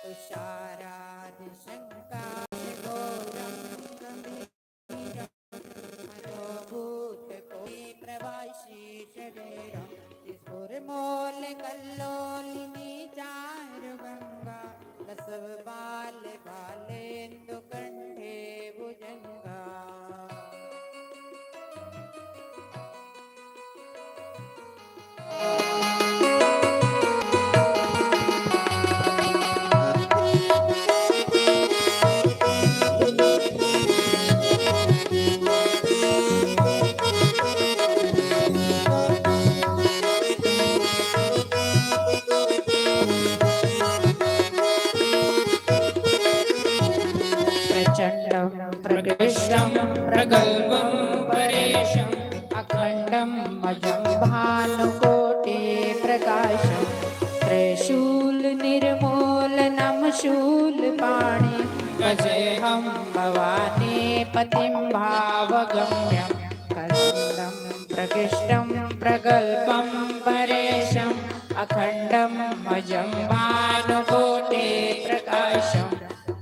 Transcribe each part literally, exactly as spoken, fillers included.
तुषारादिशङ्काभिघोरं गम्भीरं मनोभूतकोटिप्रभाशीष शरीरं स्फुरमूलकल्लोलिनी चारुगङ्गा लसवबालबालेन्दुकण्ठे भुजङ्गा। प्रचण्डं प्रकृष्टं प्रगल्भं परेशम् अखण्डं अजं भानुकोटिप्रकाशम्। त्रिशूलनिर्मूलनमशूलपाणिं भजेऽहं भवानीपतिं भावगम्यम्। खण्डं प्रकृष्टं प्रगल्भं परेशम् अखण्डं अजं भानुकोटिप्रकाशम्।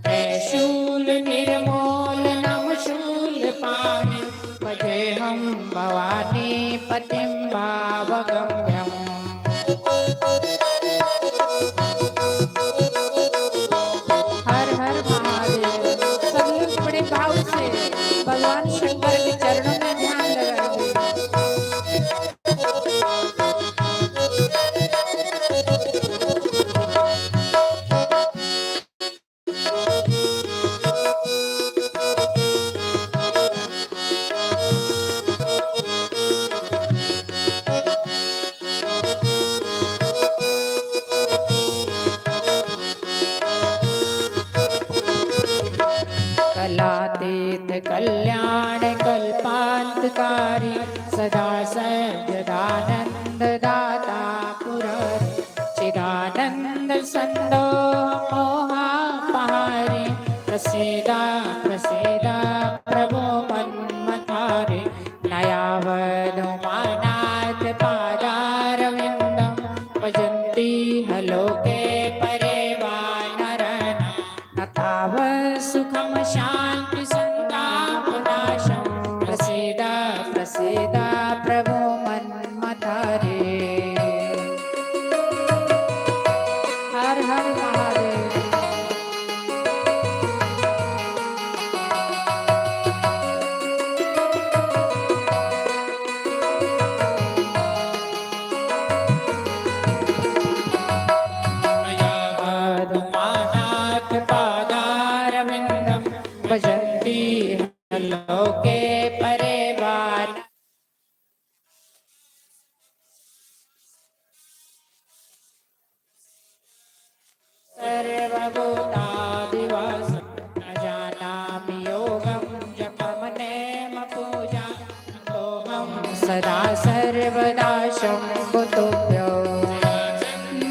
त्रिशूलनिर्मूलनमशूलपाणिं भजेऽहं भवानीपतिं भावगम्यम्। हर हर महादेव। सब लोग बड़े भाव से भगवान शंकर के चरणों में ध्यान लगाएंगे। कलातीत कल्याण कल्पान्तकारी सदा सच्चिदानन्ददाता पुरारी चिदानन्दसन्दोहमोहापहारी प्रसीद प्रसीद प्रभो मन्मथारी। न यावदुमानाथपादारविन्दं भजन्तीह लोके परे वा नरा न तावत्सुखं शान्तिसन्तापनाशम्। प्रसीद प्रसीद प्रभो मन्मथारी। हर हर महादेव। यावदुमानाथपादारविन्दं भजन्तीह लोके परे वा न सर्वभूतादिवासं न जानामि योगं जपमनेम पूजा नतोऽहं सदा सर्वदा शम्भो तुभ्यं।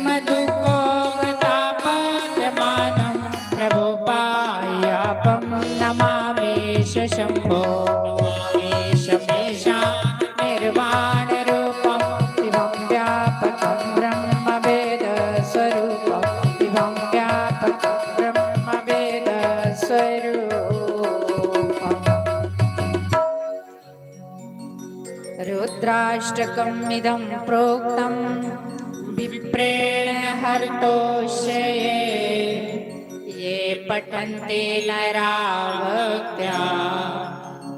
मदुःखोपतापशमनं प्रभो पायापं नमामीश शम्भो। ईशमेषां निर्वाणरूपं शिवं व्यापकं ब्रह्मवेदस्वरूपं शिवं व्यापकं ब्रह्मवेदस्वरूपम्। रुद्राष्टकमिदं प्रोक्तं विप्रेण हरतोषये। ये पठन्ति नरा भक्त्या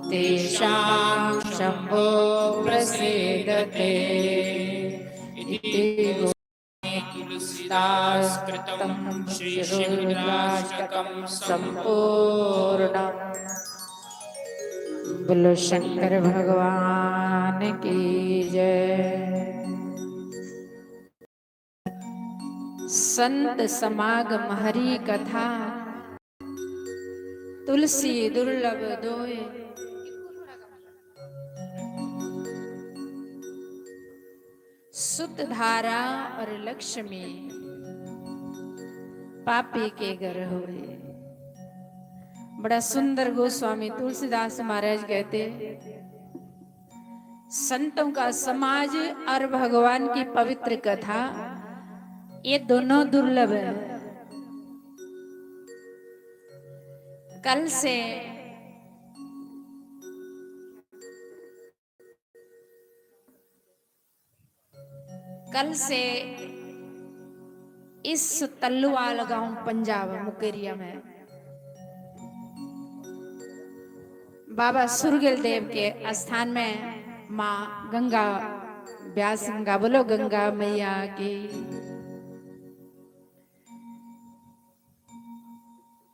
तेषां शम्भो प्रसीदते। इति तुलसीदास कृतं श्री शिव रुद्राष्टकं संपूर्णम्। बोलो शंकर भगवान की जय। संत समागम हरि कथा, तुलसी दुर्लभ दोय। सुत धारा और लक्ष्मी पापी के घर होए। बड़ा सुंदर गोस्वामी तुलसीदास महाराज कहते, संतों का समाज और भगवान की पवित्र कथा, ये दोनों दुर्लभ है। कल से, कल से इस तल्लुवाल गांव पंजाब मुकेरिया में बाबा सुरगल देव के स्थान में माँ गंगा, ब्यास गंगा, बोलो गंगा मैया की।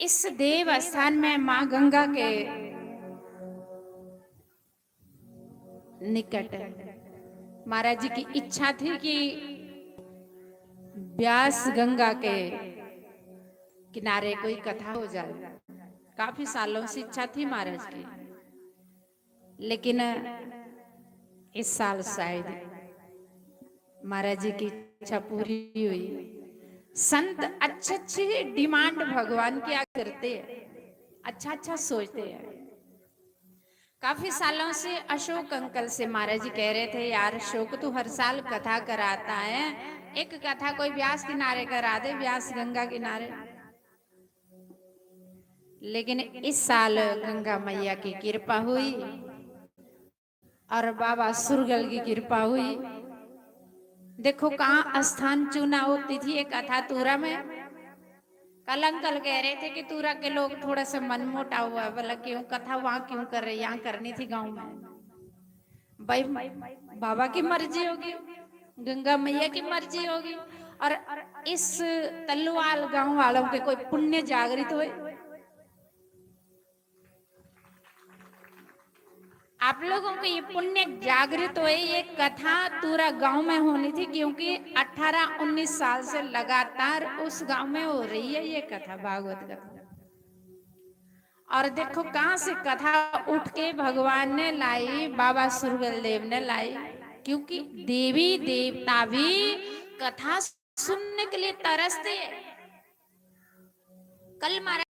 इस देव स्थान में माँ गंगा के निकट महाराज जी की इच्छा थी कि ब्यास गंगा के किनारे कोई कथा हो जाए। काफी सालों से इच्छा थी महाराज की, लेकिन इस साल शायद महाराज जी की इच्छा पूरी हुई। संत अच्छी अच्छी डिमांड भगवान की आ करते हैं, अच्छा अच्छा सोचते हैं। काफी सालों से अशोक अंकल से महाराज जी कह रहे थे, "यार अशोक, तू हर साल कथा कराता है, एक कथा कोई ब्यास किनारे करा दे, ब्यास गंगा किनारे।" लेकिन इस साल गंगा मैया की कृपा हुई और बाबा सुरगल की कृपा हुई। देखो, कहाँ स्थान चुना होती थी ये कथा तूरा में। कल अंकल कह रहे थे कि तूरा के लोग थोड़ा सा मन मोटा हुआ है, बोला, "क्यों, कथा वहां क्यों कर रहे, यहाँ करनी थी गांव में।" भाई, बाबा की मर्जी होगी, गंगा मैया की मर्जी होगी। और इस तल्लुवाल गांव वालों के कोई पुण्य जागृत हुए, आप लोगों को ये पुण्य जागृत हुए, ये कथा तूरा गांव में होनी थी, क्योंकि अठारह उन्नीस साल से लगातार उस गांव में हो रही है ये कथा, भागवत कथा। और देखो, कहाँ से कथा उठ के भगवान ने लाई, बाबा सुरगल देव ने लाई, क्योंकि देवी देवता भी कथा सुनने के लिए तरसते हैं। कल महाराज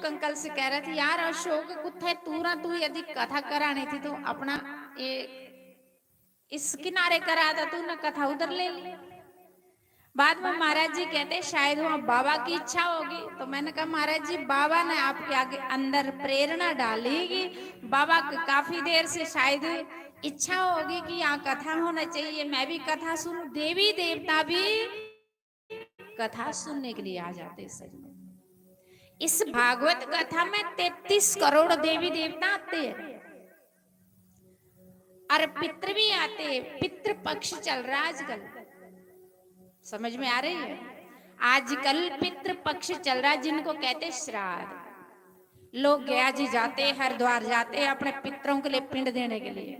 अंकल से कह रहे थे, "यार अशोक, कुत्थे तूरा, तू यदि कथा करानी थी तो अपना ये इस किनारे करा था, तूने कथा उधर ले ली।" बाद में महाराज जी कहते, "शायद वहाँ बाबा की इच्छा होगी।" तो मैंने कहा, "महाराज जी, बाबा ने आपके आगे अंदर प्रेरणा डाली कि बाबा क-, काफी देर से शायद इच्छा होगी कि यहाँ कथा होना चाहिए, मैं भी कथा सुनूं।" देवी देवता भी कथा सुनने के लिए आ जाते हैं सजनों। इस भागवत कथा में तैंतीस करोड़ देवी देवता आते हैं और पितृ भी आते हैं। पितृ पक्ष चल रहा आजकल, समझ में आ रही है? आजकल पितृ पक्ष चल रहा है, जिनको कहते हैं श्राद्ध। लोग गया जी जाते हैं, हरिद्वार जाते हैं अपने पितरों के लिए पिंड देने के लिए।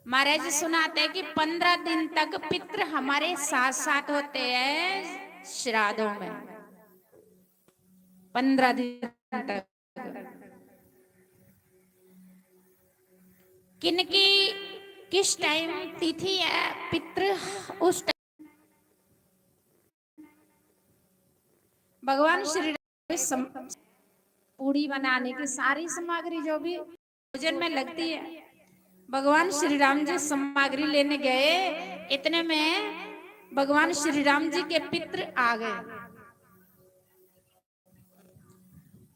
महाराज जी सुनाते हैं कि पन्द्रह दिन तक पितृ हमारे साथ साथ होते हैं श्राद्धों में, पन्द्रह दिन तक। किनकी किस टाइम तिथि है पितृ, उस टाइम भगवान श्री राम सम-, पूड़ी बनाने की सारी सामग्री जो भी भोजन में लगती है, भगवान श्री राम जी सामग्री लेने गए, इतने में भगवान श्री राम जी के पितृ आ गए।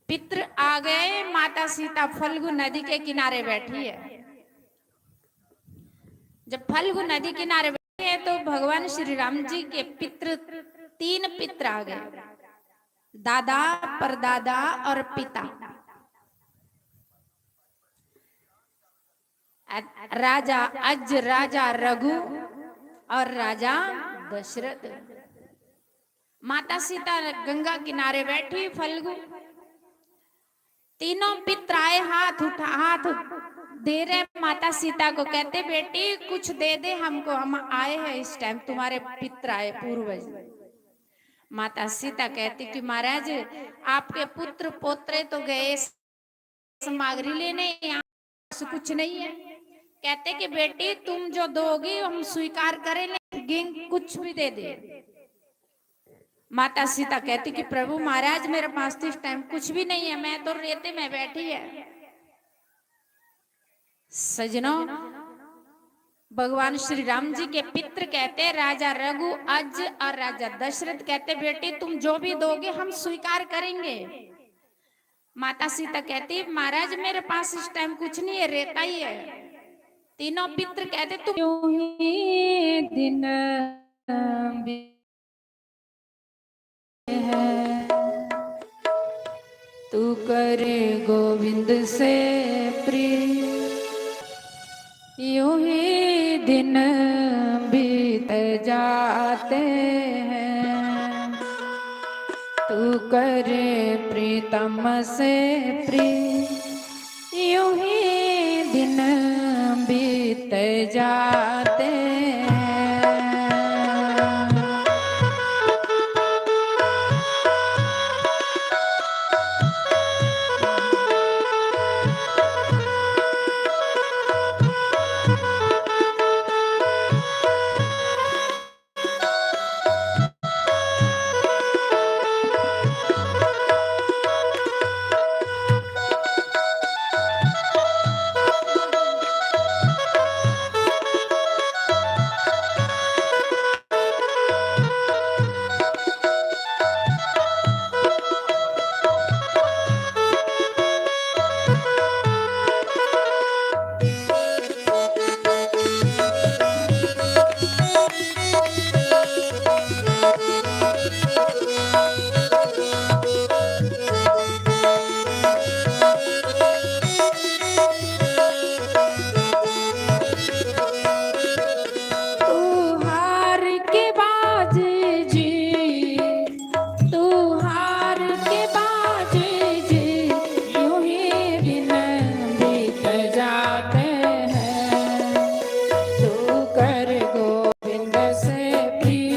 पितृ आ गए, माता सीता फल्गु नदी के किनारे बैठी है। जब फल्गु नदी किनारे बैठे हैं तो भगवान श्री राम जी के पितृ, तीन पितृ आ गए, दादा, परदादा और पिता। राजा अज, राजा रघु और राजा दशरथ। माता सीता गंगा किनारे बैठी, फल्गु, तीनों पितृ आए, हाथ उठा, हाथ दे रहे माता सीता को, कहते, "बेटी, कुछ दे दे हमको, हम आए हैं इस टाइम, तुम्हारे पितृ आए, पूर्वज।" माता सीता कहती कि महाराज, आपके पुत्र पोत्रे तो गए सामग्री लेने, यहाँ से कुछ नहीं है। कहते कि बेटी, तुम जो दोगी हम स्वीकार करें, लेकिन कुछ भी दे दे। माता सीता कहती कि प्रभु महाराज, मेरे पास तो इस टाइम कुछ भी नहीं है, मैं तो रेते में बैठी है। सजनों, भगवान श्री राम जी के पितृ कहते, राजा रघु अज और राजा दशरथ कहते, बेटी, तुम जो भी दोगे हम स्वीकार करेंगे, माता सीता कहती, महाराज, मेरे पास इस टाइम कुछ नहीं है, रेता ही है। तीनों पितर कहते, तू यूं ही दिन बीते हैं, तू कर गोविंद से प्रिय, यूं ही दिन बीत जाते हैं, तू कर प्रीतम से प्रिय, यूं ही दिन बीत जाते हैं। तू हार के बाजे जी, तू हार के बाजे जी, यूं ही दिन बीत जाते हैं। तू कर गोविंद से प्रिय,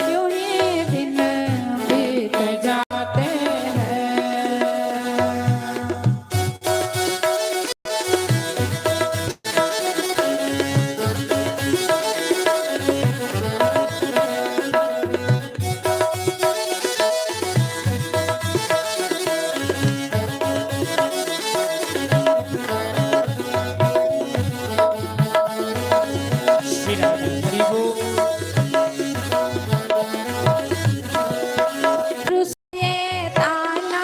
यूं ही दिन बीत जाते हैं। श्री राम हरि बोल। रुसे ताना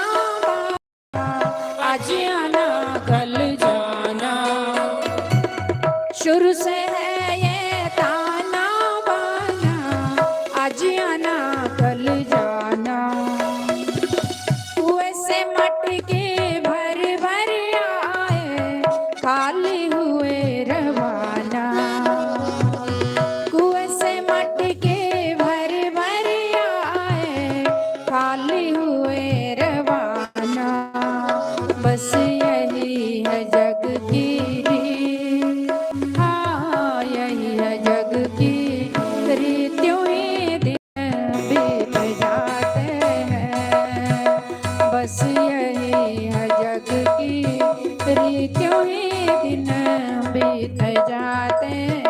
आज आना कल जाना, शुरू से है ये ताना बाना, आज आना कल जाना। कुएं से मटके भर भर आए, खाली हुए रवाना। कुएं से मटके भर भर आए, खाली हुए रवाना। बस यही है जग की रीत, हाँ, यही है जग की रीत, यूं ही दिन बीत जाते हैं। बस यही है जग की रीत, यूं ही दिन बीत जाते हैं।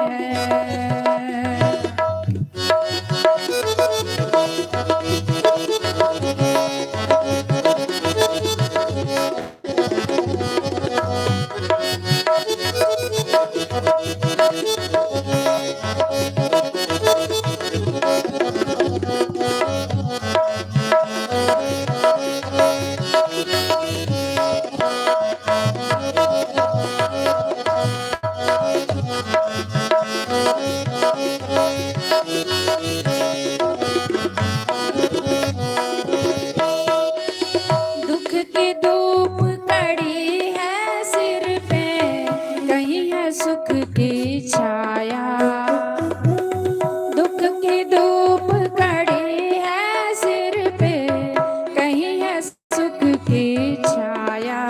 दुख की धूप कड़ी है सिर पे, कहीं है सुख की छाया। दुख की धूप कड़ी है सिर पे, कहीं है सुख की छाया।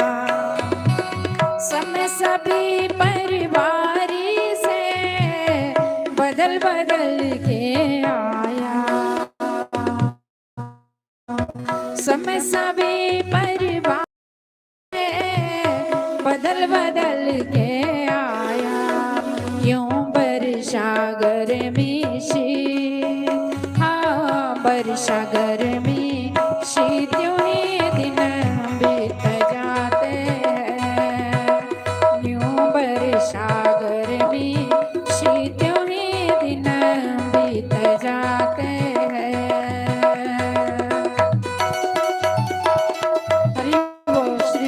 समय सभी परिवारी से बदल बदल के आया। समय सभी परिवार बदल बदल के आया। यूं वर्षा गर्मी शीत, हाँ, वर्षा गर्मी शीत, यूं ही दिन बीत जाते हैं। यूं वर्षा गर्मी शीत, यूं ही दिन बीत जाते हैं। हरि बोल।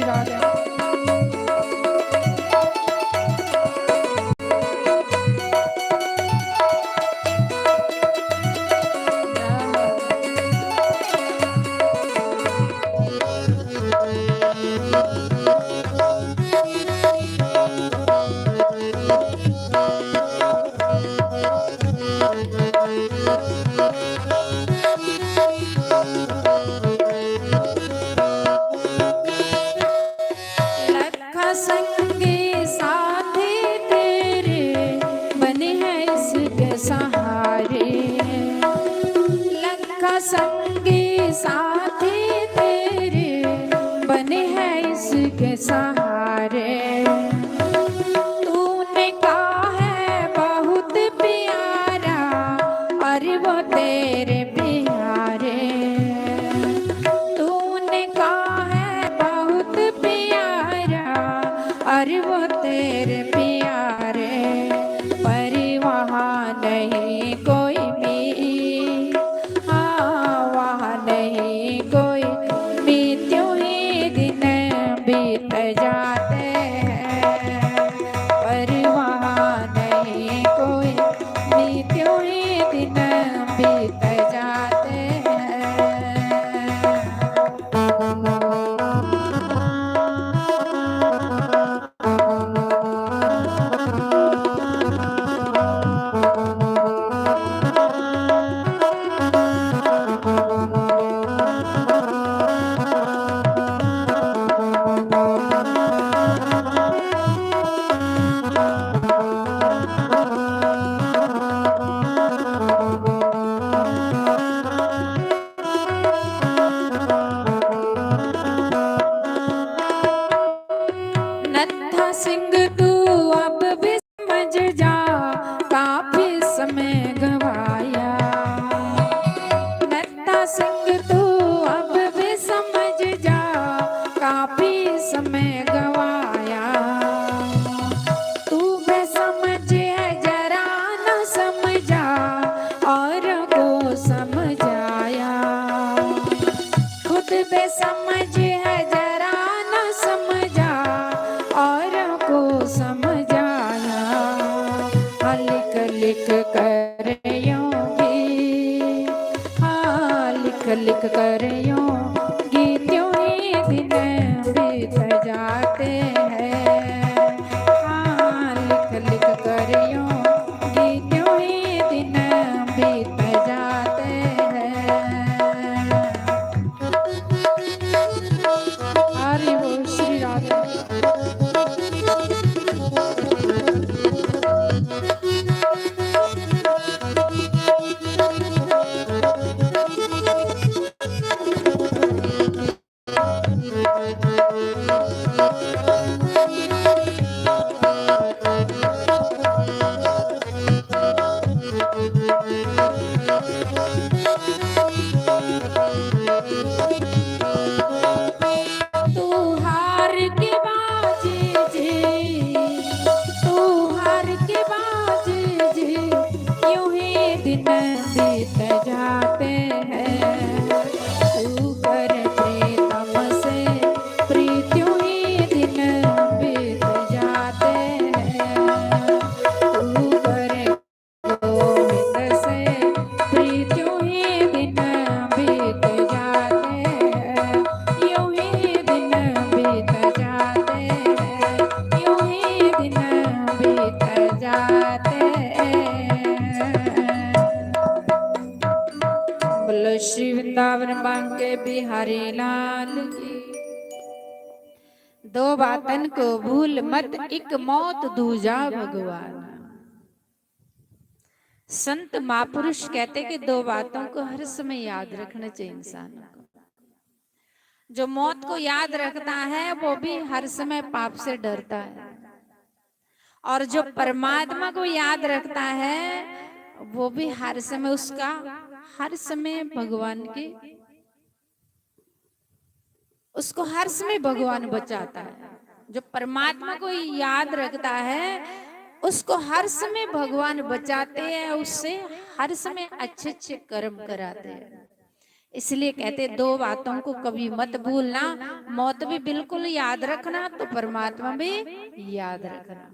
बेसमझ है, जरा न समझा, औरों को समझाया। हाँ, लिख लिख कर यूं ही, हाँ, लिख लिख कर यूं ही, त्यों ही दिन बीत जाते हैं। हाँ, लिख लिख कर यूं ही, त्यों ही दिन बीत जाते हैं। हरि बोल श्री राधे। तू हार के बाजे जी, तू हार के बाजे जी, यूं ही दिन बीत जाते हैं। तू कर प्रीतम से प्रीत, यूं ही दिन बीत जाते हैं। तू कर गोविंद से प्रीत, यूं ही दिन बीत जाते हैं, यूं ही दिन बीत जाते हैं, यूं ही दिन बीत जाते हैं। बोलो श्री वृंदावन बांके बिहारी लाल की। दो बातन को भूल मत, एक मौत दूजा भगवान। संत महापुरुष कहते कि दो बातों को हर समय याद रखना चाहिए इंसान को। जो मौत को याद रखता है, वो भी हर समय पाप से डरता है, और जो परमात्मा को याद रखता है, वो भी हर समय उसका, हर समय भगवान के, उसको हर समय भगवान बचाता है। जो परमात्मा को याद रखता है, उसको हर समय भगवान बचाते हैं, उससे हर समय अच्छे अच्छे कर्म कराते हैं। इसलिए कहते, दो बातों को कभी मत भूलना, मौत भी बिल्कुल याद रखना, तो परमात्मा भी याद रखना।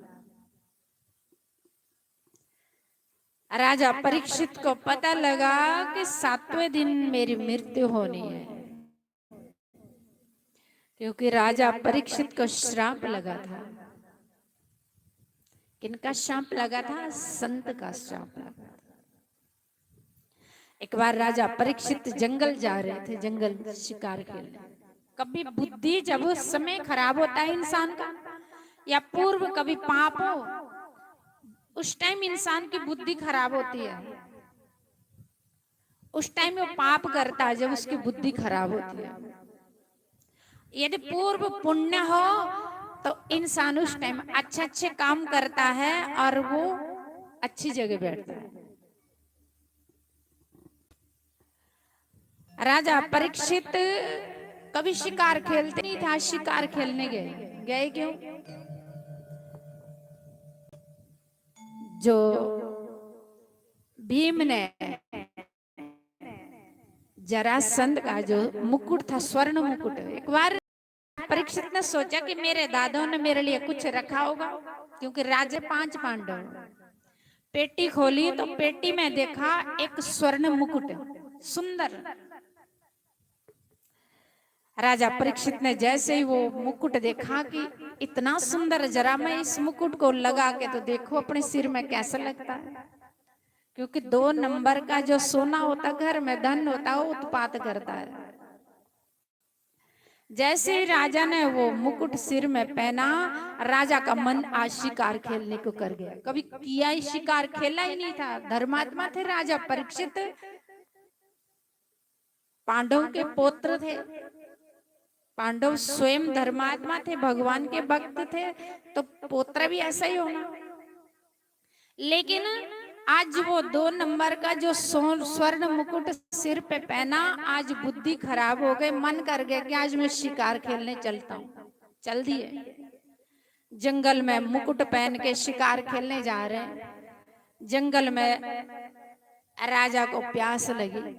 राजा परीक्षित को पता लगा कि सातवें दिन मेरी मृत्यु होनी है, क्योंकि राजा परीक्षित को श्राप लगा था। किनका श्राप लगा था? संत का श्राप लगा था। एक बार राजा परीक्षित जंगल जा रहे थे, जंगल शिकार खेलने। कभी बुद्धि, जब उस समय खराब होता है इंसान का, या पूर्व कभी पाप हो, उस टाइम इंसान की बुद्धि खराब होती है, उस टाइम वो पाप करता है जब उसकी बुद्धि खराब होती है। यदि पूर्व पुण्य हो तो इंसान उस टाइम अच्छे अच्छे काम करता है और वो अच्छी जगह बैठता है। राजा परीक्षित कभी शिकार खेलते नहीं था, शिकार खेलने गए। गए क्यों? जो भीम ने जरासंध का जो मुकुट था, स्वर्ण मुकुट, एक बार परीक्षित ने सोचा कि मेरे दादाओं ने मेरे लिए कुछ रखा होगा, क्योंकि राजे पांच पांडव। पेटी खोली तो पेटी में देखा एक स्वर्ण मुकुट, सुंदर। राजा परीक्षित ने जैसे ही वो मुकुट देखा कि इतना सुंदर, जरा मैं इस मुकुट को लगा के तो देखो अपने सिर में कैसा लगता है, क्योंकि दो नंबर का जो सोना होता, घर में धन होता, वो उत्पात करता है। जैसे ही राजा ने वो मुकुट सिर में पहना, राजा का मन आज शिकार खेलने को कर गया। कभी किया ही शिकार, खेला ही नहीं था। धर्मात्मा थे राजा परीक्षित, पांडव के पुत्र थे, पांडव स्वयं धर्मात्मा थे, भगवान के भक्त थे, तो पुत्र भी ऐसा ही होना। लेकिन आज वो दो नंबर का जो सो-, स्वर्ण मुकुट सिर पे पहना, आज बुद्धि खराब हो गई, मन कर गया कि आज मैं शिकार खेलने चलता हूँ। चल दिए जंगल में, मुकुट पहन के शिकार खेलने जा रहे हैं। जंगल में राजा को प्यास लगी,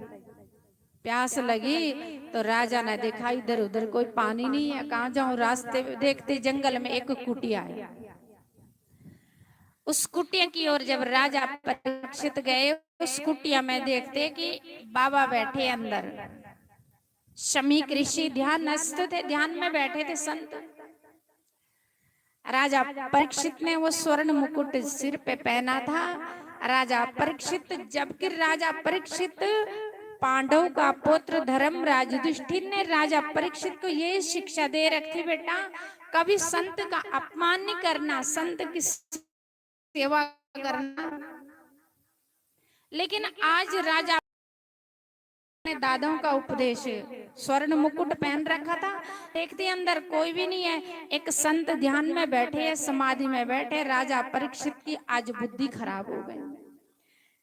प्यास लगी तो राजा ने देखा, इधर उधर कोई पानी नहीं है, कहाँ जाऊं? रास्ते देखते जंगल में एक कुटिया है। उस कुटिया की ओर जब राजा परीक्षित गए, उस कुटिया में देखते कि बाबा बैठे अंदर, शमीक ऋषि ध्यानस्थ थे, ध्यान में बैठे थे संत। राजा परीक्षित ने वो स्वर्ण मुकुट सिर पे पहना था। राजा परीक्षित, जबकि राजा परीक्षित पांडव का पुत्र धर्मराज युधिष्ठिर ने राजा परीक्षित को ये शिक्षा दे रखी, बेटा, कभी संत का अपमान नहीं करना, संत की सेवा करना। लेकिन आज राजा ने दादाओं का उपदेश, स्वर्ण मुकुट पहन रखा था, देखते अंदर कोई भी नहीं है, एक संत ध्यान में बैठे हैं, समाधि में बैठे। राजा परीक्षित की आज बुद्धि खराब हो गई।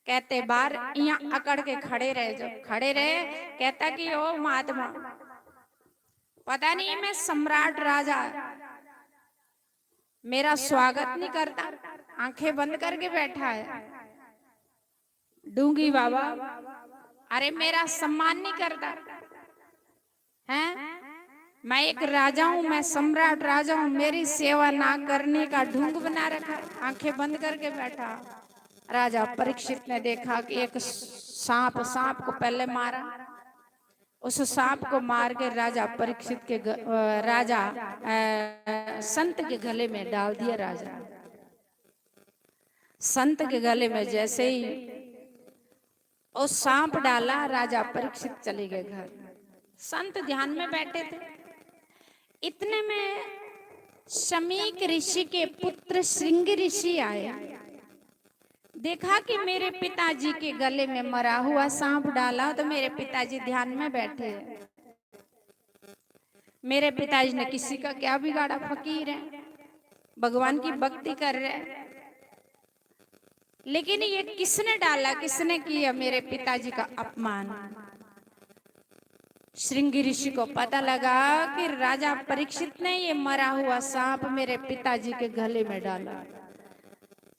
कहते, बार यहाँ अकड़ के खड़े रहे, जो खड़े रहे, कहता कि ओ महात्मा, पता नहीं मैं सम्राट राजा, मेरा स्वागत नहीं करता, आंखें बंद करके बैठा है। ढूंगी बाबा, अरे मेरा सम्मान नहीं करता है, मैं एक राजा हूं, मैं सम्राट राजा हूं, मेरी सेवा ना करने का ढोंग बना रखा है, आंखें बंद करके बैठा। राजा परीक्षित ने देखा कि एक सांप, सांप को पहले मारा, उस सांप को मार के राजा परीक्षित के ग-, अ, राजा, अ, संत के गले में डाल दिया राजा। संत के गले में जैसे ही वो सांप डाला, राजा परीक्षित चले गए घर। संत ध्यान में बैठे थे। इतने में शमीक ऋषि के पुत्र श्रृंग ऋषि आए। देखा कि मेरे पिताजी के गले में मरा हुआ सांप डाला, तो मेरे पिताजी ध्यान में बैठे हैं। मेरे पिताजी ने किसी का क्या बिगाड़ा, फकीर है, भगवान की भक्ति कर रहे हैं। लेकिन ये किसने डाला, किसने किया मेरे पिताजी का अपमान? श्रृंगी ऋषि को पता लगा कि राजा परीक्षित ने ये मरा हुआ सांप मेरे पिताजी के गले में डाला।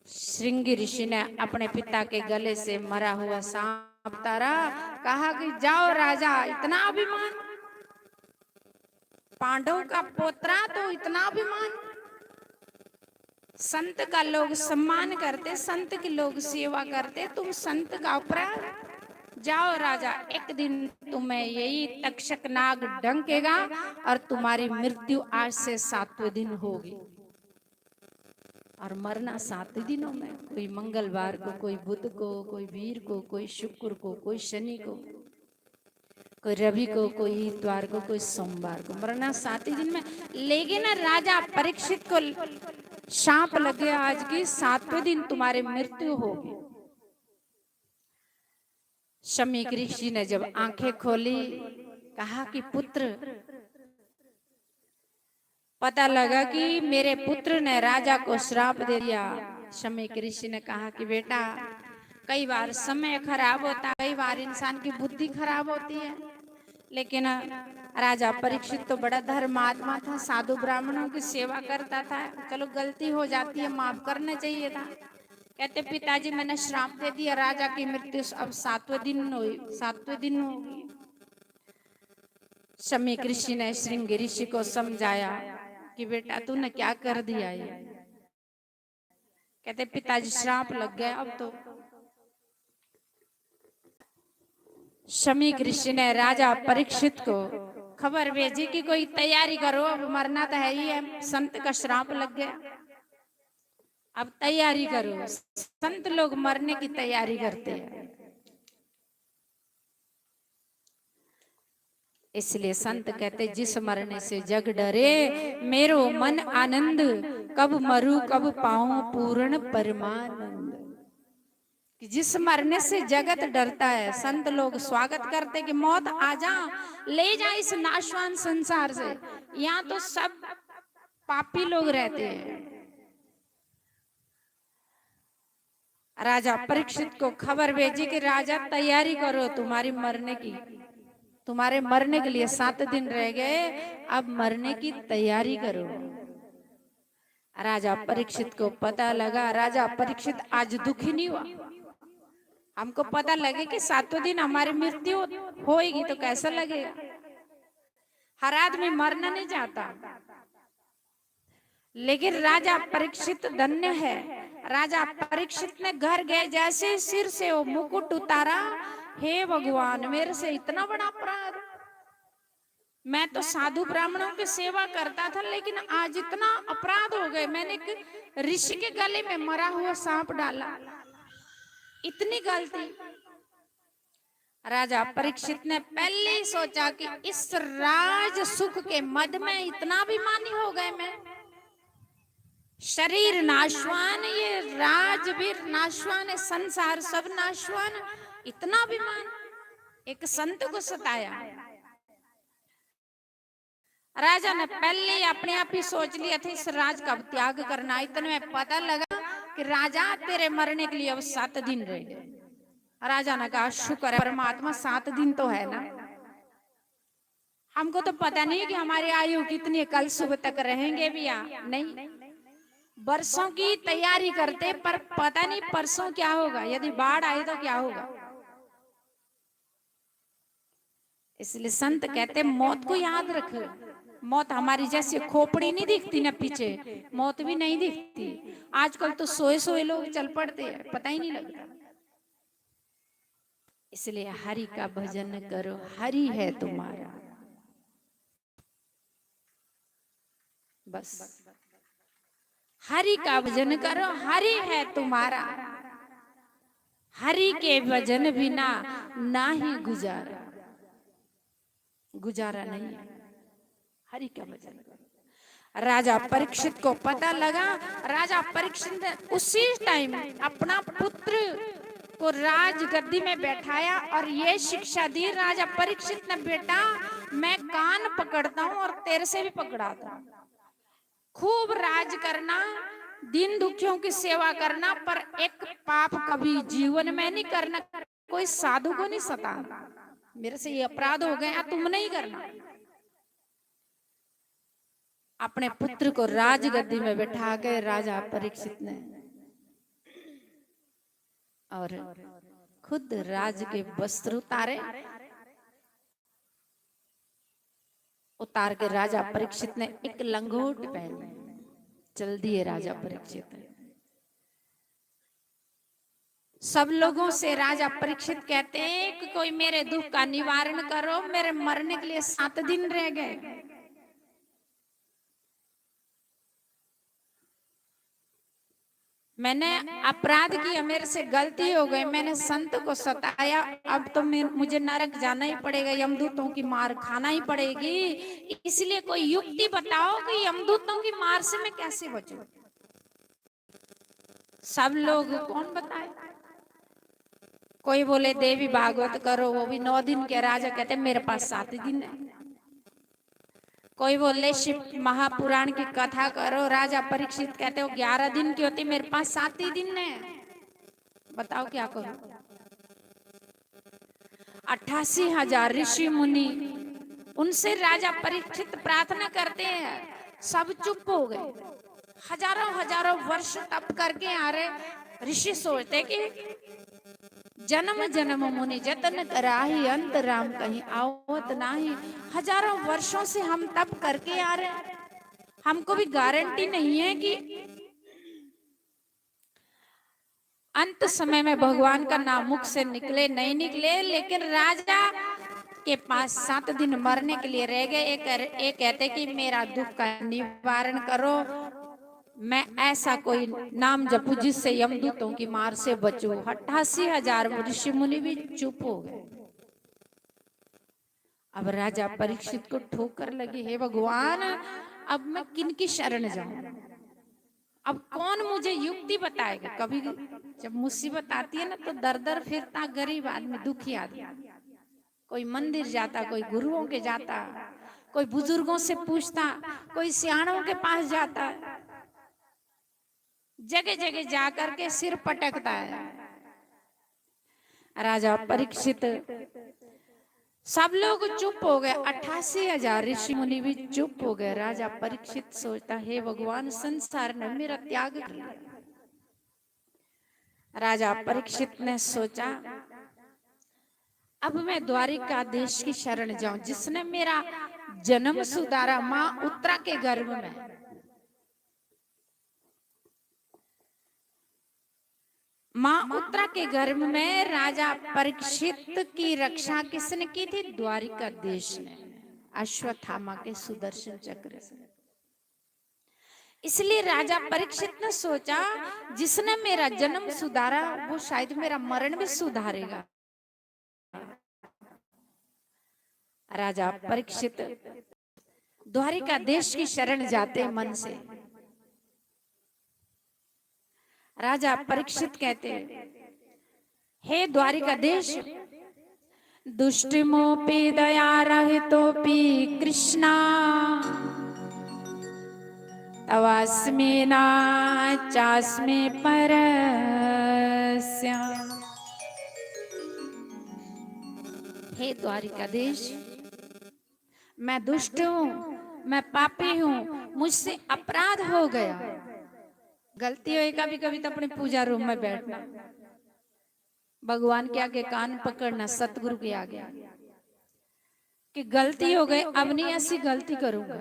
श्रृंगी ऋषि ने अपने पिता के गले से मरा हुआ सांप उतारा, कहा कि जाओ राजा, इतना अभिमान, पांडव का पोत्रा तो इतना अभिमान। संत का लोग सम्मान करते, संत की लोग सेवा करते, तुम संत का अपराध। जाओ राजा, एक दिन तुम्हें यही तक्षक नाग डंकेगा और तुम्हारी मृत्यु आज से सातवें दिन होगी। और मरना सात दिनों में, कोई मंगलवार को, कोई बुध को, कोई वीर को, कोई शुक्र को, कोई शनि को, कोई रवि को, कोई इतवार को, कोई सोमवार को, मरना सात ही दिन में। लेकिन राजा परीक्षित को शाप लग गया, आज की सातवें दिन तुम्हारी मृत्यु होगी। शमीक ऋषि ने जब आंखें खोली, कहा कि पुत्र, पता लगा कि मेरे पुत्र ने राजा को श्राप दे दिया। शमीक ऋषि ने कहा कि बेटा, कई बार समय खराब होता है, कई बार इंसान की बुद्धि खराब होती है, लेकिन राजा परीक्षित तो बड़ा धर्मात्मा था, साधु ब्राह्मणों की सेवा करता था। चलो, गलती हो जाती है, माफ करना चाहिए था। कहते, पिताजी, मैंने श्राप दे दिया, राजा की मृत्यु अब सातवें दिन हुई, सातवें दिन होगी। शमीक ऋषि ने श्रृंगी ऋषि को समझाया कि बेटा, तूने क्या कर दिया ये? कहते, पिताजी, श्राप लग गया। अब तो शमीक ऋषि ने राजा परीक्षित को खबर भेजी कि कोई तैयारी करो, अब मरना तो है ही है, संत का श्राप लग गया, अब तैयारी करो। संत लोग मरने की तैयारी करते हैं। इसलिए संत कहते, जिस मरने से जग डरे, मेरो मन आनंद, कब मरू कब पाऊं पूर्ण परमानंद। कि जिस मरने से जगत डरता है, संत लोग स्वागत करते कि मौत आ जा, ले जा इस नाशवान संसार से। यहाँ तो सब पापी लोग रहते हैं। राजा परीक्षित को खबर भेजी कि राजा, तैयारी करो तुम्हारी मरने की, तुम्हारे मरने के लिए सात दिन रह गए, अब मरने की तैयारी करो। राजा परीक्षित को पता लगा, राजा परीक्षित आज दुखी नहीं हुआ। हमको पता लगे कि सातों दिन हमारी मृत्यु होएगी तो कैसा लगेगा। हर आदमी मरना नहीं चाहता, लेकिन राजा परीक्षित धन्य है। राजा परीक्षित ने घर गए, जैसे ही सिर से वो मुकुट उतारा, हे भगवान, मेरे से इतना बड़ा अपराध। मैं तो साधु ब्राह्मणों की सेवा करता था, लेकिन आज इतना अपराध हो गए, मैंने एक ऋषि के गले में मरा हुआ सांप डाला, इतनी गलती। राजा परीक्षित ने पहले ही सोचा कि इस राज सुख के मद में इतना अभिमानी हो गए मैं, शरीर नाशवान, ये राज भी नाशवान है, संसार सब नाशवान, इतना अभिमान। एक संत को सताया। राजा ने पहले ही अपने आप ही सोच लिया था, इस राज का अब त्याग करना। इतने में पता लगा कि राजा, तेरे मरने के लिए अब सात दिन रह गए। राजा ने कहा, शुक्र है परमात्मा, सात दिन तो है ना। हमको तो पता नहीं कि हमारी आयु कितनी है, कल सुबह तक रहेंगे भी या नहीं। बरसों की तैयारी करते, पर पता नहीं परसों क्या होगा, यदि बाढ़ आए तो क्या होगा। इसलिए संत कहते, मौत को याद रख। मौत हमारी जैसे खोपड़ी नहीं दिखती ना पीछे, मौत भी नहीं दिखती। आजकल तो सोए सोए लोग चल पड़ते हैं, पता ही नहीं लगता। इसलिए हरि का भजन करो, हरि है तुम्हारा। बस, हरि का भजन करो, हरि है तुम्हारा। हरि के भजन बिना ना ही गुजारा, गुजारा नहीं है। हरि का भजन करो। राजा परीक्षित को पता लगा, राजा परीक्षित ने उसी टाइम अपना पुत्र को राजगद्दी में बैठाया और ये शिक्षा दी राजा परीक्षित ने, बेटा, मैं कान पकड़ता हूं और तेरे से भी पकड़ाता हूं। खूब राज करना, दीन दुखियों की सेवा करना, पर एक पाप कभी जीवन में नहीं करना, कोई साधु को नहीं सताना। मेरे से ये अपराध हो गया, तुम नहीं करना। अपने पुत्र को राजगद्दी में बैठा के राजा परीक्षित ने और खुद राज के वस्त्र उतारे। उतार के राजा परीक्षित ने एक लंगोट पहन, चल दिए राजा परीक्षित। सब लोगों से राजा परीक्षित कहते हैं कि कोई मेरे दुख का निवारण करो, मेरे मरने के लिए सात दिन रह गए। मैंने अपराध किया, मेरे से गलती हो गई, मैंने संत को सताया, अब तो मैं, मुझे नरक जाना ही पड़ेगा, यमदूतों की मार खाना ही पड़ेगी। इसलिए कोई युक्ति बताओ कि यमदूतों की मार से मैं कैसे बचूं। सब लोग कौन बताए, कोई बोले देवी भागवत करो, वो भी नौ दिन के। राजा कहते, मेरे पास सात दिन है। कोई बोले शिव महापुराण की कथा करो। राजा परीक्षित कहते, वो ग्यारह दिन की होती, मेरे पास सात ही दिन है, बताओ क्या करूं। अट्ठासी हजार ऋषि मुनि, उनसे राजा परीक्षित प्रार्थना करते हैं, सब चुप हो गए। हजारों हजारों वर्ष तप करके आ रहे ऋषि सोचते कि जन्म जन्म मुनि जतन कराही, अंत राम कहीं आवत नाही। हजारों वर्षों से हम तप करके आ रहे हैं, हमको भी गारंटी नहीं है कि अंत समय में भगवान का नाम मुख से निकले नहीं निकले, लेकिन राजा के पास सात दिन मरने के लिए रह गए। एक, एक कहते कि मेरा दुख का निवारण करो, मैं ऐसा कोई नाम जपूं जिससे यमदूतों की मार से बचूं। अट्ठासी हजार ऋषि मुनि भी चुप हो गए। अब राजा परीक्षित को ठोकर लगी, हे भगवान, अब मैं किन की शरण जाऊं, अब कौन मुझे युक्ति बताएगा। कभी जब मुसीबत आती है ना, तो दर दर फिरता गरीब आदमी, दुखी आदमी। कोई मंदिर जाता, कोई गुरुओं के जाता, कोई बुजुर्गों से पूछता, कोई सियाणों के पास जाता, जगह जगह जा करके सिर पटकता है। राजा परीक्षित, सब लोग चुप हो गए, अट्ठासी हजार ऋषि मुनि भी चुप हो गए। राजा परीक्षित सोचता, हे भगवान, संसार ने मेरा त्याग कर लिया, राजा परीक्षित ने सोचा, अब मैं द्वारिका देश की शरण जाऊं, जिसने मेरा जन्म सुधारा मां उत्तरा के गर्भ में। मां उत्तरा के गर्भ में राजा परीक्षित की रक्षा किसने की थी? द्वारिका देश ने, अश्वत्थामा के सुदर्शन चक्र से। इसलिए राजा परीक्षित ने सोचा, जिसने मेरा जन्म सुधारा, वो शायद मेरा मरण भी सुधारेगा। राजा परीक्षित द्वारिका देश की शरण जाते मन से। राजा परीक्षित कहते, हे द्वारिका देश, दुष्टिमोपि दया रहितोपि कृष्णा, तवास्मि ना चास्मि परस्या। हे द्वारिका देश, मैं दुष्ट हूँ, मैं पापी हूँ, मुझसे अपराध हो गया। गलती होए कभी कभी तो अपने पूजा रूम में बैठना, भगवान के आगे कान पकड़ना, सतगुरु के आगे कि गलती हो गई, अब नहीं ऐसी गलती करूंगा।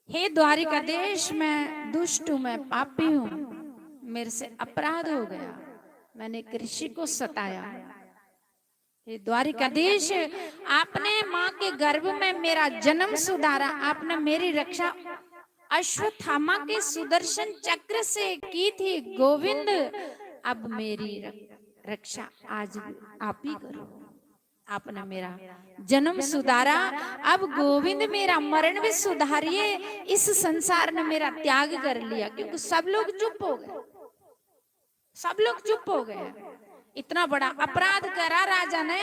हे द्वारिकाधीश, मैं दुष्ट हूँ, मैं पापी हूँ, मेरे से अपराध हो गया, मैंने एक ऋषि को सताया। हे द्वारिकाधीश, आपने माँ के गर्भ में मेरा जन्म सुधारा, आपने मेरी रक्षा अश्वत्थामा के सुदर्शन चक्र से की थी गोविंद, अब मेरी र-, रक्षा आज आप ही करो। आपने मेरा जन्म सुधारा, अब गोविंद मेरा मरण भी सुधारिए। इस संसार ने मेरा त्याग कर लिया, क्योंकि सब लोग चुप हो गए, सब लोग चुप हो गए। इतना बड़ा अपराध करा राजा ने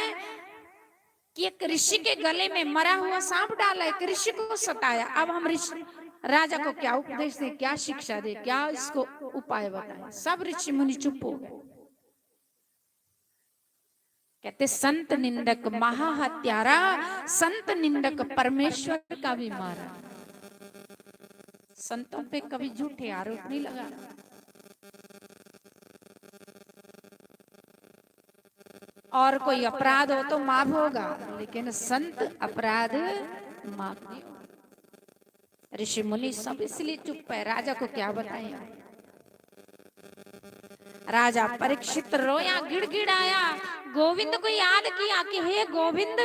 कि एक ऋषि के गले में मरा हुआ सांप डाला, एक ऋषि को सताया। अब हम ऋषि राजा को क्या उपदेश दें, क्या शिक्षा दें, क्या इसको उपाय बताएं? सब ऋषि मुनि चुप हो गए। कहते, संत निंदक महाहत्यारा, संत निंदक परमेश्वर का भी मारा। संतों पे कभी झूठे आरोप नहीं लगाना। और कोई अपराध हो तो माफ होगा, लेकिन संत अपराध माफ नहीं होगा। ऋषि मुनि सब इसलिए चुप है, राजा को क्या बताएं। राजा परीक्षित रोया, गिड़गिड़ाया, गोविंद को याद किया कि हे गोविंद,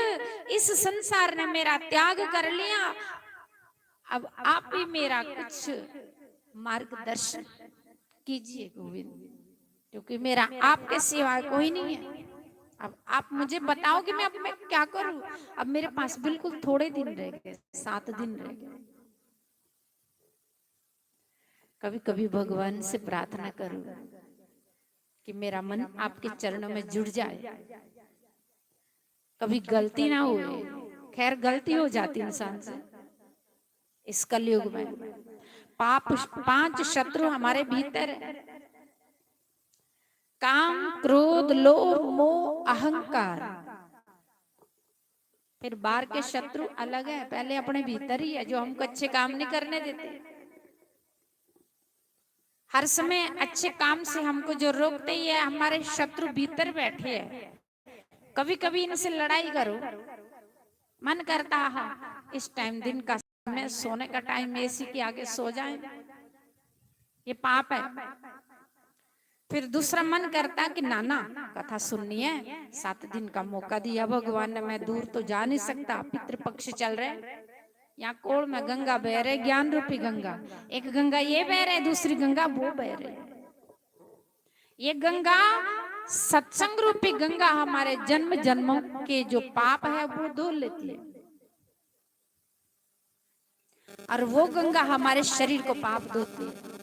इस संसार ने मेरा त्याग कर लिया, अब आप ही मेरा कुछ मार्गदर्शन कीजिए गोविंद, क्योंकि मेरा आपके सिवा कोई नहीं है। अब आप मुझे बताओ कि मैं, अब मैं क्या करूं? अब मेरे पास बिल्कुल थोड़े दिन रह गए, सात दिन रह गए। कभी कभी भगवान से प्रार्थना करो कि मेरा मन आपके चरणों में जुड़ जाए, कभी गलती ना हो। खैर, गलती हो जाती इंसान से। इस कलयुग में पाप, पांच शत्रु हमारे भीतर है। काम, क्रोध, लोभ, मोह, अहंकार। फिर बाहर के शत्रु अलग है, पहले अपने भीतर ही है जो हमको अच्छे काम नहीं करने देते। हर समय अच्छे काम से हमको जो रोकते ही है, हमारे शत्रु भीतर बैठे हैं। कभी कभी इनसे लड़ाई करो, मन करता है इस टाइम, दिन का समय, सोने का टाइम, एसी के आगे सो जाए, ये पाप है। फिर दूसरा मन करता कि ना ना, कथा सुननी है, सात दिन का मौका दिया भगवान ने, मैं दूर तो जा नहीं सकता, पितृपक्ष चल रहे हैं, यहाँ कोल में गंगा बह रहे, ज्ञान रूपी गंगा, एक गंगा ये बह रहे, दूसरी गंगा वो बह रहे। ये गंगा सत्संग रूपी गंगा हमारे जन्म जन्मों के जो पाप है वो धो लेती है, और वो गंगा हमारे शरीर को पाप धोती है।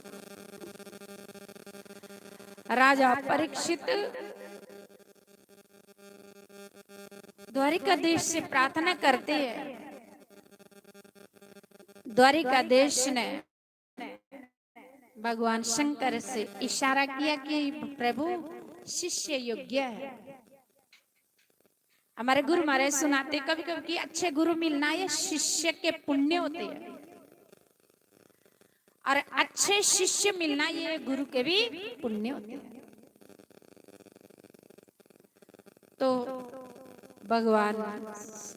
राजा परीक्षित द्वारिका देश से प्रार्थना करते हैं। द्वारिका देश ने भगवान शंकर से इशारा किया कि प्रभु, शिष्य योग्य है। हमारे गुरु महाराज सुनाते कभी कभी कि अच्छे गुरु मिलना ये शिष्य के पुण्य होते हैं। और अच्छे शिष्य मिलना, ये गुरु के भी पुण्य होते हैं। तो भगवान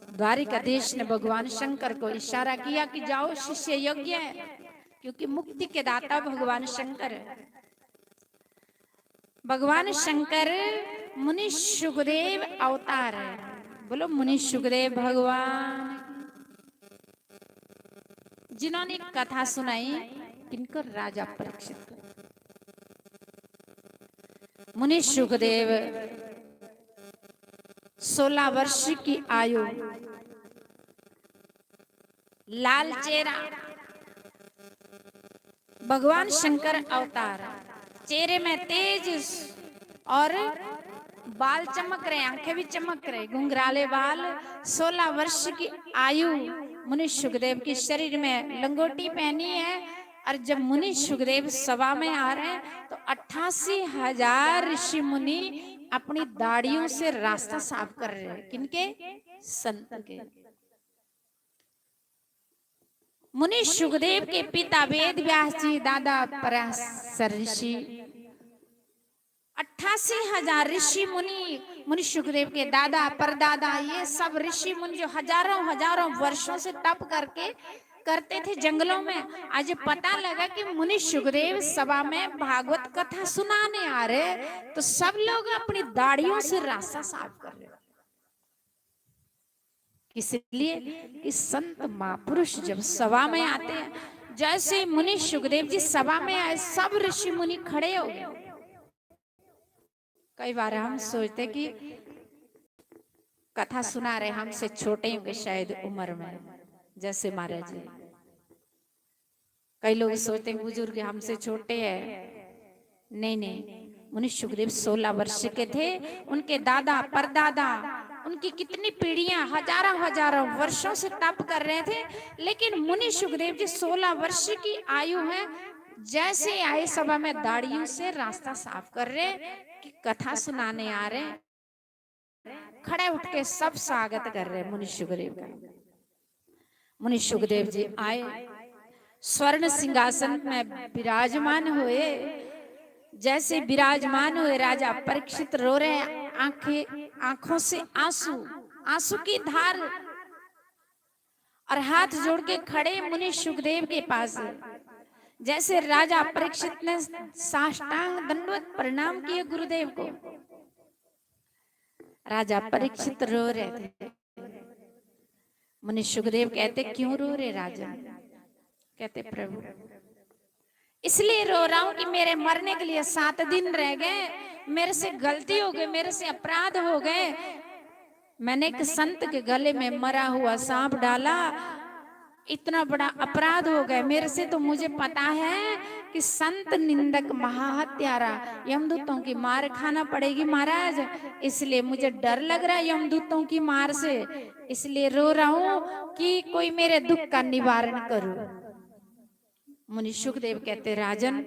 द्वारिकाधीश ने भगवान शंकर को इशारा किया कि जाओ, शिष्य योग्य है, क्योंकि मुक्ति के दाता भगवान शंकर है। भगवान शंकर मुनि शुकदेव अवतार है। बोलो, मुनि शुकदेव भगवान। जिन्होंने कथा सुनाई किनको? राजा परीक्षित। मुनि शुकदेव, सोलह वर्ष की आयु, लाल चेहरा, भगवान शंकर अवतार, चेहरे में तेज और बाल चमक रहे, आंखें भी चमक रहे, घुंघराले बाल। सोलह वर्ष की आयु मुनि शुकदेव की, शरीर में लंगोटी पहनी है। और जब मुनि शुकदेव सभा में आ रहे हैं तो अट्ठासी हजार ऋषि मुनि अपनी दाढ़ियों से रास्ता साफ कर रहे हैं। किनके? संत के। मुनि शुकदेव के पिता वेद व्यास जी, दादा पराशर ऋषि, अट्ठासी हजार ऋषि मुनि, मुनि शुकदेव के दादा परदादा, ये सब ऋषि मुनि जो हजारों हजारों वर्षों से तप करके करते थे जंगलों में, आज पता लगा कि मुनि शुकदेव सभा में भागवत कथा सुनाने आ रहे, तो सब लोग अपनी दाढ़ियों से रास्ता साफ कर रहे। इसलिए कि संत महापुरुष जब सभा में आते हैं, जैसे मुनि शुकदेव जी सभा में आए, सब ऋषि मुनि खड़े हो गए। कई बार हम सोचते कि कथा सुना रहे, हमसे छोटे होंगे शायद उम्र में, जैसे महाराज जी। कई लोग सोचते हैं बुजुर्ग हमसे छोटे हैं। नहीं, नहीं, मुनि शुकदेव सोलह वर्ष के थे। उनके दादा परदादा, उनकी कितनी पीढ़ियां, हजारों हजारों वर्षों से तप कर रहे थे, लेकिन मुनि शुकदेव जी सोलह वर्ष की आयु है, जैसे आए सभा में दाढ़ियों से रास्ता साफ कर रहे कि कथा सुनाने आ रहे। खड़े उठ के सब स्वागत कर रहे मुनि शुकदेव का। मुनि शुकदेव जी आए, स्वर्ण सिंहासन में विराजमान हुए। जैसे विराजमान हुए, राजा परीक्षित रो रहे, आंखें, आंखों से आंसू, आंसू की धार, और हाथ जोड़ के खड़े मुनि शुकदेव के पास। जैसे राजा परीक्षित ने साष्टांग दंडवत प्रणाम किए गुरुदेव को। राजा परीक्षित रो रहे थे। मुनि शुकदेव कहते, "क्यों रो रहे राजन?" कहते, "प्रभु, इसलिए रो रहा हूं कि मेरे मरने के लिए सात दिन रह गए, मेरे से गलती हो गई, मेरे से अपराध हो गए, मैंने एक संत के गले में मरा हुआ सांप डाला, इतना बड़ा अपराध हो गया मेरे से। तो मुझे पता है कि संत निंदक महाहत्यारा, यमदूतों की मार खाना पड़ेगी महाराज, इसलिए मुझे डर लग रहा है यमदूतों की मार से, इसलिए रो रहा हूं कि कोई मेरे दुख का निवारण करो।" मुनि शुकदेव कहते, "राजन,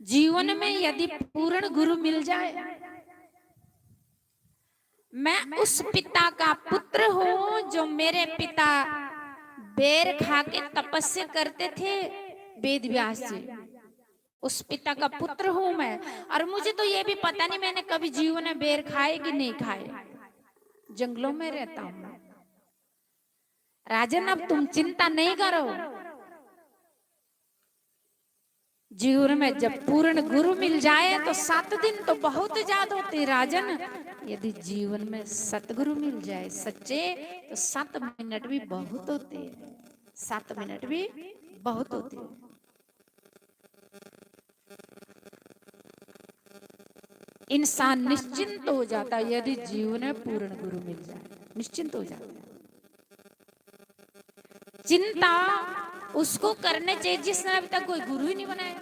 जीवन में यदि पूर्ण गुरु मिल जाए, मैं उस पिता का पुत्र हूं जो मेरे पिता बेर खा के तपस्या करते थे, वेद व्यास जी, उस पिता का पुत्र हूं मैं। और मुझे तो ये भी पता नहीं मैंने कभी जीवन में बेर खाए कि नहीं खाए, जंगलों में रहता हूं मैं। राजन, अब तुम चिंता नहीं करो, जीवन में जब पूर्ण गुरु मिल जाए तो सात दिन तो बहुत ज्यादा होते हैं राजन। यदि जीवन में सतगुरु मिल जाए सच्चे, तो सात मिनट भी बहुत होते हैं, सात मिनट भी बहुत होते हैं।" इंसान निश्चिंत हो जाता है यदि जीवन में पूर्ण गुरु मिल जाए, निश्चिंत हो जाता है। चिंता उसको करने चाहिए जिसने अभी तक कोई गुरु ही नहीं बनाया,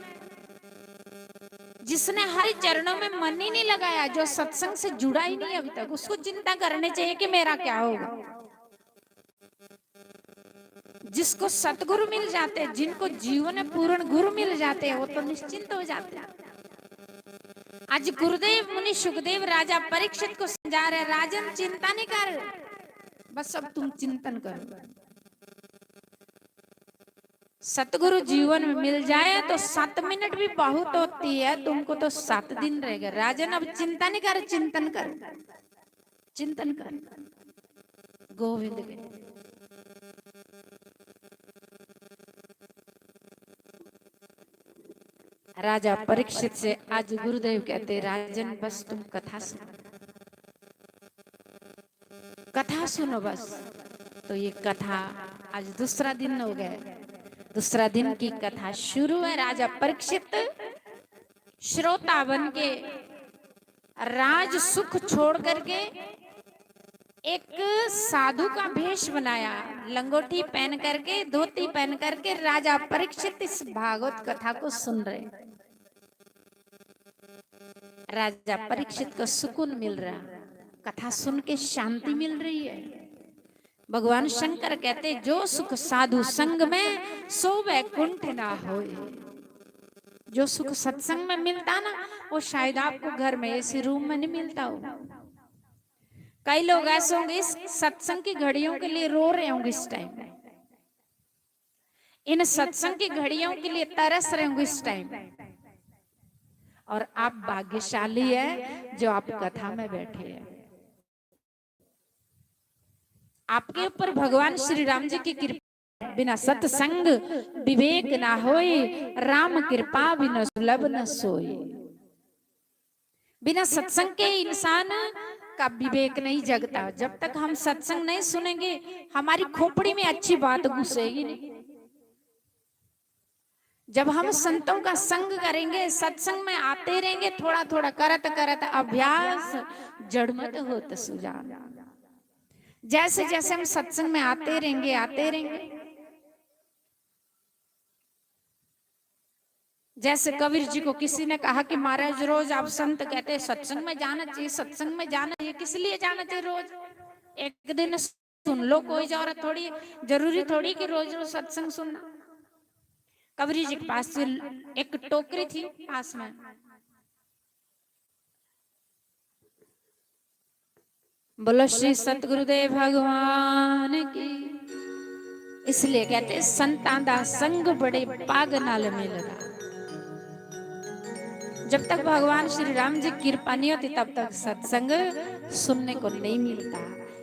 जिसने हरि चरणों में मन ही नहीं लगाया, जो सत्संग से जुड़ा ही नहीं अभी तक, उसको चिंता करने चाहिए कि मेरा क्या होगा। जिसको सतगुरु मिल जाते हैं, जिनको जीवन में पूर्ण गुरु मिल जाते हैं, वो तो निश्चिंत हो जाते हैं। आज गुरुदेव मुनि शुकदेव राजा परीक्षित को समझा रहे, "राजन, चिंता नहीं कर, बस अब तुम चिंतन करो।" सतगुरु जीवन में मिल जाए तो सात मिनट भी बहुत होती है, तुमको तो सात दिन रहेगा। राजन, अब चिंता नहीं कर, चिंतन कर, चिंतन कर गोविंद के। राजा परीक्षित से आज गुरुदेव कहते, राजन, बस तुम कथा सुनो, कथा सुनो बस। तो ये कथा, आज दूसरा दिन हो गया, दूसरा दिन की कथा शुरू है। राजा परीक्षित श्रोता बन के राज सुख छोड़ करके एक साधु का भेष बनाया, लंगोटी पहन करके, धोती पहन करके राजा परीक्षित इस भागवत कथा को सुन रहे। राजा परीक्षित को सुकून मिल रहा, कथा सुन के शांति मिल रही है। भगवान शंकर कहते, जो सुख साधु संग में, सो वैकुंठ ना होए। जो सुख सत्संग में मिलता ना, वो शायद आपको घर में एसी रूम में नहीं मिलता हो। कई लोग ऐसे होंगे, इस सत्संग की घड़ियों के लिए रो रहे होंगे इस टाइम, इन सत्संग की घड़ियों के लिए तरस रहे होंगे इस टाइम। और आप भाग्यशाली है जो आप कथा में बैठे हैं। आपके ऊपर भगवान श्री राम जी की कृपा। बिना सत्संग विवेक ना होए, राम कृपा बिना सुलभ न सोए। बिना सत्संग के इंसान का विवेक नहीं जगता। जब तक हम सत्संग नहीं सुनेंगे, हमारी खोपड़ी में अच्छी बात घुसेगी नहीं। जब हम संतों का संग करेंगे, सत्संग में आते रहेंगे, थोड़ा थोड़ा करत करत अभ्यास, जड़मत होत सुजान। जैसे जैसे हम सत्संग में आते रहेंगे, आते रहेंगे, जैसे कबीर जी को किसी ने कहा कि महाराज, रोज आप संत कहते हैं सत्संग में जाना चाहिए, सत्संग में जाना चाहिए, किस लिए जाना चाहिए रोज? एक दिन सुन लो, कोई जरूरत थोड़ी, जरूरी थोड़ी कि रोज रोज सत्संग सुनना। कबीर जी के पास से एक टोकरी थी पास में। बोलो श्री सतगुरुदेव भगवान की। इसलिए कहते, संतां दा संग बड़े भाग नाल मिलदा। जब तक भगवान श्री राम जी की कृपा नहीं होती, तब तक सत्संग सुनने को नहीं मिलता।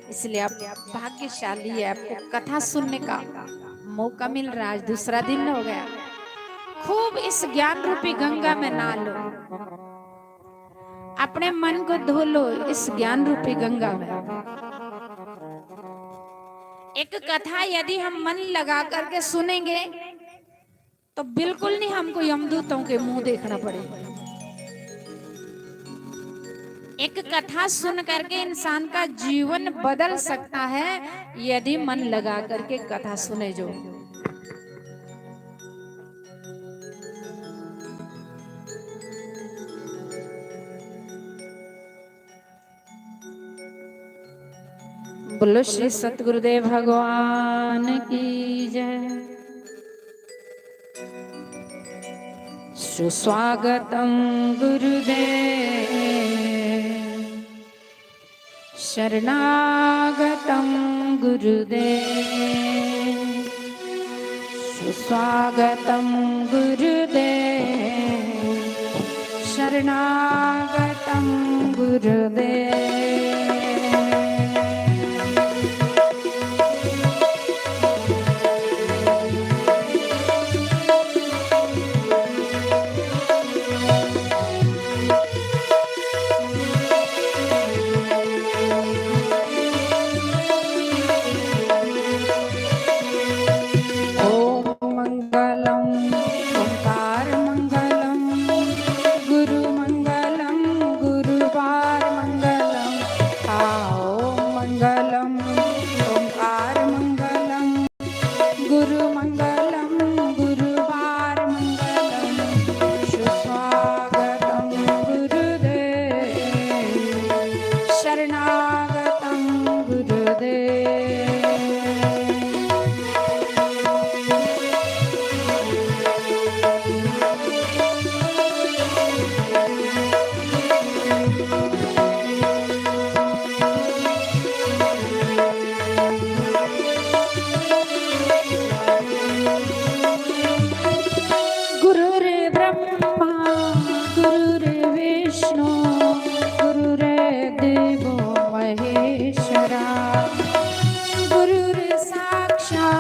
इसलिए आप भाग्यशाली है, आपको कथा सुनने का मौका मिल रहा है। आज दूसरा दिन हो गया। खूब इस ज्ञान रूपी गंगा में नहा लो, अपने मन को धो लो इस ज्ञान रूपी गंगा में। एक कथा यदि हम मन लगा करके सुनेंगे, तो बिल्कुल नहीं हमको यमदूतों के मुंह देखना पड़ेगा। एक कथा सुन करके इंसान का जीवन बदल सकता है, यदि मन लगा करके कथा सुने जो। बोलो श्री सतगुरुदेव भगवान की जय। सुस्वागतम गुरुदेव, शरणागतम गुरुदेव, सुस्वागतम गुरुदेव, शरणागतम गुरुदेव। महेश्वरा। गुरुर्साक्षात्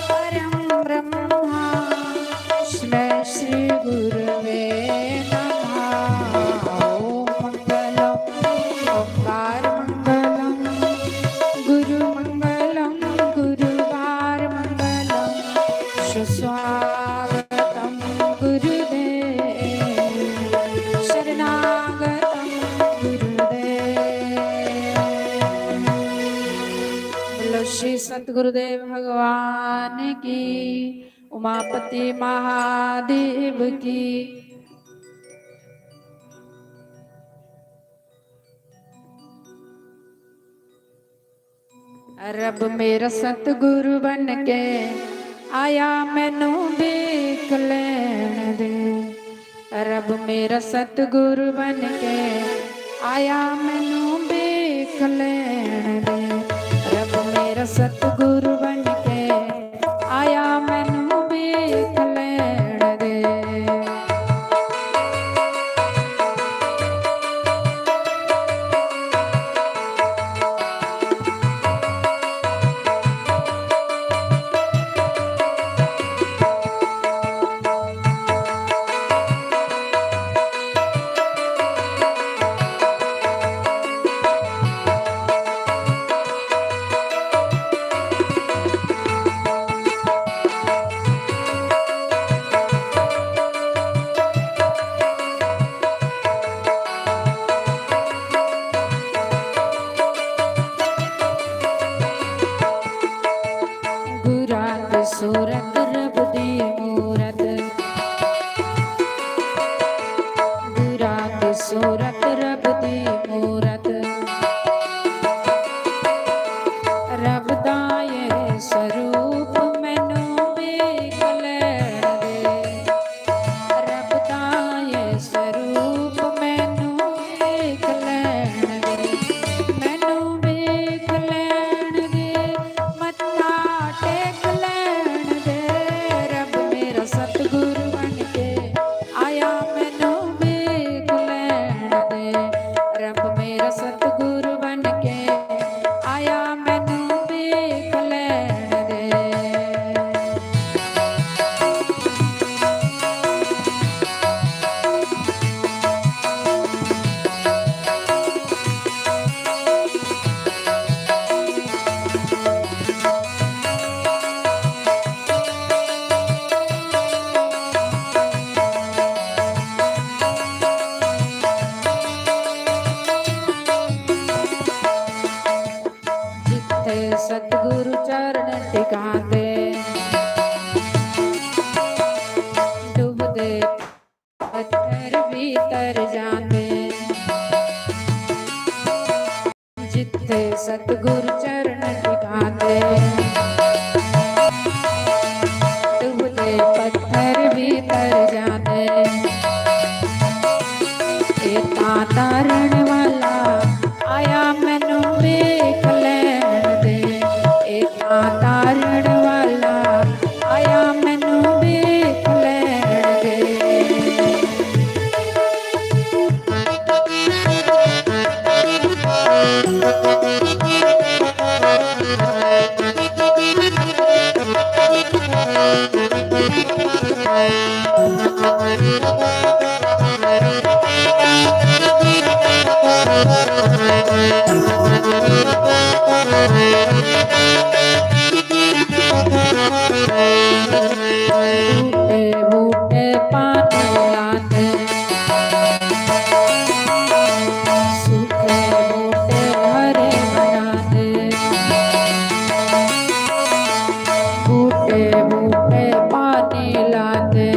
परं ब्रह्मा, तस्मै श्री गुरवे नमः। ॐ मंगलम, ओंकार मंगलम, गुरु मंगलम, गुरुवार मंगलम, सुस्वागतम गुरुदेव, शरणागतम गुरुदेव। बोलो श्री सतगुरुदेव भगवान की, उमापति महादेव की। रब मेरा सतगुरु बन के आया, मैनू भीख लेण दे। रब मेरा सतगुरु बन के आया, मैनू भीख लेण दे। रब मेरा सतगुरु बन के आया, मैनू भीख लेण दे। गुरात सूरत रब दी मूरत, गुरात सूरत रब दी मूरत। रब दा ये स्वरूप मैनू भीख लेण दे। रब दा ये स्वरूप मैनू भीख लेण दे। मैनू भीख लेण दे, मत्था टेक लेण दे। रब मेरा सतगुरु बन के आया, मैनू भीख लेण दे। रब मेरा सतगुरु बन के आया, मैनू भीख लेण दे। जित्थे सतगुरु चरण टिकांदे, डुबदे पत्थर भी तर जांदे। जित्थे सतगुरु चरण टिकांदे, डुबदे पत्थर भी तर जांदे। ए तां तारण वाला आया, मैनू भीख लेण दे। ए तां तारण वाला आया, मैनू भीख लेण दे। बूटे बूटे पानी लाते, सूखे बूटे हरे बनाते। बूटे बूटे पानी लाते,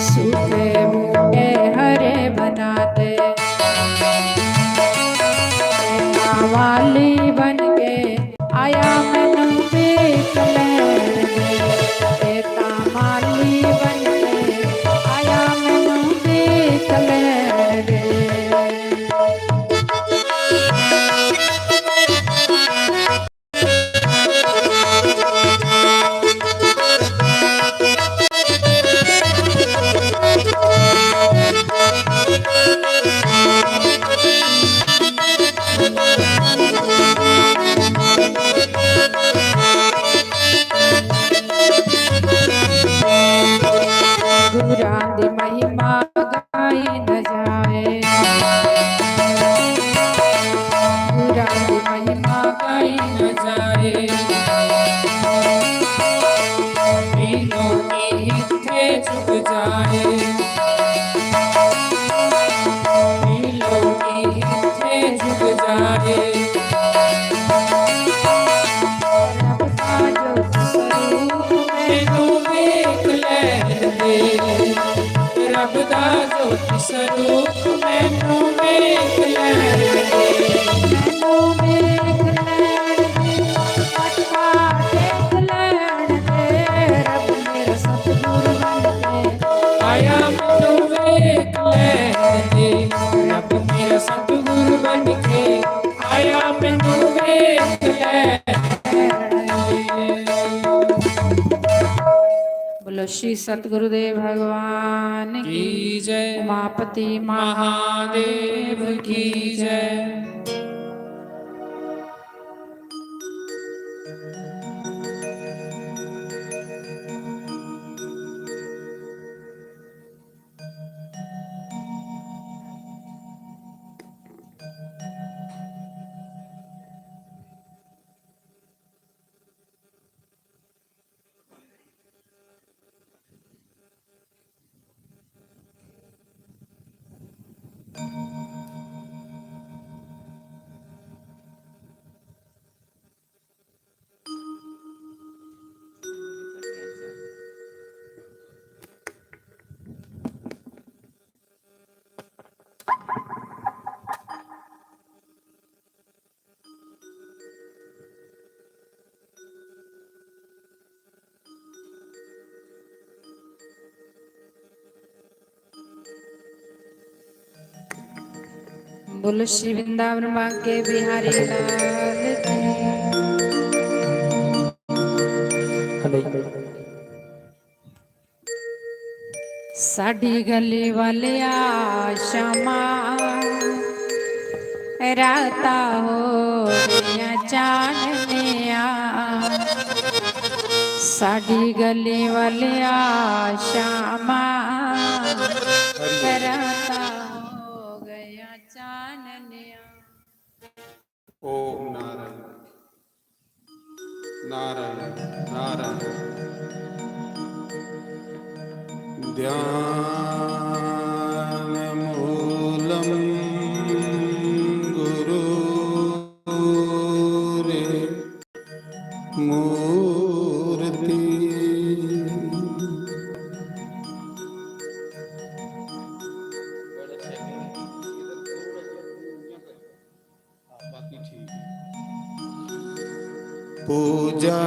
सूखे बूटे हरे बनाते। वाली बन के आया, मैनू भीख लेण दे। ए तां माली बन के आया, मैनू भीख लेण दे। ਆਏ। ਰੱਬ ਦਾ ਜੋਤ ਸਰੂਪ ਮੈਨੂੰ ਵੇਖ ਲੈਣ ਦੇ, ਰੱਬ ਦਾ ਜੋਤ ਸਰੂਪ ਮੈਨੂੰ ਵੇਖ ਲੈਣ ਦੇ, ਮੈਨੂੰ ਵੇਖ ਲੈਣ ਦੇ, ਮੱਥਾ ਟੇਕ ਲੈਣ ਦੇ, ਰੱਬ ਮੇਰਾ ਸਤਿਗੁਰ ਬਣ ਕੇ ਆਇਆ, ਮੈਨੂੰ ਵੇਖ ਲੈਣ ਦੇ, ਰੱਬ ਮੇਰਾ ਸਤਿਗੁਰ ਬਣ ਕੇ ਆਇਆ, ਮੈਨੂੰ ਵੇਖ ਲੈਣ ਦੇ। बोलो श्री सतगुरुदेव भगवान की की जय। उमापति महादेव की जय। बोलो श्री वृंदावन बांके बिहारी लाल की। साडी गली वालिया श्यामा, राता हो गया चाननिया। साडी गली वालिया श्यामा, राता हो गया चाननिया। ओम नारायण। नारायण, नारायण। ध्यान मूलम गुरु रे मूर्ति। बाकी ठीक है। पूजा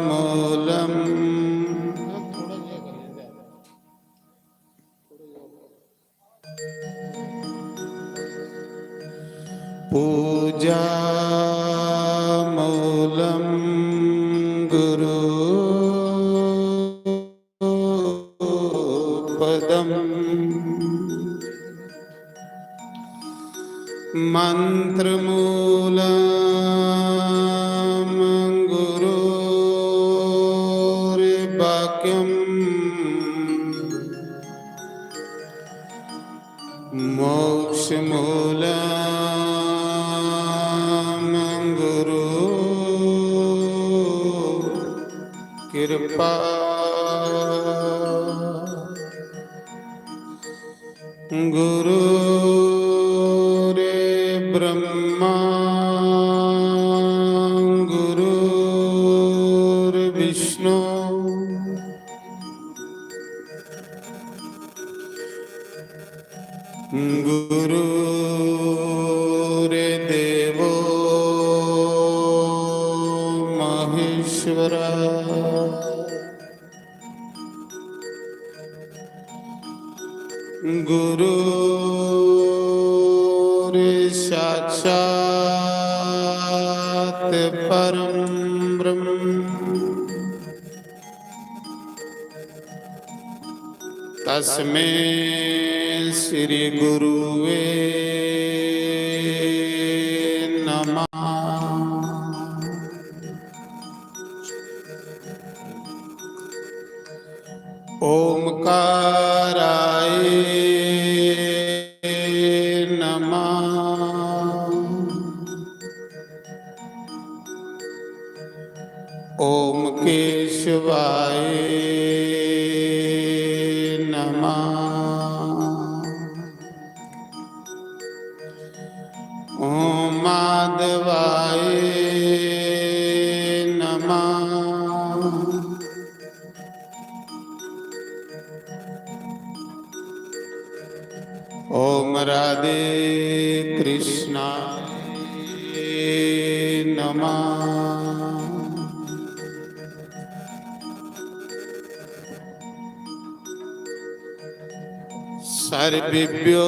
मूलम। पूजा मूलम गुरु पदम। मंत्र मूलम गुरुर्वाक्यम। मोक्ष मूलम गुरु कृपा। गुरु रे ब्रह्मा गुरु विष्णु गुरु रे देवो महेश्वरा। गुरु रे साक्षात परम ब्रह्म। तस्मे श्री गुरुवे नमः। ओमकाराय नमः। ओम केशवाय नमः। ॐ माधवाय नमः। ॐ राधे कृष्णाय नमः। सर्वेभ्यो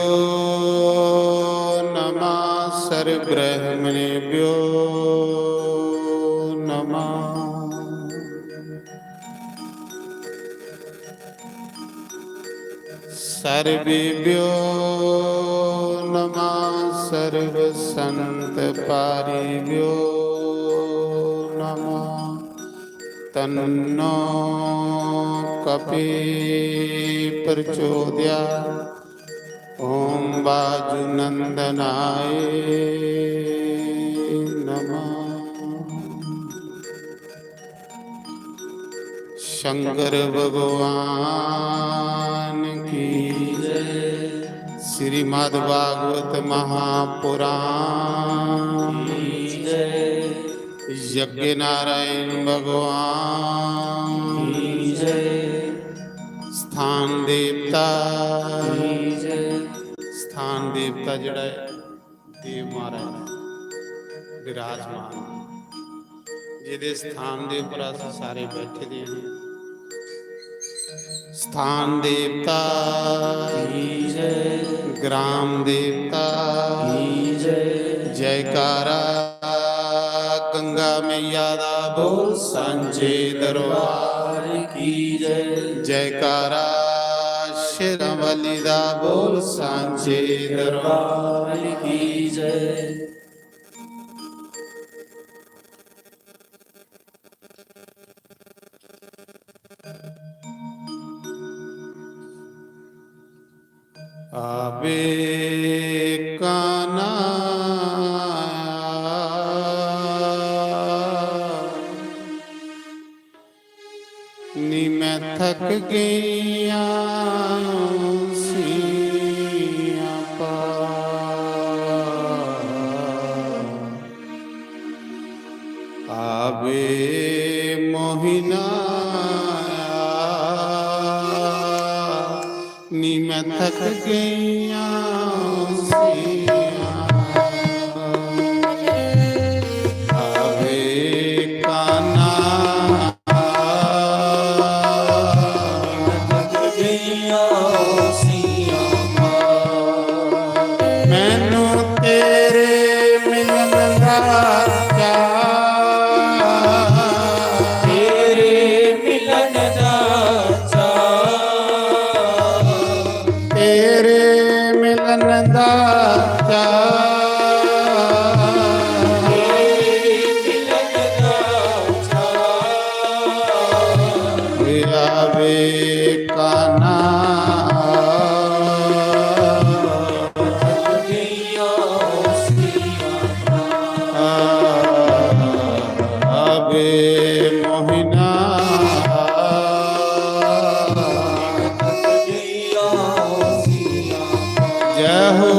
नमः, सर्वब्राह्मणेभ्यो नमः। सर्वेभ्यो नमः, सर्वसंत पारिभ्यो नमः। तन्नो कपि प्रचोदयात्। ॐ वायुनन्दनाय नमः। शंकर भगवान की जय। श्रीमद् भागवत महापुराण की जय। यज्ञ नारायण भगवान की जय। स्थान देवता की जय। स्थान देवता जेह्ड़ा ऐ, देव महाराज विराजमान, जेह्दे स्थान दे उप्पर अस सारे बैठे दे आं। स्थान देवता की जय। ग्राम देवता की जय। जयकारा गंगा मैया दा बोल सांझे दरबार की जय। जयकारा शेरां वाली दा बोल सांझे दरबार की जय। आवे कान्हा, नी मैं थक गईयां सीयां पार। आवे मोहिना, नी मैं थक गईयां सीयां। आवे कान्हा, मैनू तेरे मिलन दा चाऽ, तेरे मिलन दा चाऽ, तेरे मिलन दा चाऽ। आवे कान्हा, आवे मोहिना। जय हो।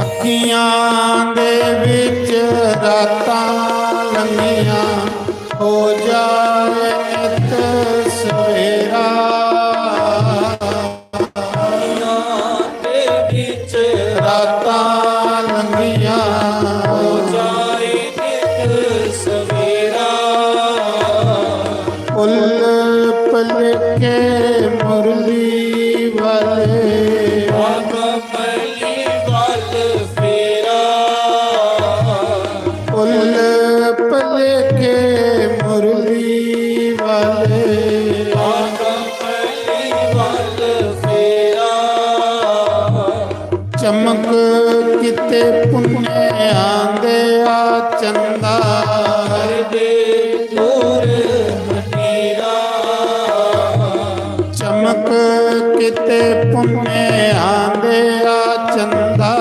अखियां दे विच रातां लंघियां, हो जाए नित सवेरा। अखियां दे विच रातां लंघियां, हो जाए नित सवेरा। पुल पलके मुरली वाले, बाबा मरली वाल फेरा। चमक किते पुन्नेआं देआ चंदा। चमक किते पुन्नेआं देआ चंदा।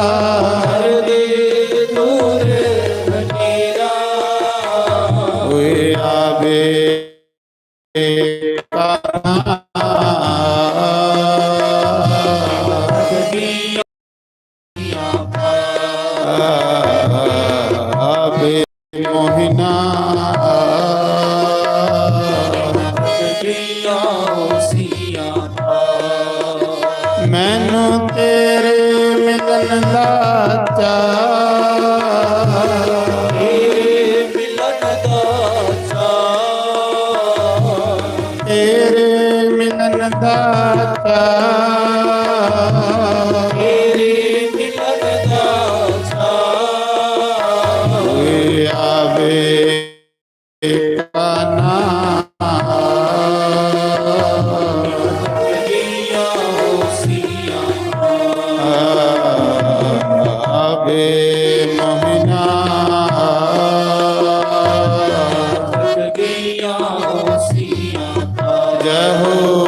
होया बेकाना। आवे मोहिना। मैनू तेरे मिलन दा चाऽ। तेरे मिलन दा चाऽ। होया बेकाना। आवे मोहिना। जय हो।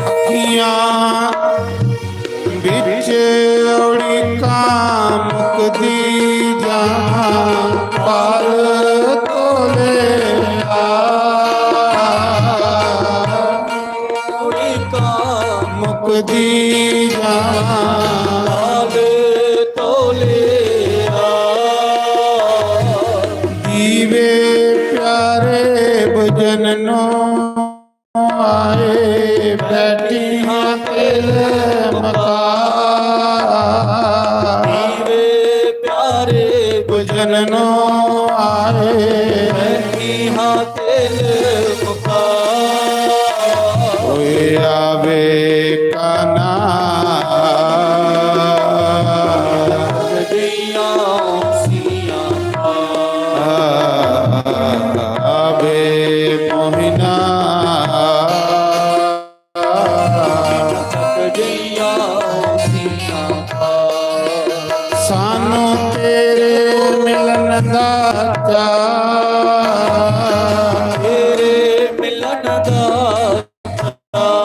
अखियां बिच उड़िकां मुकदी जां पाल तोले आ। उड़िकां मुकदी जां पाल तोले आ। दीवे प्यारे बुझन नू आए बैठी हां तिल मका। दीवे प्यारे बुझन नू आए बैठी हां तिल मका। होया बेकाना। दियां सियां आवे मोहिना। सानू तेरे मिलन दा चाऽ। तेरे मिलन दा चाऽ।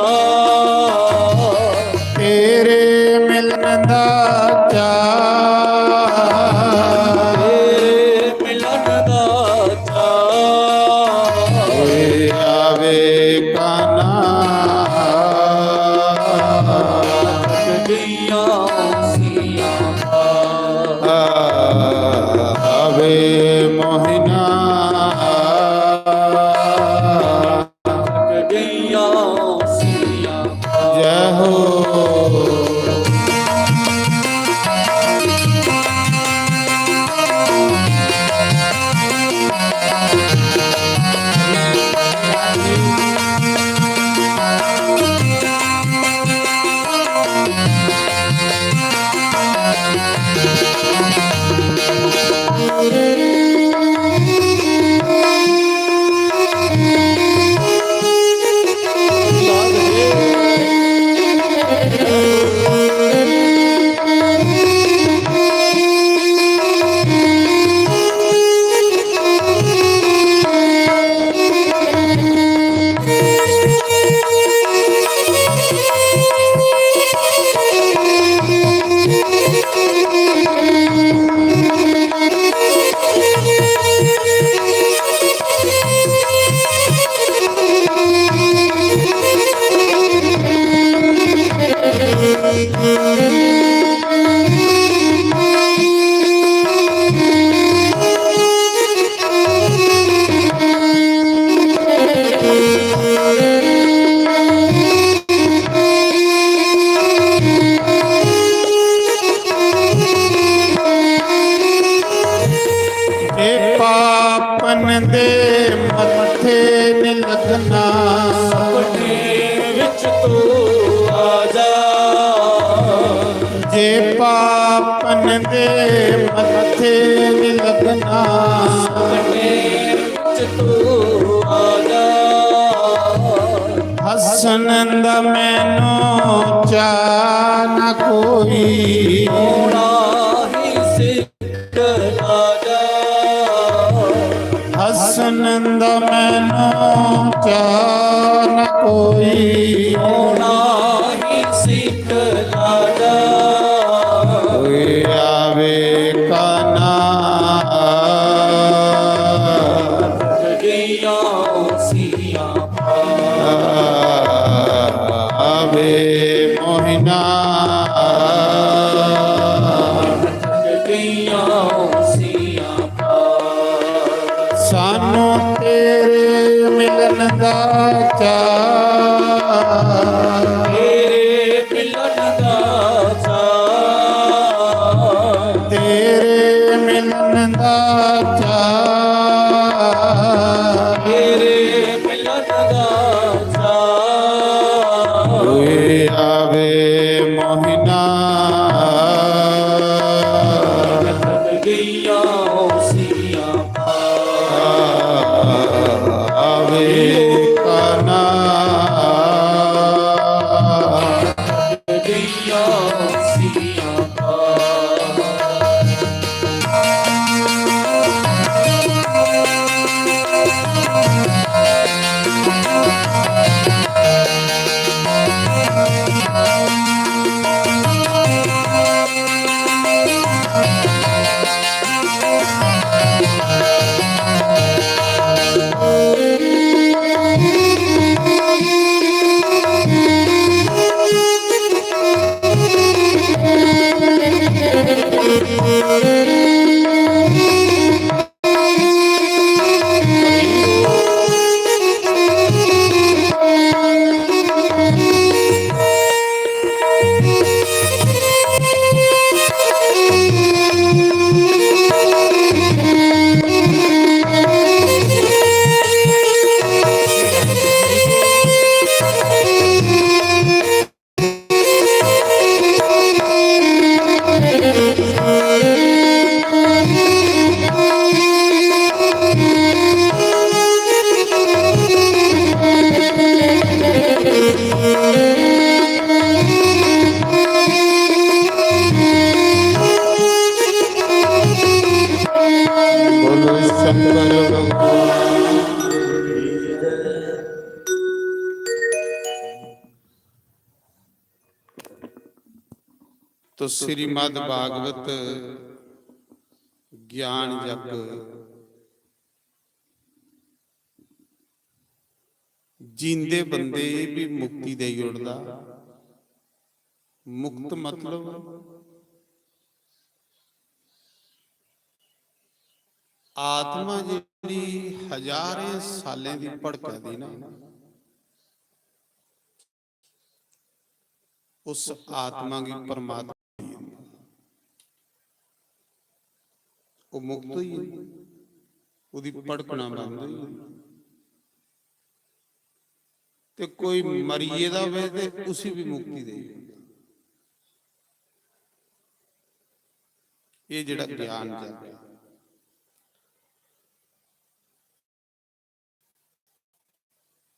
तेरे मिलन दा चाऽ। तेरे मिलन दा चाऽ। होया बेकाना। आवे मोहिना। मत्थे नी लगना। सपने विच तू आ जा। जे पापन दे मत्थे नी लगना। सपने विच तू आ जा। हसन दा मैनू चा ना कोई। होना ही सिख राजा। हसन दा मैनू चा ना कोई। होना ही सिख राजा। कोई आवे का ना। गईयां उसियां आवे मोहिना। गईयां उसियां सानू तेरे मिलन दा चाऽ। तेरे मिलन दा चाऽ। तेरे मिलन दा चाऽ। तेरे मिलन दा चाऽ। कोई आवे मोहिना। गईयां उसियां आवे का ना। गईयां उसियां बोलो शंकर भगवान। तो श्रीमद् भागवत ज्ञान यज्ञ जींदे बंदे गी भी मुक्ति देई ओड़दा। मुक्त मतलब आत्मा जेह्ड़ी हजारें सालें दी भड़का दी ना, उस आत्मा गी परमात्मा, ओह् मुक्त होई जंदी, ओह्दी भड़कना बंद होई जंदी। ते कोई मरी गेदा होवे ते उसी भी मुक्ति देई ओड़दा। एह् जेह्ड़ा ज्ञान जागेआ,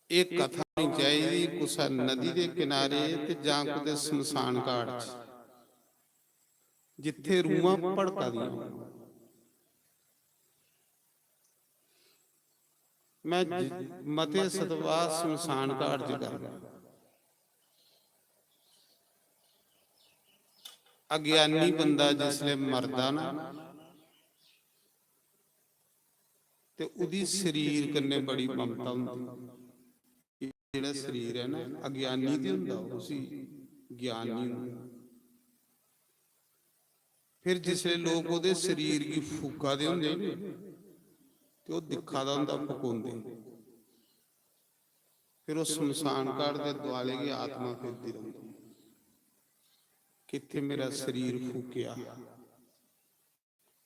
एह् कथा होनी चाहिदी कुसै नदी दे किनारे ते जां कुतै शमशान घाट च, जित्थै रूहां भड़का दियां होन। मैं ज-, मते सतवाह शमशान घाट च करना। अज्ञानी बंदा जिसलै मरदा ना, ते ओह्दी शरीर कन्नै बड़ी ममता होंदी। जेह्ड़ा शरीर ऐ ना, अज्ञानी ते होंदा, उसी ज्ञान नहीं होंदा। फिर जिसले लोग ओह्दे शरीर गी फूका दे होंदे ने, ते ओह् दिक्खा दा होंदा फकोंदे। फिर ओह् शमशान घाट दे दुआले गी आत्मा फिरदी रौंह्दी, कित्थे मेरा शरीर फूकेआ।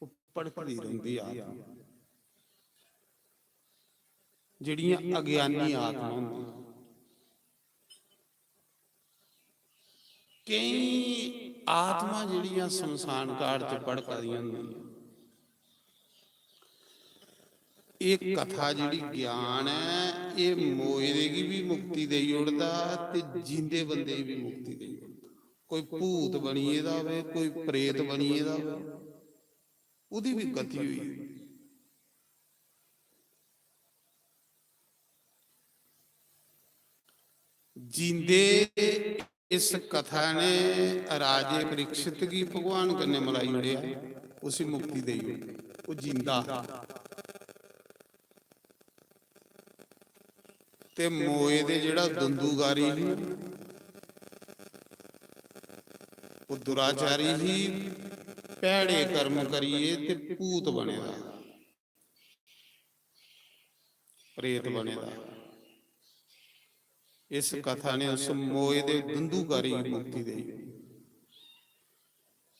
ओह् भड़कदी रौंह्दी आत्मा। जेह्ड़ियां अज्ञानी आत्मा होंदियां। केईं आत्मा जेह्ड़ियां शमशान घाट च भड़का दियां होंदियां। एह् कथा जेह्ड़ी ज्ञान ऐ, एह् मोए दे गी बी मुक्ति देई ओड़दा ते जींदे बंदे गी बी मुक्ति देई ओड़दा। कोई भूत बनी गेदा होवे, कोई प्रेत बनी गेदा होवे, ओह्दी बी गति होई जंदी। जींदे इस कथा ने राजे परीक्षित गी भगवान कन्नै मलाई ओड़ेआ, उसी मुक्ति देई ओड़ी। ओह् जींदा हा। ते मोए दे जेह्ड़ा दुंदुकारी ही, ओह् दुराचारी ही, भैड़े कर्म करियै ते भूत बने दा, प्रेत बने दा। इस कथा ने उस मोए दे दुंदुकारी गी मुक्ति देई,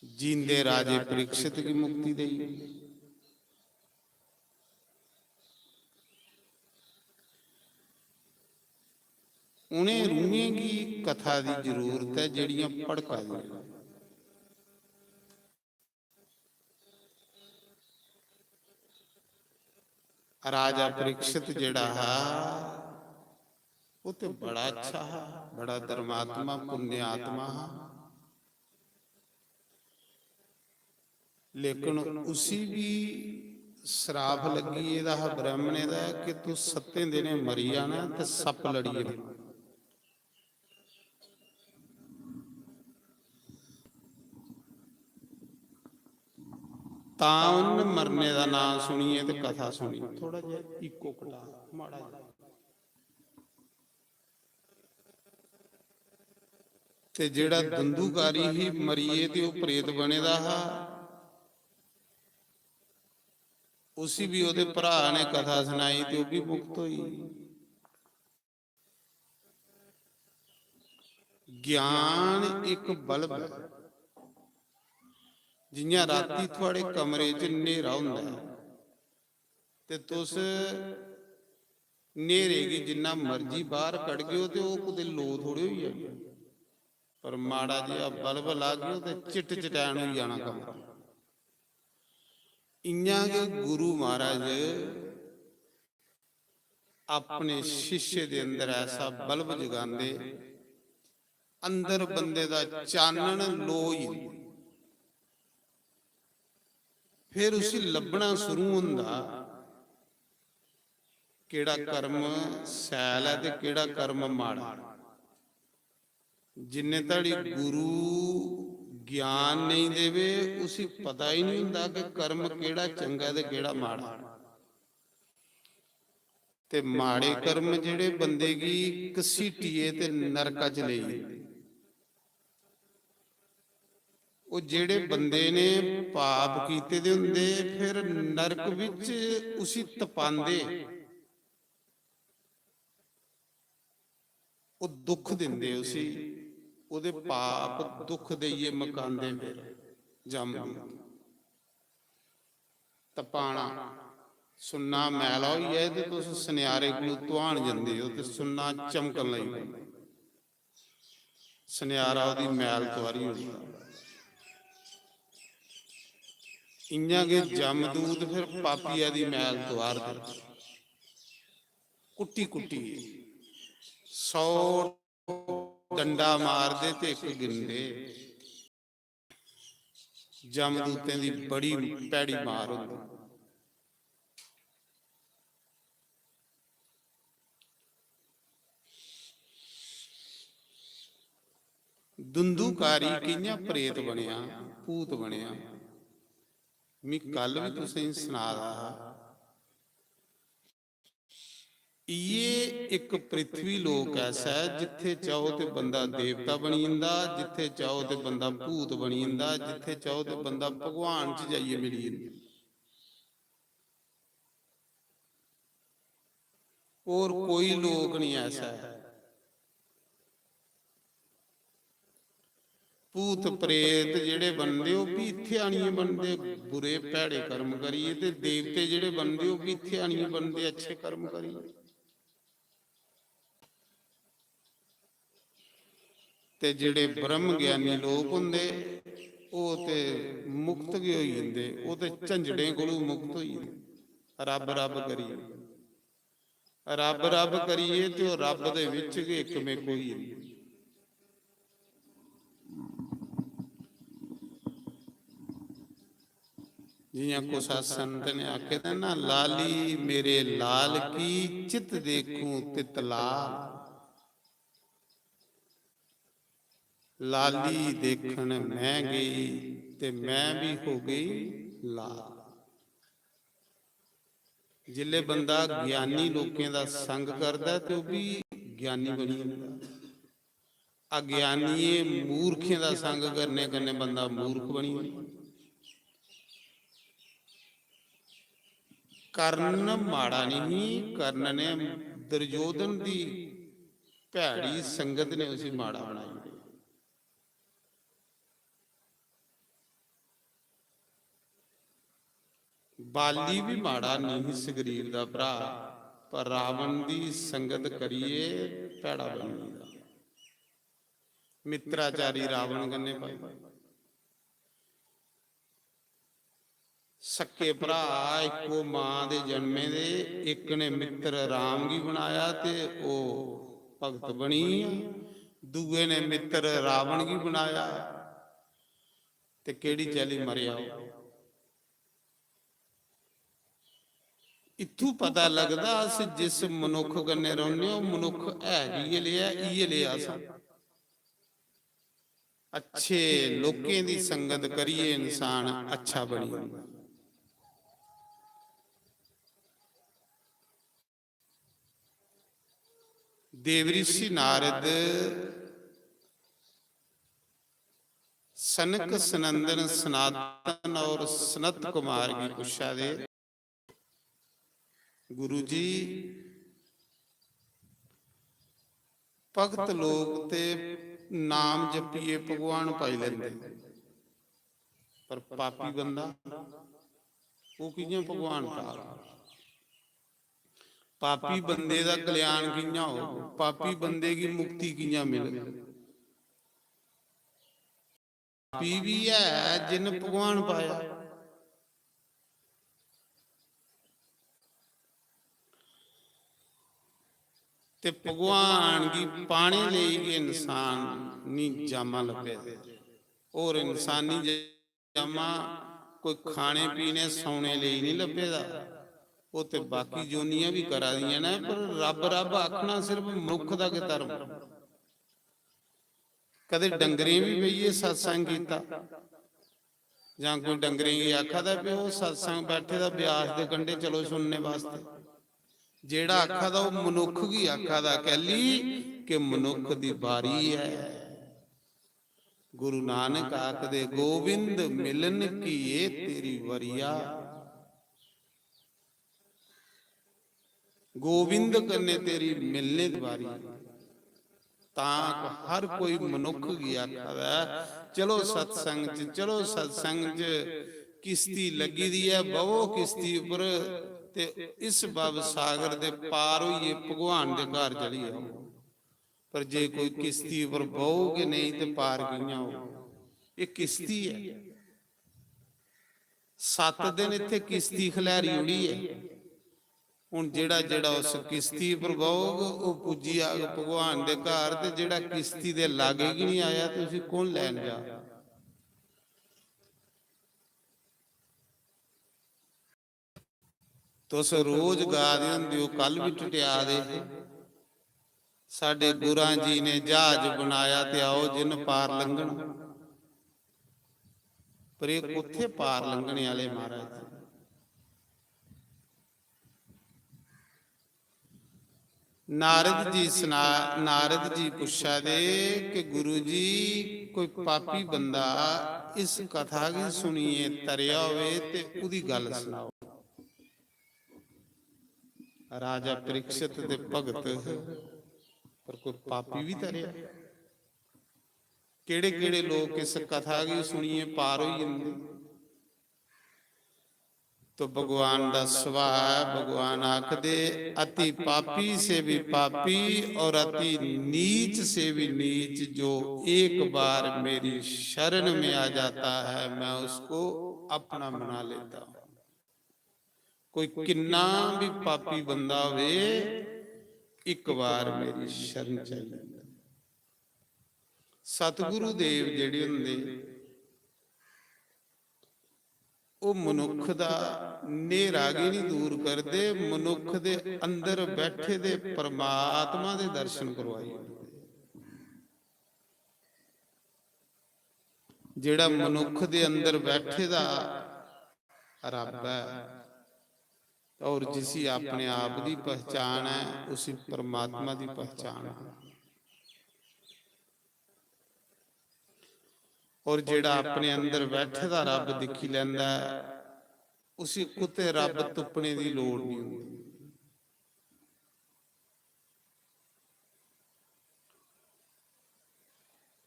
जींदे राजे परीक्षित गी मुक्ति देई। उ'नें रूहें गी कथा दी जरूरत ऐ जेह्ड़ियां भड़का दियां। राजा परीक्षित जेह्ड़ा हा, ओह् ते बड़ा अच्छा हा, बड़ा धर्मात्मा, पुण्यात्मा हा। लेकिन उसी बी श्राप लग्गी गेदा हा ब्राह्मणे दा कि तू सत्तें दिनें मरी जाना ते सप्प लड़ी जाना। तां उन्न मरने दा नांऽ सुनियै ते कथा सुनी, थोड़ा जेहा इको कटा माड़ा जेहा। ते जेह्ड़ा धुंधुकारी ही, मरियै ते ओह् प्रेत बने दा हा, उसी बी ओह्दे भ्राऽ ने कथा सनाई ते ओह् बी मुक्त होई। ज्ञान इक बल्ब ऐ। जि'यां रातीं थुआढ़े कमरे च न्हेरा होंदा ऐ ते तुस न्हेरे गी जिन्ना मर्जी बाहर कड्ढगेओ ते ओह् कुतै लो थोड़े होई जानी, पर माड़ा जेहा बल्ब लाह्गेओ ते चिट चटैन होई जाना कमरा। इ'यां गै गुरु महाराज अपने शिष्य दे अंदर ऐसा बल्ब जगांदे, अंदर बंदे दा चानन लो होई जंदा। फिर उसी लब्भना शुरू होंदा, केह्ड़ा कर्म शैल ऐ ते केह्ड़ा कर्म माड़ा। जिन्ने धड़ी गुरु ज्ञान नेईं देवे, उसी पता ही नहीं होंदा कि कर्म केह्ड़ा चंगा ते केह्ड़ा माड़ा। ते माड़े कर्म जेह्ड़े बंदे गी घसीटियै ते नरका च लेई जंदे, ओह् जेह्ड़े बंदे ने पाप कीते दे होंदे, फिर नरक बिच उसी तपांदे, ओह् दुख दिंदे उसी, ओह्दे पाप दुख देइयै मकांदे फिर जमदूत। तपाना, सुन्ना मैला होई जाए ते तुस सनेयारे कोल धुआन जंदे ओ ते सुन्ना चमकन लगी पौंदा। सनेयारा ओह्दी मैल तुआरी ओड़दा। इ'यां गै जमदूत फिर पापिया दी मैल तुआरदे। कुट्टी कुट्टी सौ डंडा मारदे ते इक गिनदे। जमदूतें दी बड़ी भैड़ी मार होंदी। धुंधुकारी कि'यां प्रेत बनेआ, भूत बनेआ, मी कल बी तुसेंगी सना दा हा। इ'यै इक पृथ्वी लोक ऐसा ऐ, जित्थै चाहो ते बंदा देवता बनी जंदा, जित्थै चाहो ते बंदा भूत बनी जंदा, जित्थै चाहो ते बंदा भगवान च जाइयै मिली जंदा। होर कोई लोक निं ऐसा ऐ। भूत प्रेत जेह्ड़े बनदे, ओह् बी इत्थै आनियै बनदे, बुरे भैड़े कर्म करियै, ते देवते जेह्ड़े बनदे, ओह् बी इत्थै आनियै बनदे, अच्छे कर्म करियै। ते जेह्ड़े ब्रह्म ज्ञानी लोक होंदे, ओह् ते मुक्त गै होई जंदे, ओह् ते झंझटें कोलू मुक्त होई जंदे। रब रब करियै, रब रब करियै ते ओह् रब दे बिच गै इक मेक होई जंदे। जियां कुसा संत ने आखे दा ना, "लाली मेरे लाल की चित देखूं तित लाल।" लाली देखण मैं गई ते मैं भी हो गई लाल। जिल्ले बंदा ज्ञानी लोकें दा संग करदा ऐ ते ओह् भी ज्ञानी बनी जंदा। अज्ञानियें मूर्खें दा संग करने कन्नै बंदा मूर्ख बनी जंदा। कर्ण माड़ा नहीं, कर्ण ने दुर्योधन दी भैड़ी संगत ने उसी माड़ा बनाई ओड़ेआ। बाली भी माड़ा नहीं सुग्रीव दा भ्रा, पर रावण दी संगत करियै भैड़ा बनी गेदा। मित्राचारी रावण कन्नै भाई। सक्के भ्रा इक्को मां दे जन्मे दे, इक ने मित्र राम गी बनाया ते ओह् भगत बनी गेआ, दूए ने मित्र रावण गी बनाया ते केह्ड़ी चाल्ली मरेआ ओह्। इत्थूं पता लगदा अस जिस मनुक्ख कन्नै रौह्ने, ओह् मनुक्ख है बी इ'यै लेआ, इ'यै लेआ अस। अच्छे लोकें दी संगत करियै इंसान अच्छा बनी जंदा। देवऋषि नारद सनक सनंदन सनातन और सनत कुमार गी पुच्छा दे, "गुरु जी, भगत लोक ते नाम जपियै भगवान पाई लैंदे, पर पापी बंदा ओह् कि'यां भगवान पाग? पापी बंदे दा कल्याण कि'यां होग? पापी बंदे गी मुक्ति कि'यां मिलग?" पापी भी है जिन भगवान पाया। ते भगवान गी पाने लेई गै इंसान नी जामा लब्भे दे। होर इंसानी जामा कोई खाने पीने सौने लेई नी लब्भे दा। ओह् ते बाकी जोनियां बी करा दियां न, पर रब रब आखना सिर्फ मनुक्ख दा गै धर्म। कदे डंगरें बी बेहियै सत्संग कीता, जां कोई डंगरें गी आखा दा, "प्यो, सत्संग बैठे दा ब्यास दे कंढे, चलो सुनने वास्ते।" जेड़ा आखा दा, ओह् मनुक्ख गी आखा दा, कैली के मनुक्ख दी बारी ऐ। गुरु नानक आखदे, "गोविंद मिलन की ये तेरी वरिया।" गोविंद कन्नै तेरी मिलने दी बारी। तां हर कोई मनुक्ख गी आखा दा ऐ, "चलो सत्संग च, चलो सत्संग च।" किश्ती लग्गी दी ऐ, बवो किश्ती उप्पर ते इस भव सागर दे पार होइयै भगवान दे घर चली जाओ। पर जे कोई किश्ती उप्पर बौह्ग गै नेईं ते पार कि'यां होग? एह् किश्ती ऐ। सत्त दिन इत्थै किश्ती खलैरी ओड़ी ऐ। हुन जेह्ड़ा जेह्ड़ा उस किश्ती उप्पर बौह्ग, ओह् पुज्जी जाग भगवान दे घर, ते जेह्ड़ा किश्ती दे लागै गै निं आया, ते उसी कु'न लैन जा? तुस रोज गा दे होंदे ओ, कल बी टटेआ दे हे, "साढ़े गुरां जी ने ज्हाज बनाया ते आओ जिन पार लंघना।" पर एह् कुत्थै पार लंघने आह्ले महाराज जी? नारद जी सना-, नारद जी पुच्छा दे कि "गुरु जी, कोई पापी बंदा इस कथा गी सुनियै तरेआ होवे ते ओह्दी गल्ल सनाओ।" राजा परीक्षित दे भगत, पर कोई पापी बी तरेआ? केड़े-केड़े लोक इस कथा गी सुनियै पार होई जंदे? तो भगवान दा सुभाऽ ऐ, भगवान आखदे, "अति पापी से भी पापी और अति नीच से भी नीच जो एक बार मेरी शरण में आ जाता है, मैं उसको अपना बना लेता हूँ।" कोई किन्ना भी पापी बंदा होवे, इक बार मेरी शरण च आई जंदा। सतगुरु देव जेह्ड़े होंदे, ओह् मनुक्ख दा न्हेरा गै निं दूर करदे, मनुक्ख दे अंदर बैठे दे परमात्मा दे दर्शन करवाई ओड़दे। जेह्ड़ा मनुक्ख दे अंदर बैठे दा रब ऐ, और जिसी अपने आप दी पहचान ऐ, उसी परमात्मा दी पहचान ऐ। और जेह्ड़ा अपने अंदर बैठे दा रब दिक्खी लैंदा ऐ, उसी कुतै रब तुप्पने दी लोड़ नहीं होंदी।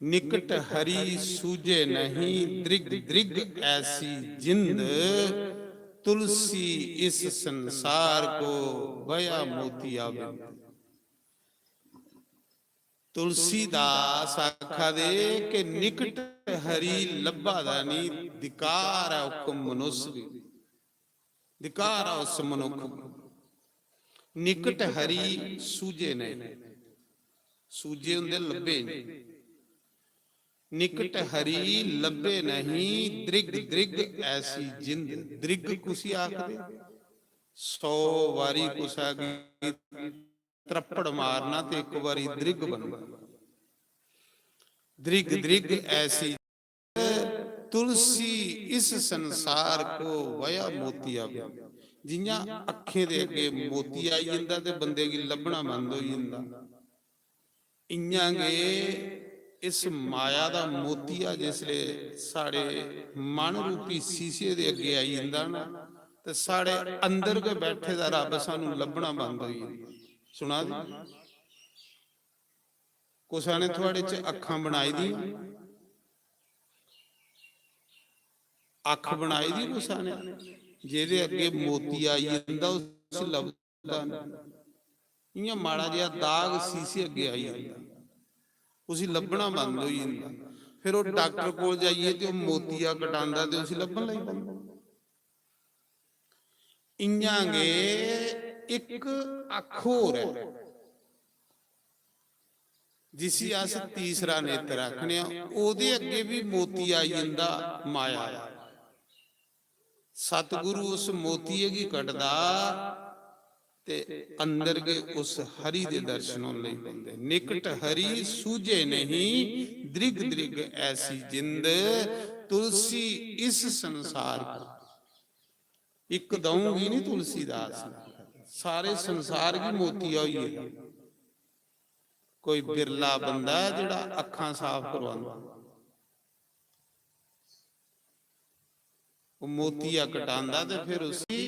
"निकट हरि सूझे नहीं, दृग दृग ऐसी जिंद, तुलसी इस संसार को बया मोतिया बिंद।" तुलसीदास आखा दे कि निकट हरि लब्भा दा नहीं, धिकार ऐ उक्क मनुष्य गी, धिकार ऐ उस मनुक्ख गी। निकट हरि सूझे नहीं, सूझे होंदे, लब्भे नहीं। निकट हरि लब्भे नहीं, दृग दृग ऐसी जिंद। दृग कुसी आखदे? सौ बारी कुसा गी त्रप्पड़ मारना ते इक बारी दृग बनना। दृग दृग ऐसी तुलसी इस संसार को वया मोतिया बिंद। जियां अक्खें दे अग्गे मोती आई जंदा ते बंदे गी लब्भना बंद होई जंदा, इयां गै इस माया दा मोतिया जिसले साढ़े मन रूपी शीशे दे अग्गे आई जंदा ना, ते साढ़े अंदर गै बैठे दा रब सानू लब्भना बंद होई जंदा। सुना दी? कुसै ने थुआड़े च अक्खां बनाई दियां? अक्ख बनाई दी कुसै ने? जेह्दे अग्गे मोती आई जंदा, उसी लभदा नहीं। इयां माड़ा जेहा दाग शीशे अग्गे आई जंदा, उसी लब्भना बंद होई जंदा। फिर ओह् डाक्टर कोल जाइयै ते ओह् मोतिया कटांदा ते उसी लब्भन लगी पौंदा। इयां गै इक अक्ख होर ऐ, जिसी अस तीसरा नेत्र आखने आं, ओह्दे अग्गे बी मोती आई जंदा, माया दा। सतगुरु उस मोतिये गी कटदा ते अंदर गै उस हरि दे दर्शन होन लगी पौंदे। "निकट हरि सूझे नहीं, दृग दृग ऐसी जिंद, तुलसी इस संसार को।" इक दऊं गी नहीं तुलसीदास ने, सारे संसार गी मोतिया होई गेदा। कोई बिरला बंदा ऐ जेह्ड़ा अक्खां साफ करवांदा। ओह् मोतिया कटांदा ते फिर उसी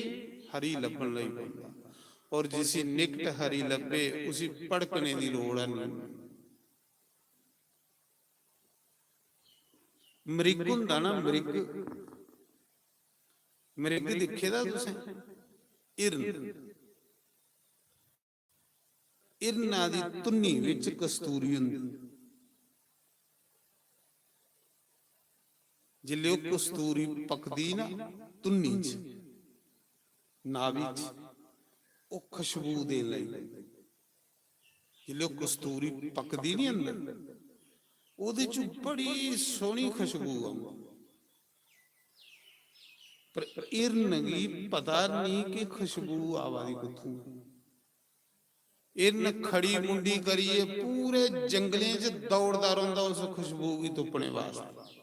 हरि लब्भन लगी पौंदा। और जिसी निकट हरि लब्भे, उसी भड़कने दी लोड़ है नहीं। मृग होंदा ना, मृग, मृग दिक्खे दा तुसें? हिरन। हिरना दी धुन्नी बिच कस्तूरी होंदी। जिसलै ओह् कस्तूरी पकदी ना धुन्नी च, नाभि च, ओह् खुशबू देन लगी पौंदी। जिसलै ओह् कस्तूरी पकदी नी अंदर, ओह्दे च बड़ी सोह्नी खुशबू औंदी। पर हिरन गी पता नी कि खुशबू आवा दी कुत्थूं ऐ। हिरन खड़ी मुंडी करियै पूरे जंगलें च दौड़दा रौंह्दा उस खुशबू गी तुप्पने वास्तै।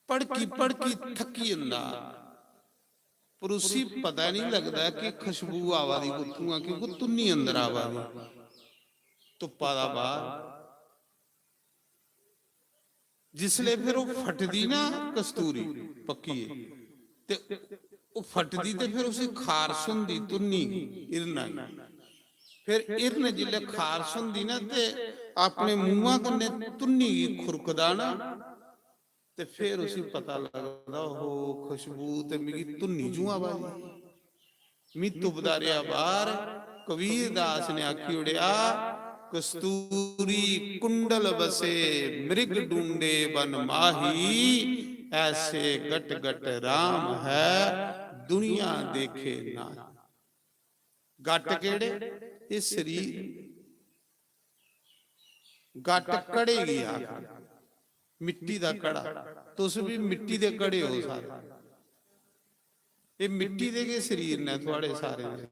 भड़की भड़की थक्की जंदा, पर उसी पता नहीं लगदा कि खुशबू आवा दी कुत्थुआं, क्योंकि धुन्नी अंदर आवा दी, धुप्पा दा बाहर। जिसले फिर ओह् फटदी ना कस्तूरी पक्कियै, ते ओह् फटदी ते फिर उसी खारस होंदी धुन्नी गी, हिरना गी। फिर हिरन जिसले खारस होंदी ना ते अपने मुंहा कन्नै धुन्नी गी खुरकदा ना, ते फिर उसी पता लगदा, "ओहो, खुशबू ते मिगी धुन्नी चूं आवा दी।" मी तुपदा रेहा बाहर। कबीर दास ने आखी ओड़ेआ, "कस्तूरी कुंडल बसे, मृग ढूंढे वन माही, ऐसे गट गट राम है, दुनिया देखे नाही।" गट केड़े? ये शरीर। गट घड़े गी आखदे, मिट्टी दा घड़ा। तुस भी मिट्टी दे घड़े हो सारे। ये मिट्टी दे गै शरीर ने थुआड़े सारे दे।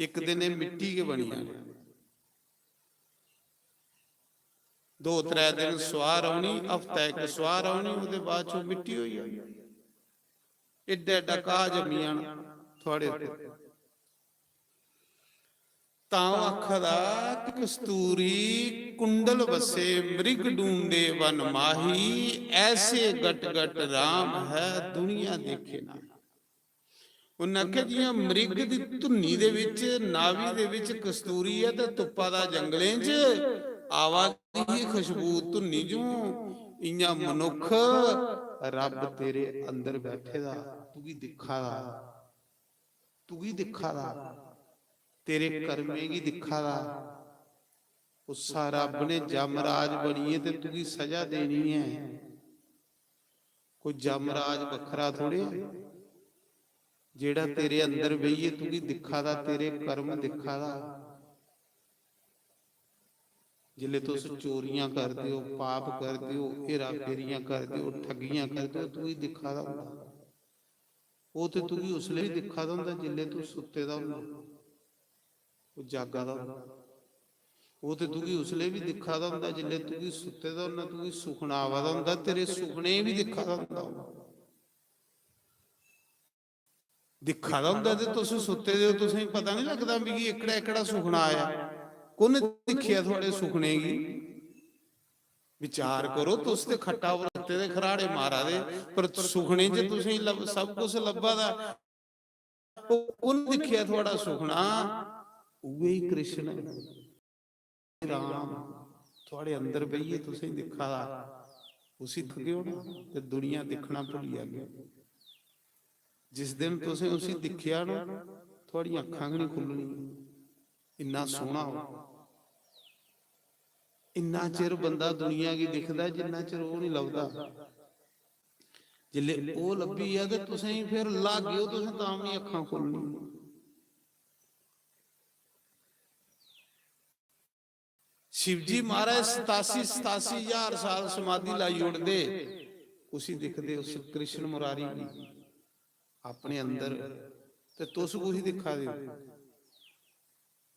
इक दिन एह् मिट्टी गै बनी जानी। दो त्रै दिन सुआह रौह्नी, हफ्ता इक सुआह रौह्नी, ओह्दे बाद च ओह् मिट्टी होई जानी। एड्डा एड्डा घाह जम्मी जाना थुआड़े उप्पर। तां ओह् आखा दा कि "कस्तूरी कुंडल बसे, मृग ढूंढे वन माही, ऐसे गट गट राम है, दुनिया देखे नाही।" उन्नै आखेआ, जि'यां मृग दी धुन्नी दे विच, नावी दे विच कस्तूरी ऐ ते तुप्पा दा जंगलें च, आवा दी ही खुशबू धुन्नी चूं, इ'यां मनुक्ख रब तेरे अंदर बैठे दा, तुगी दिक्खा दा, तुगी दिक्खा दा, तेरे कर्में गी दिक्खा दा। उस्सा रब ने जमराज बनियै ते तुगी सजा देनी ऐ। कोई जमराज बक्खरा थोड़े ऐ, जेड़ा तेरे अंदर बेहियै तुगी दिक्खा दा, तेरे कर्म दिक्खा दा। जिसले तुस चोरियां करदे हो, पाप करदे हो, हेरा फेरियां करदे हो, ठगियां करदे हो, तुगी दिक्खा दा होंदा। ओह् ते तुगी उसले बी दिक्खा दा होंदा जिसले तू सुत्ते दा होंदा, ओह् जागा दा होंदा। ओह् ते तुगी उसले बी दिक्खा दा होंदा जिसले तुगी सुत्ते दा होंदा, तुगी सुखना आवा दा होंदा, तेरे सुखने बी दिक्खा दा होंदा। दिक्खा दा होंदा ते तुस सुत्ते दे ओ, तुसेंगी पता नहीं लगदा मिगी एह्कड़ा एह्कड़ा सुखना आया। कु'न दिक्खेआ थुआड़े सुखने गी? विचार करो, तुस ते खट्टा पर सुत्ते दे, खराड़े मारा दे, पर सुखने च तुसेंगी लब-, सब कुछ लब्भा दा। ओह् कु'न दिक्खेआ थुआड़ा सुखना? उ'ऐ ही कृष्ण ऐ। राम थुआड़े अंदर बेहियै तुसेंगी दिक्खा दा, उसी दिखगे ओ ना ते दुनिया दिक्खना भुल्ली जागे। जिस दिन तुसें उसी दिक्खेआ ना, थुआड़ियां अक्खां गै नहीं खु'ल्लनियां। इन्ना सोहना ओह्। इन्ना चिर बंदा दुनिया गी दिखदा, जिन्ना चिर ओह् नहीं लभदा। जिसले ओह् लब्भी गेआ ते तुसेंगी फिर लाग्गेओ, तुसें तां बी अक्खां खोलनियां। शिवजी महाराज सतासी, सतासी हजार साल समाधि लाई ओड़दे, उसी दिखदे, उस कृष्ण मुरारी गी अपने अंदर, ते तुस कुसी दिक्खा दे ओ?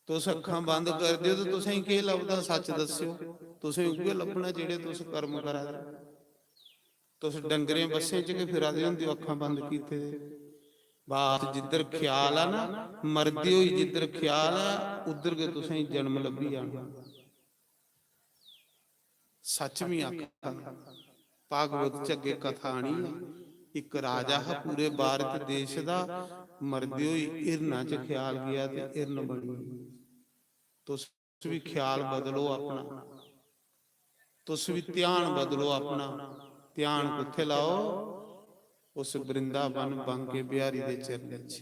तुस अक्खां बंद करदे ओ ते तुसेंगी केह् लभदा? सच्च दस्सेओ, तुसें उ'ऐ लब्भना जेह्ड़े तुस कर्म करा दे। तुस डंगरें बस्सें च गै फिरा दे होंदे ओ, अक्खां बंद कीते दे। बस जिद्धर ख्याल ऐ ना, मरदे होई जिद्धर ख्याल ऐ, उद्धर गै तुसेंगी जन्म लब्भी जाना। सच्च में आखा ना, भागवत च अग्गे कथा आनी ऐ, इक राजा हा पूरे भारत देश दा, मरदे होई हिरना च ख्याल गेआ ते हिरन बनी गेई। तुस भी ख्याल बदलो अपना, तुस भी ध्यान बदलो अपना। ध्यान कुत्थे लाओ? उस वृंदावन बांके बिहारी दे चरणें च,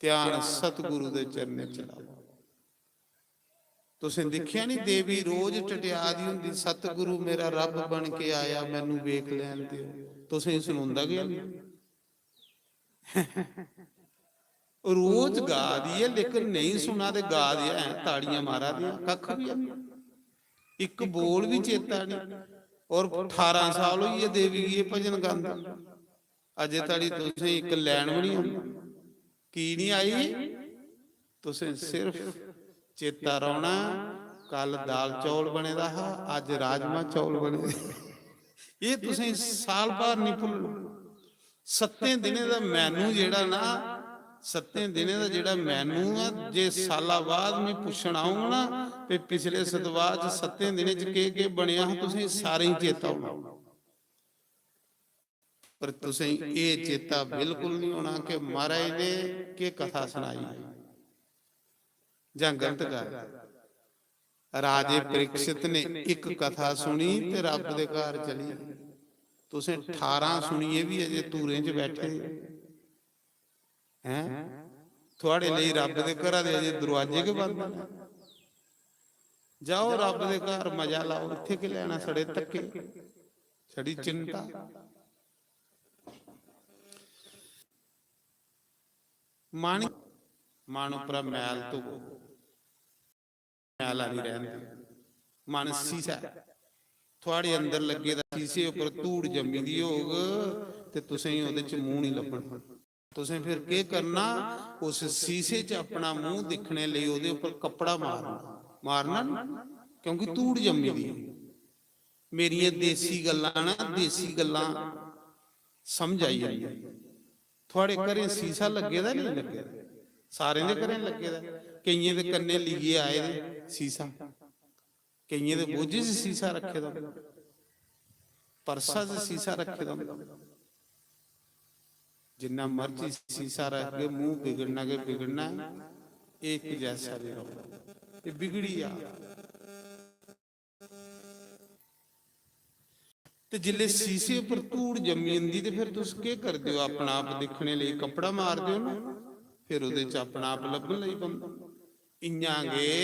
ध्यान सतगुरु दे चरणें च लाओ। तुसें दिक्खेआ नी, देवी रोज टटिया दी होंदी, "सतगुरु मेरा रब बन के आया, मैनू वेख लैन दियो।" तुसें सनोंदा गै नहीं। रोज गा दी ऐ, लेकिन नहीं सुना दे, गा दी ऐ, ताड़ियां मारा दे, कक्ख भी है नहीं। इक बोल भी चेता नहीं। और अठारां साल होई गे देवी गी एह् भजन गांदे, अजे धड़ी तुसें इक लैन भी नहीं आई। की नहीं आई? तुसें सिर्फ चेता रौहना, कल दाल चौल बने दा हा, अज राजमा चौल बने दे। एह् तुसें साल भर नहीं भुल्लना। सत्तें दिनें दा मेनू जेह्ड़ा ना, सत्तें दिनें दा जेह्ड़ा मेनू ऐ, जे साला बाद में पुच्छन आऊंगा ना, ते पिछले सतवार च सत्तें दिनें च केह् केह् बनेआ हा, तुसें सारें गी चेता होना। पर तुसें एह् चेता बिल्कुल नहीं होना कि महाराज ने केह् कथा सनाई जां गलत गल्ल। राजे परीक्षित ने इक कथा सुनी ते रब दे घर चली। तुसें ठारां सुनियै बी अजे धूरें च बैठे दे। हैं? थुआड़े लेई रब दे घरा दे अजे दरवाजे गै बंद न। जाओ रब दे घर मजा लाओ, इत्थै केह् लैना सड़े धक्के, छड़ी चिंता। मन, मन उप्परा मैल धोवो, मैला निं रैह्न देओ। मन सीसा ऐ, थुआड़े अंदर लग्गे दा सीसे उप्पर धूड़ जम्मी दी होग ते तुसें गी ओह्दे च मूंह निं लब्भना। तुसें फिर केह् करना? उस सीसे च अपना मूंह दिक्खने लेई ओह्दे उप्पर कपड़ा मारना, मारना निं, क्योंकि धूड़ जम्मी दी ऐ। मेरियां देसी गल्लां ना, देसी गल्लां समझ आई जंदियां। थुआड़े घरें सीसा लग्गे दा, नेईं लग्गे दा? सारें दे घरें लग्गे दा। केइयें दे कन्नै लेइयै आए दे सीसा, केइयें दे बोझे च सीसा रक्खे दा, पर्सा च सीसा रक्खे दा। जिन्ना मर्जी सीसा रखगे, मूंह बिगड़ना गै बिगड़ना ऐ। एह् इक जैसा निं रौह्ना, एह् बिगड़ी जा। ते जिसलै सीसे उप्पर धूड़ जम्मी जंदी ते फिर तुस केह् करदे ओ? अपना आप दिक्खने लेई कपड़ा मारदे ओ ना, फिर ओह्दे च अपना आप लब्भन लगी पौंदा। इ'यां गै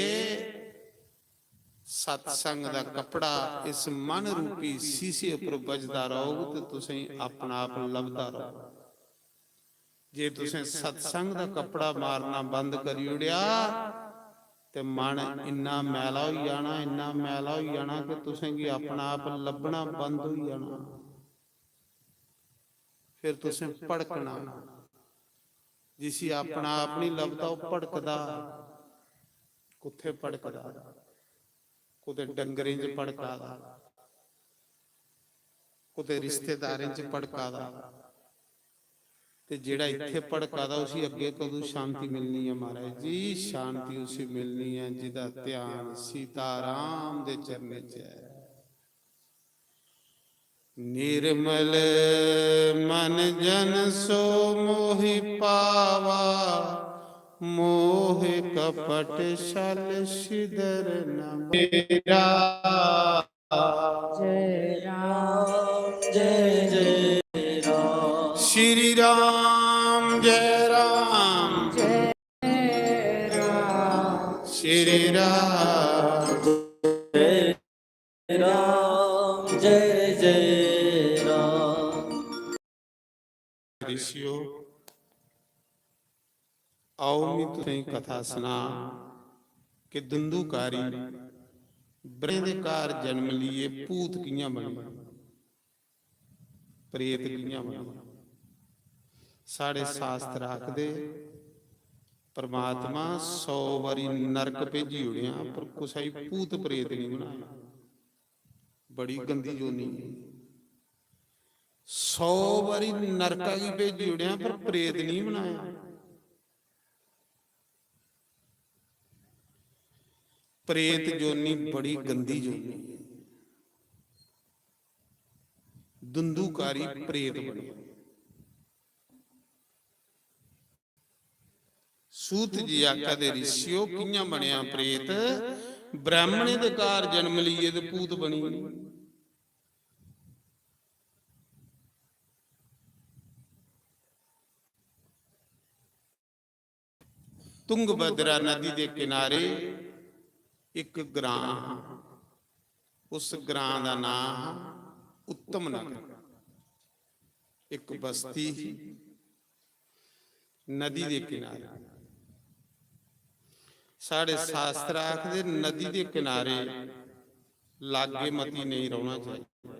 सत्संग दा कपड़ा इस मन रूपी सीसे उप्पर बजदा रौह्ग ते तुसें अपना आप लभदा रौह्ग। जे तुसें सत्संग दा कपड़ा मारना बंद करी ओड़ेआ ते मन इन्ना मैला होई जाना, इन्ना मैला होई जाना कि तुसें गी अपना आप लब्भना बंद होई जाना। फिर तुसें भड़कना। जिसी अपना आप नहीं लभदा, ओह् भड़कदा। कुत्थै भड़कदा? कुतै डंगरें च भड़का दा, कुतै रिश्तेदारें च भड़का दा। ते जेह्ड़ा इत्थै भड़का दा, उसी अग्गें कदूं शांति मिलनी ऐ महाराज जी? शांति उसी मिलनी ऐ जिदा ध्यान सीताराम दे चरणें च ऐ। निर्मल मन जन सो मोहि पावा, मोह कपट छल छिदर न मेरा। जय राम, जय जय राम। श्री राम, जय राम। जय राम। श्री राम। जय राम, जय जय राम। ऋषियो, आओ मैं तुसें कथा सुना कि धुंधुकारी ब्रह्मे दे घर जन्म लिए भूत कि'यां बने, प्रेत कि'यां बने। साढ़े शास्त्र आखदे, परमात्मा सौ बारी नरक भेजी ओड़ेआ, पर कुसै गी भूत प्रेत नहीं बनाया। बड़ी गंदी जोनी ऐ। सौ बारी नरका गी भेजी ओड़ेआ, पर प्रेत नहीं बनाया। प्रेत जोनी बड़ी गंदी जोनी ऐ। धुंधुकारी प्रेत बने। सूत जी आखा दे, ऋषियो, कि'यां बनेआ प्रेत? ब्राह्मणे दे घर जन्म लेइयै ते भूत बनी गे। तुंगभद्रा नदी दे किनारे इक ग्रां हा। उस ग्रां दा नां हा उत्तम नगर। इक बस्ती ही नदी दे किनारे। साढ़े शास्त्र आखदे, नदी दे किनारे लागे मती नेईं रौह्ना चाहिदा।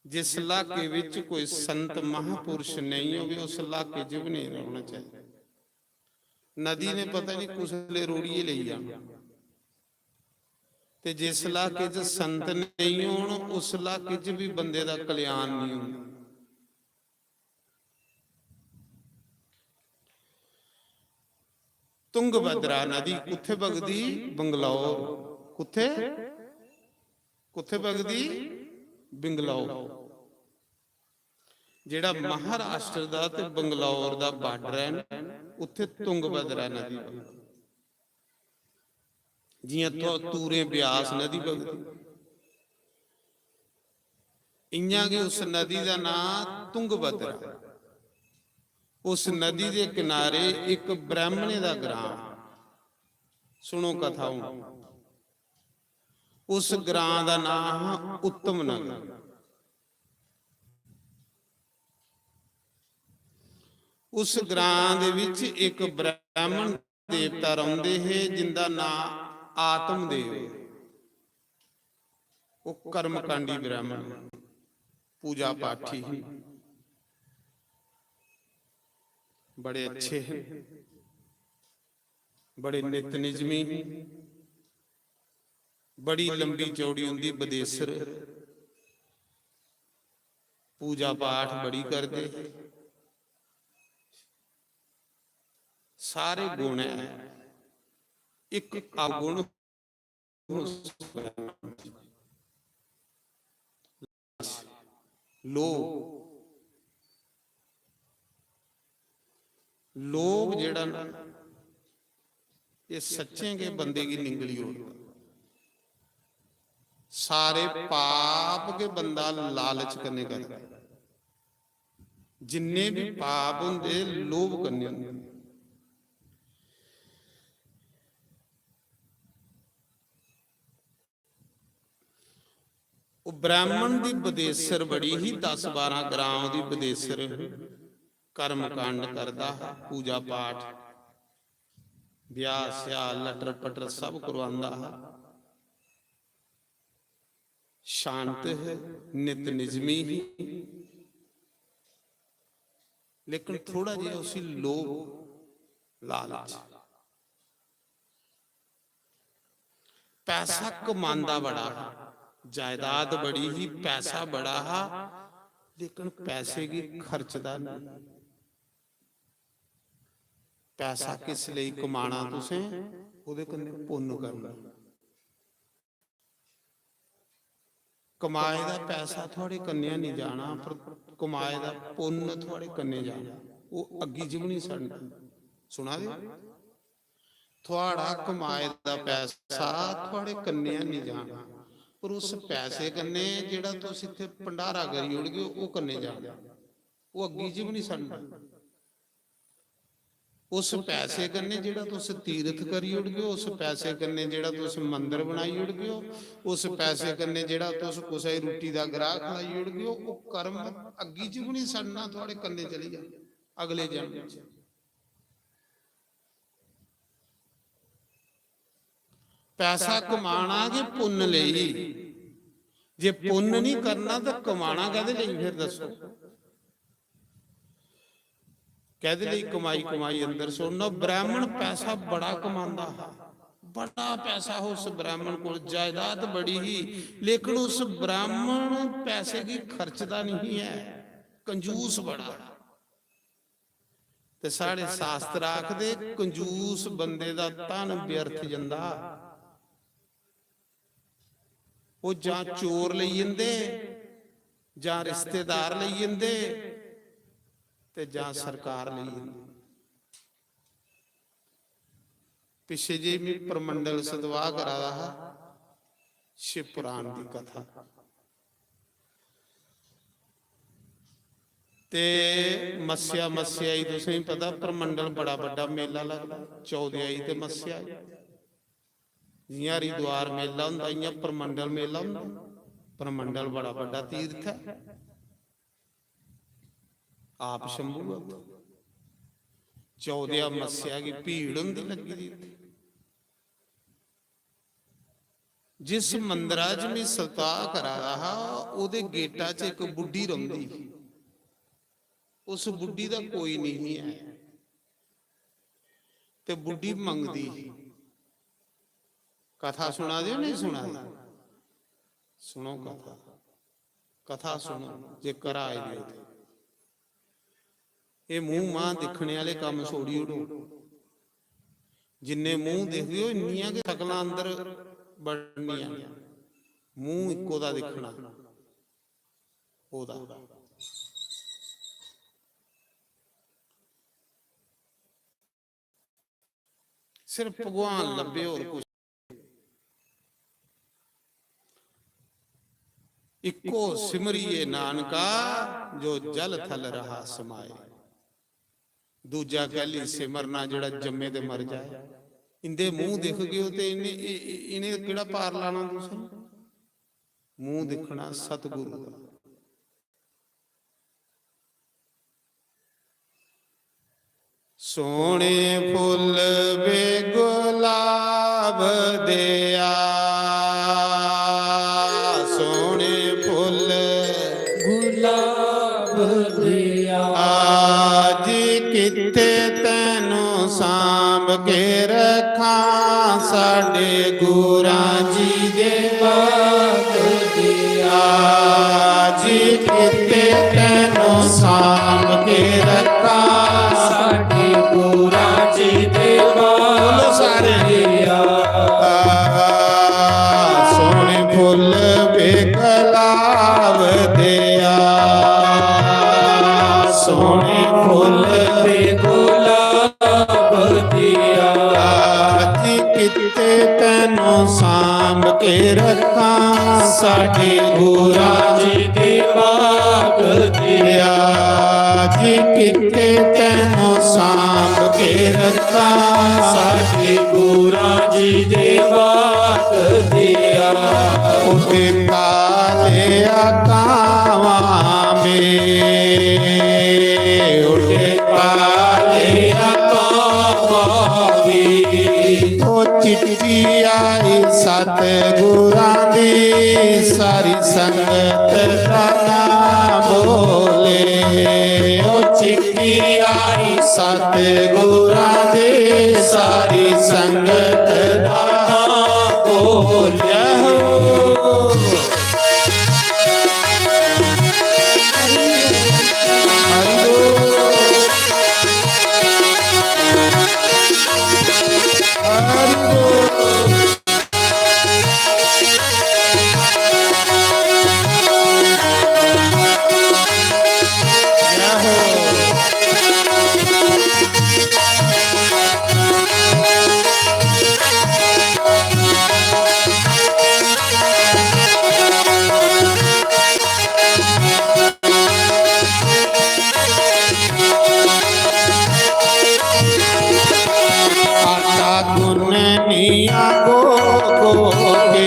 जिस इलाके विच कोई संत महापुरुष नेईं होवे, उस इलाके च भी नेईं रौह्ना चाहिदा। नदी ने पता नहीं कुसले रोड़ियै लेई जाना। ते जिस इलाके च संत नेईं होन, उस इलाके च भी बंदे दा कल्याण नहीं होंदा। तुंगभद्रा नदी कुत्थे बगदी? बंगलौर। कुत्थे? कुत्थे बगदी? बंगलौर। जेड़ा महाराष्ट्र दा ते बंगलौर दा border ऐ ना, उत्थे तुंगभद्रा नदी बगदी। जियां तू-, तूरें ब्यास नदी बगदी, इयां गै उस नदी दा नां तुंगभद्रा। उस नदी दे किनारे इक ब्राह्मणे दा ग्रां। सुनो कथा हून। उस ग्रां दा नां हा उत्तम नगर। उस ग्रां दे विच इक ब्राह्मण देवता रौंदे हे, जिंदा नां आत्मदेव। वो कर्मकांडी ब्राह्मण, पूजा पाठी ही, बड़े अच्छे हैं, बड़े नित निजमी ही, बड़ी लंबी चौड़ी उंदी बदेसर, पूजा पाठ बड़ी करदे, सारे गुण है, एक अवगुण, लोभ। लोभ जेड़ा ना, ये सच्चें गै बंदे गी निंगली ओड़दा। सारे पाप गै बंदा लालच कन्नै करदा। जिन्ने भी पाप होंदे, लोभ कन्नै होंदे। वो ब्राह्मण दी बदेसर बड़ी ही, दस बारां ग्रां दी बदेसर, कर्म कांड करदा हा, पूजा पाठ, ब्याह स्याह, लटर पटर सब करवांदा हा। शांत है, नित निजमी ही, लेकिन थोड़ा जिहा उसी लोभ, लालच, पैसा कमांदा बड़ा हा, जायदाद बड़ी ही, पैसा बड़ा हा, लेकिन पैसे गी खर्चदा नहीं। पैसा किस लेई कमाना तुसें? ओह्दे कन्नै पुन्न करना। कमाए दा पैसा थुआड़े कन्नै निं जाना, पर कमाए दा पुन्न थुआड़े कन्नै जाना, ओह् अग्गी च बी निं सड़ना। सुना दे? थुआड़ा कमाए दा पैसा थुआड़े कन्नै निं जाना, पर उस पैसे कन्नै जेह्ड़ा तुस इत्थै भंडारा करी ओड़गे, ओह् कन्नै जाना, ओह् अग्गी च बी निं सड़ना। उस पैसे कन्नै जेह्ड़ा तुस तीरथ करी ओड़गे ओ, उस पैसे कन्नै जेह्ड़ा तुस मंदर बनाई ओड़गे ओ, उस पैसे कन्नै जेह्ड़ा तुस कुसै गी रुट्टी दा ग्राह खलाई ओड़गे ओ, ओह् कर्म अग्गी च बी निं सड़ना, थुआड़े कन्नै चली जाना अगले जन्म च। पैसा कमाना गै पुन्न लेई, जे पुन्न निं करना तां कमाना कैह्दे लेई फिर दस्सो? कैह्दे लेई कमाई, कमाई अंदर सुट्टना? ब्राह्मण पैसा बड़ा कमांदा हा, बड़ा पैसा हा उस ब्राह्मण कोल, जायदाद बड़ी ही, लेकिन उस ब्राह्मण पैसे गी खर्चदा नहीं है, कंजूस बड़ा। ते साढ़े शास्त्र आखदे, कंजूस बंदे दा धन व्यर्थ जंदा। ओह् जां चोर लेई जंदे, जां रिश्तेदार लेई जंदे, ते जां सरकार लेई जंदी। पिच्छे जे में परमंडल सतवाह करा दा हा, शिव पुराण दी कथा। ते मस्सेआ, मस्सेआ गी तुसें गी पता, परमंडल बड़ा बड्डा मेला लगदा, चौदेआई ते मस्सेआ। जियां हरिद्वार मेला होंदा, इयां परमंडल मेला होंदा। परमंडल बड़ा बड्डा तीर्थ ऐ, आप शंभू ऐ उत्थै। चौदेआ मस्सेआ गी भीड़ होंदी लग्गी दी उत्थै। जिस मंदरा च में सतवाह करा दा हा, ओह्दे गेटा च इक बुड्ढी रौंह्दी ही। उस बुड्ढी दा कोई नेईं ऐ, ते बुड्ढी मंगदी ही। कथा सुना दे ओ, नहीं सुना दे? सुनो कथा, कथा सुनो, जे घरा आए दे ओ ते। एह् मूंह मांह दिक्खने आह्ले कम्म छोड़ी ओड़ो। जिन्ने मूंह दिखदे ओ, इन्नियां गै शकलां अंदर बड़नियां। मूंह इक्को दा दिक्खना ओह्दा। सिर्फ भगवान लब्भे, होर कुछ। इक्को सिमरिये नानका, जो जल थल रहा समाए। दूजा कैली सिमरना, जेड़ा जम्मे ते मर जाए। इंदे मूंह दिख गयो ते इन्हें, इ-, इ-, इन्हें केड़ा पार लाना तुसें? मूंह दिखना सतगुरु दा। सोहने फुल वे गुलाब दिया, सोहने फुल गुलाब दिया। आज कित्थे तैनू सांभ के रखां, साडे गुरां जी दे बाग दिया। आज कित्थे तैनू सांभ के रखां, साडे गुरां जी दे बाग। बोलो सारे। दिया। सोहने फुल वे गुलाब दिया, सोहने फुल वे गुलाब दिया। आज कित्थे तैनू सांभ के रखां, साडे गुरां जी दे बाग दिया। आज कित्थे तैनू सांभ के रखां, साडे गुरां जी दे बाग दिया। उठे काले कावां में, उठे काले कावां में। ओ चिट्ठी आई सतगुरां दी, सारी संगत दा नाम बोले। ओ चिट्ठी आई सतगुरां दी, सारी संगत दा नाम बोले। आटा गुन्ननिया गो गो के,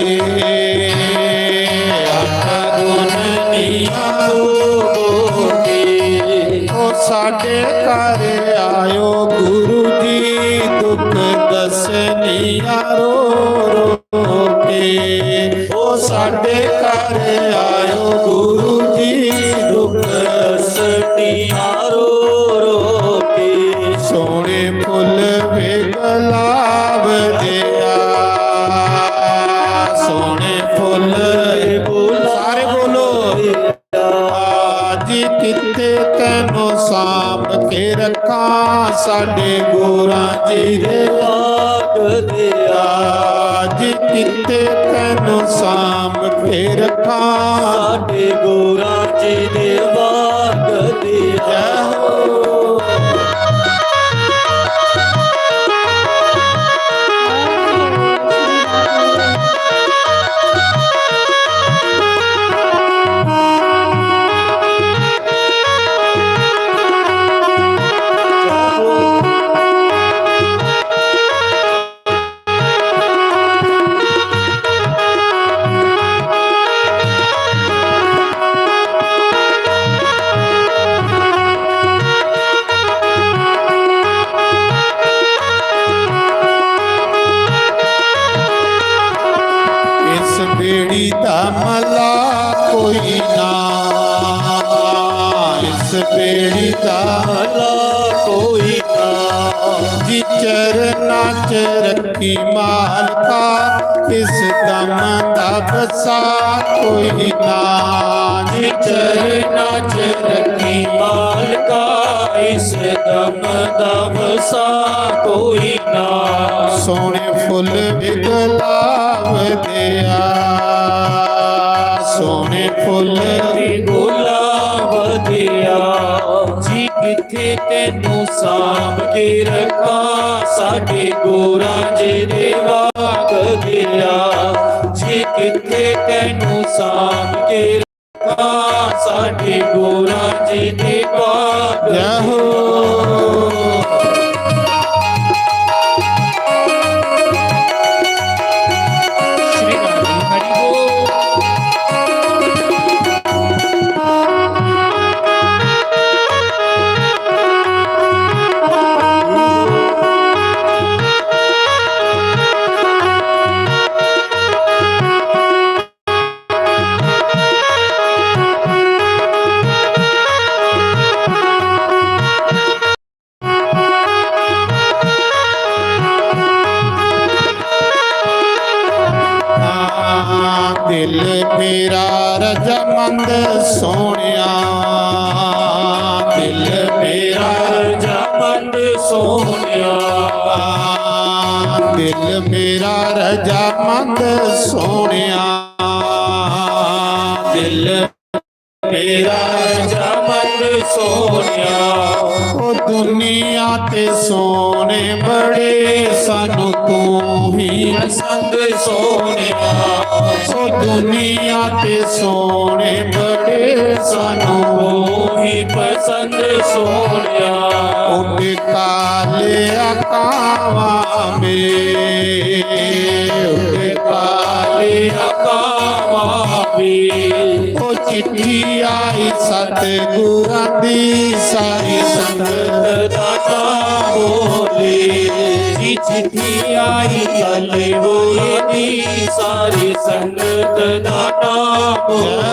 आटा गुन्ननिया गो गो के। ओ साडे घर आयो गुरु जी, दुख दसनिया रो रो के। ओ साडे घर आयो गुरु जी, दुख दसनिया रो रो के। सोहने फुल वे गुलाब दिया, सोहने फुल। सारे बोलो। आज कित्थे तैनू सांभ के रखां, साडे गुरां जी दे बाग दिया। आज कित्थे तैनू सांभ के रखां, साडे गुरां जी दे बाग दिया। इस बेड़ी दा मला कोई ना, इस बेड़ी दा मला कोई ना। जी चरना च रखी मालका, इस दम दा बसा कोई ना। जी चरना च रखी मालका, इस दम दा बसा कोई ना। सोहने फुल वे गुलाब दिया, सोहने फुल वे गुलाब दिया। जी कित्थे तैनू सांभ के रखां, साडे गुरां जी दे बाग दिया। जी कित्थे तैनू सांभ के साडे गुरां जी दी बात। जय हो। श्री राम हरि बोल। दिल मेरा रजामंद सोहणिया, दिल मेरा रजामंद सोहणिया, दिल मेरा रजामंद सोहणिया, दिल मेरा रजामंद सोहणिया। ओ दुनिया ते सोहणे बड़े, सानू तू ही पसंद सोहणिया। ओ दुनिया ते सोहणे बड़े, सानू तू ही पसंद सोहणिया। उड काले अकावां में, उड काले अकावां में। ओ चिट्ठी आई सतगुरां दी, सारी संगत दा नाम बोले। जी चिट्ठी आई सतगुरां दी, सारी संगत दा नाम बोले।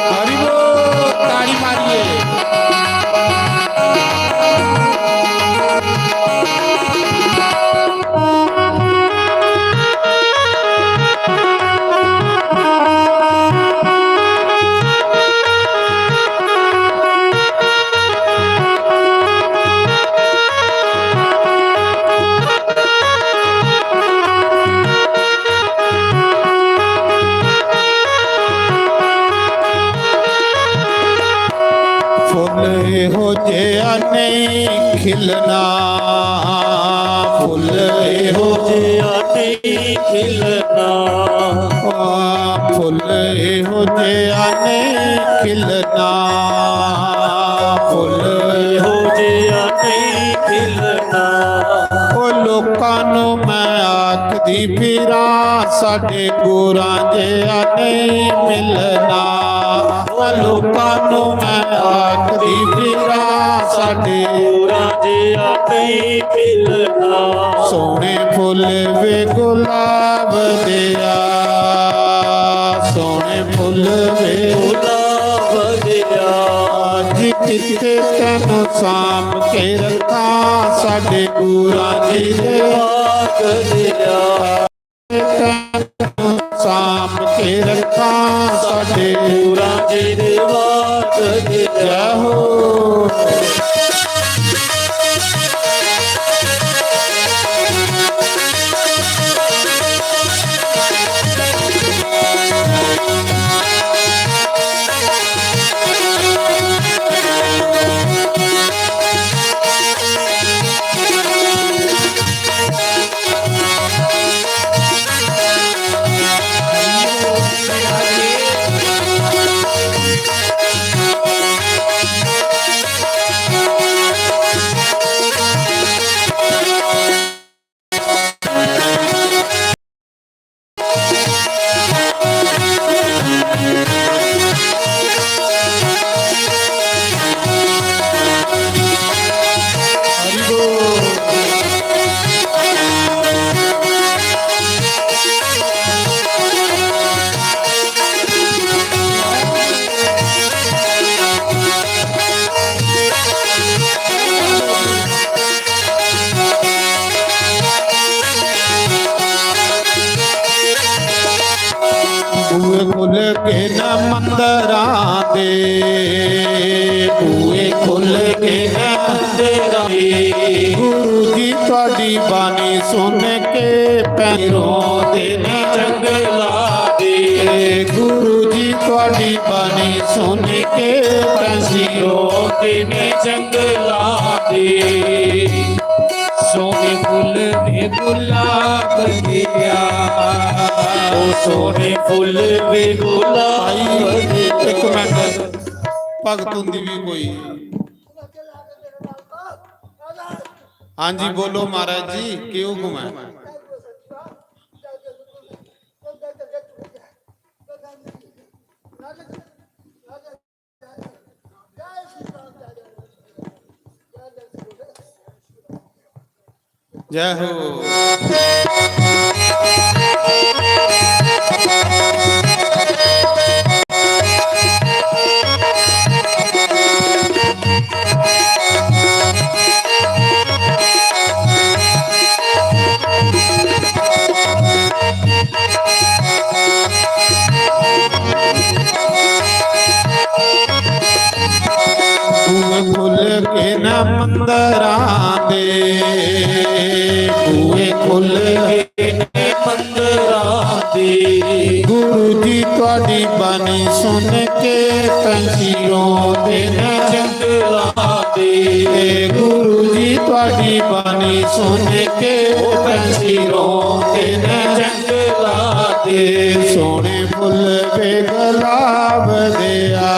हरि बोल, ताड़ी मारिए। फुल एहो जेहा नेईं खिलना, फुल एहो जेहा नेईं खिलना। आ, फुल एहो जेहा नेईं खिलना, फुल एहो जेहा नेईं खिलना। ओ लोकां नू मैं आखदी फिरां, साडे गुरां जेहा नेईं मिलना। ओ लोकां नू मैं आखदी फिरां, साडे गुरां जेहा नेईं मिलना। सोहणे फुल वे गुलाब देआ, सोहणे फुल वे गुलाब देआ। अज किते तैनू सांभ के रखां, साडे गुरां जी दे बाग देआ। तैनू सांभ के रखां, साडे गुरां जी दे बाग देआ। जय हो। गए न मंदरां दे, बूहे खुल गए न मंदरां दे। गुरु जी थुआड़ी बाणी सुन के पैंछी रोंदे न जंगलां दे। गुरु जी थुआड़ी बाणी सुन के पैंछी रोंदे न जंगलां दे। सोहने फुल वे गुलाब दिया, ओ सोहने फुल वे गुलाब भाई, दिया। एक मिनट, भगत हुंदी भी कोई। हाँ जी, बोलो महाराज जी, क्यों घुमा? जय हो। बूहे खुल गए न मंदरां दे, बूहे खुल गए न मंदरां दे। गुरु जी थुआड़ी बाणी सुन के पैंछी रोंदे न जंगलां दे। गुरु जी थुआड़ी बाणी सुन के ओ पैंछी रोंदे न जंगलां दे। सोहने फुल वे गुलाब दिया,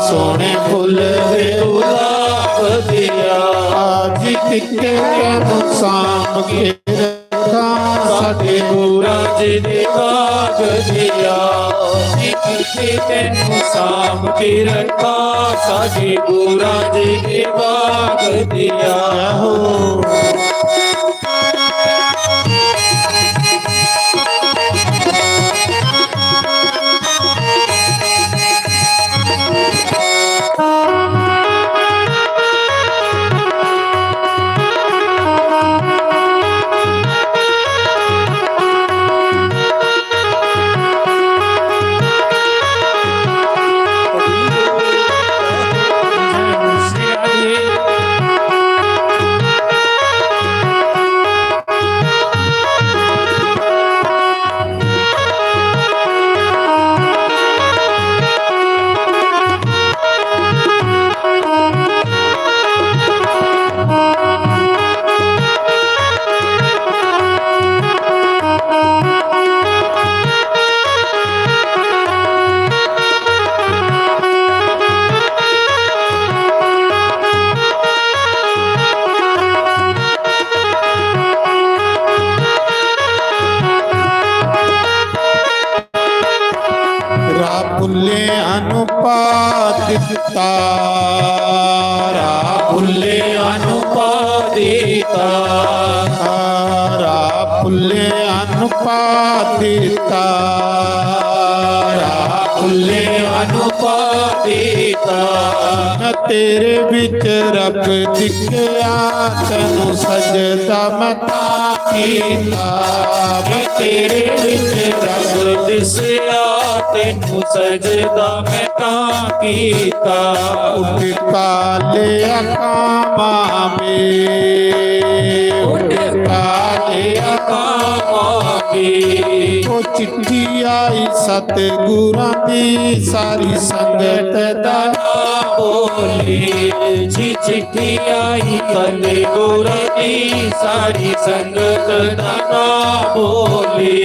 सोहने फुल वे गुलाब दिया। आज किते तैनू सांभ के रखां, साडे गुरां जी दे बाग दिया। जी किते तैनू सांभ के रखां, साडे गुरां जी दे बाग दिया। हो। राह भुल्लेआं नू पा दिता, राह भुल्लेआं नू पा दिता, राह भुल्लेआं नू पा दिता, राह भुल्लेआं नू पा दिता। मैं तेरे विच रब दिखया, तैनू सजदा मैं तां कीता। मैं तेरे विच रब दिसया, तैनू सजदा मैं तां कीता। उठ काले अकामा में, उठ काले अकामा में। ओ चिट्ठी आई सतगुरां दी, सारी संगत दा नां बोले। जी चिट्ठी आई सतगुरां दी, सारी संगत दा नां बोले।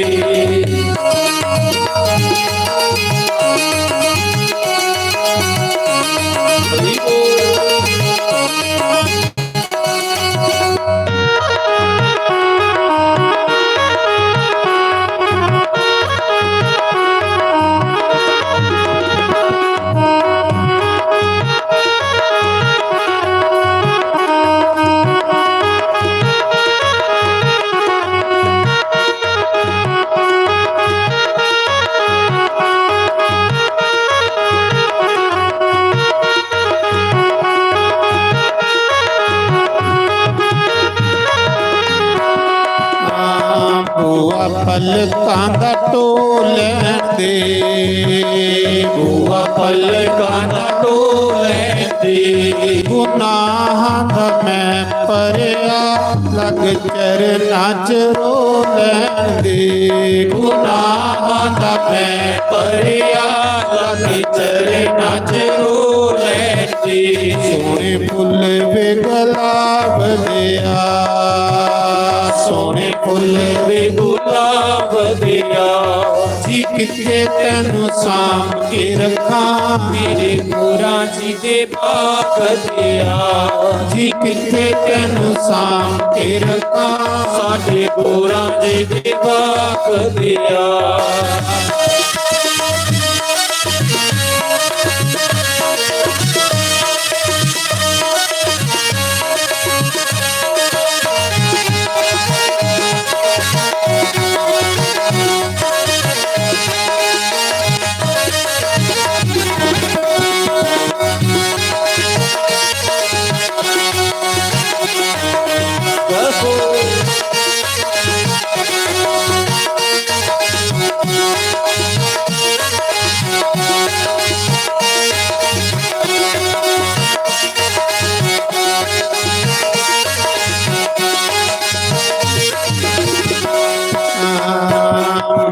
बूआ पलकां दा ढो लैंदे, बूआ पलकां दा ढो लैंदे। गुनाहां दा मैं भरेआ, लग चरणां च रो लैंदे। गुनाहां दा मैं भरेआ, लग चरणां च रो लैंदे। सोहने फुल्ल वे गुलाब देआ, सोहने फुल्ल वे गुलाब देआ। जी कित्थे तैनू सांभ के रखां, मेरे गोरा जी दे बाग देआ। जी कित्थे तैनू सांभ के रखां, साडे गोरा जी दे बाग देआ।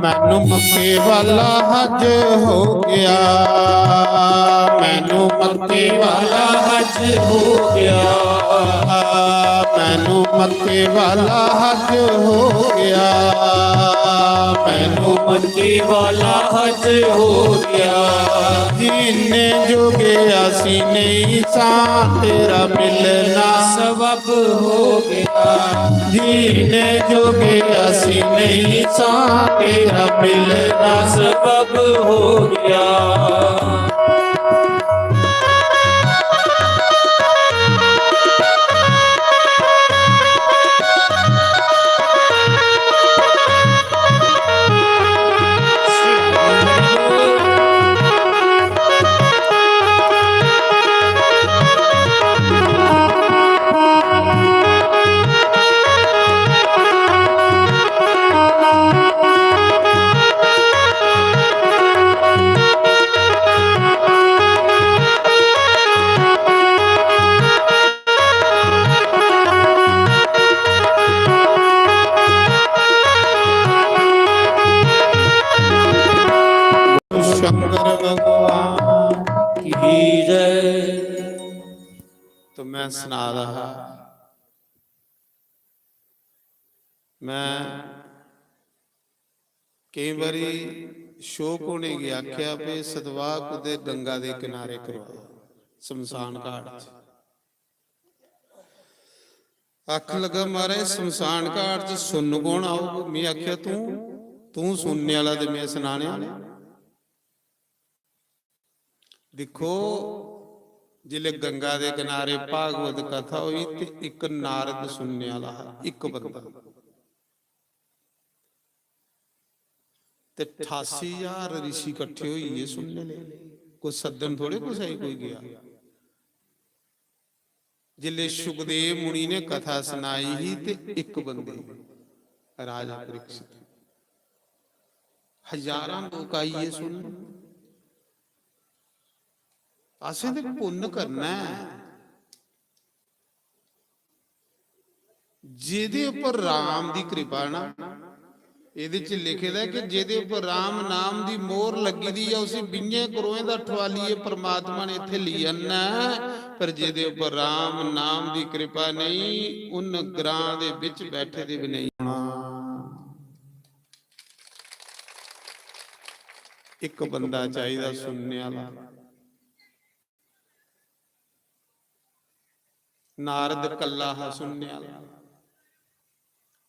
मैनू मक्के वाला हज हो गया, मैनू मक्के वाला हज हो गया, मैनू मक्के वाला हज हो गया, मैनू मक्के वाला हज हो गया। जीने जोगे असी नहीं सां, तेरा मिलना सबब हो गया। जीने जोगे असी नहीं सां, तेरा मिलना सबब हो गया। शंकर भगवान की जय। तो मैं सना रहा, मैं केई बारी शौक होने गी आख्या पे सतवाह कुदे गंगा दे किनारे करवा, शमशान घाट च। आखन लगा, "महाराज, शमशान घाट च सुन्न कौन आऊग?" मैं आख्या, "तू, तू सुनने आह्ला ते मैं सनाने आह्ला।" दिक्खो, जिसलै गंगा दे किनारे भागवत कथा होई ते इक नारद सुनने आह्ला हा, इक बंदा। ते ठासी ज्हार ऋषि कट्ठे होइयै सुनने लेई। कोई सद्दन थोड़े कुसै गी कोई गेआ। जिसलै सुखदेव मुनि ने कथा सनाई ही ते इक बंदे, राजा परीक्षित, हजारां लोक आइयै सुन। असें ते पुन्न करना ऐ। जेह्दे उप्पर राम दी कृपा ना, एह्दे च लिखे दा ऐ कि जेह्दे उप्पर राम नाम दी मोहर लग्गी दी ऐ, उसी बीहें करोहें दा ठुआलियै परमात्मा ने इत्थै लेई आना ऐ, पर जेह्दे उप्पर राम नाम दी कृपा नेईं, उन ग्रां दे बिच बैठे दे बी नेईं होना। इक बंदा चाहिदा सुनने आह्ला। नारद कल्ला हा सुनने आह्ला।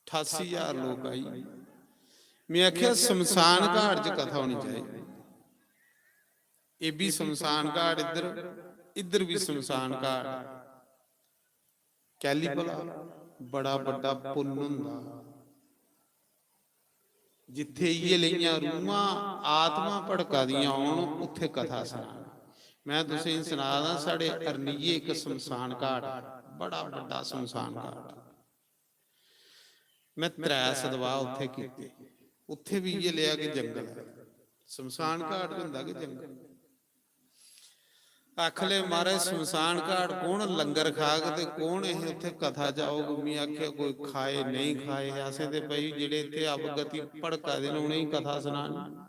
ठासी ज्हार लोक आई। मैं आखेआ, "शमशान घाट च कथा होनी चाहिदी।" एह् बी शमशान घाट इद्धर, इद्धर बी शमशान घाट। कैली भला? बड़ा बड्डा पुन्न होंदा। जित्थै इ'यै लेइयां रूहां, आत्मा भड़का दियां होन, उत्थै कथा सनाना। मैं तुसें गी सना दा, साढ़े अरनिये इक शमशान घाट, बड़ा बड्डा शमशान घाट। में त्रै सदवाह उत्थे कीते। उत्थे भी इ'यै लेआ कि जंगल ऐ, शमशान घाट च होंदा कि जंगल। आखले, "महाराज, शमशान घाट कौन लंगर खाग ते कौन इह उत्थे कथा च औग?" मी आखेआ, "कोई खाए नेईं खाए, असें ते भाई जेह्ड़े इत्थे अवगति भड़का दे न, उ'नेंगी कथा सनानी।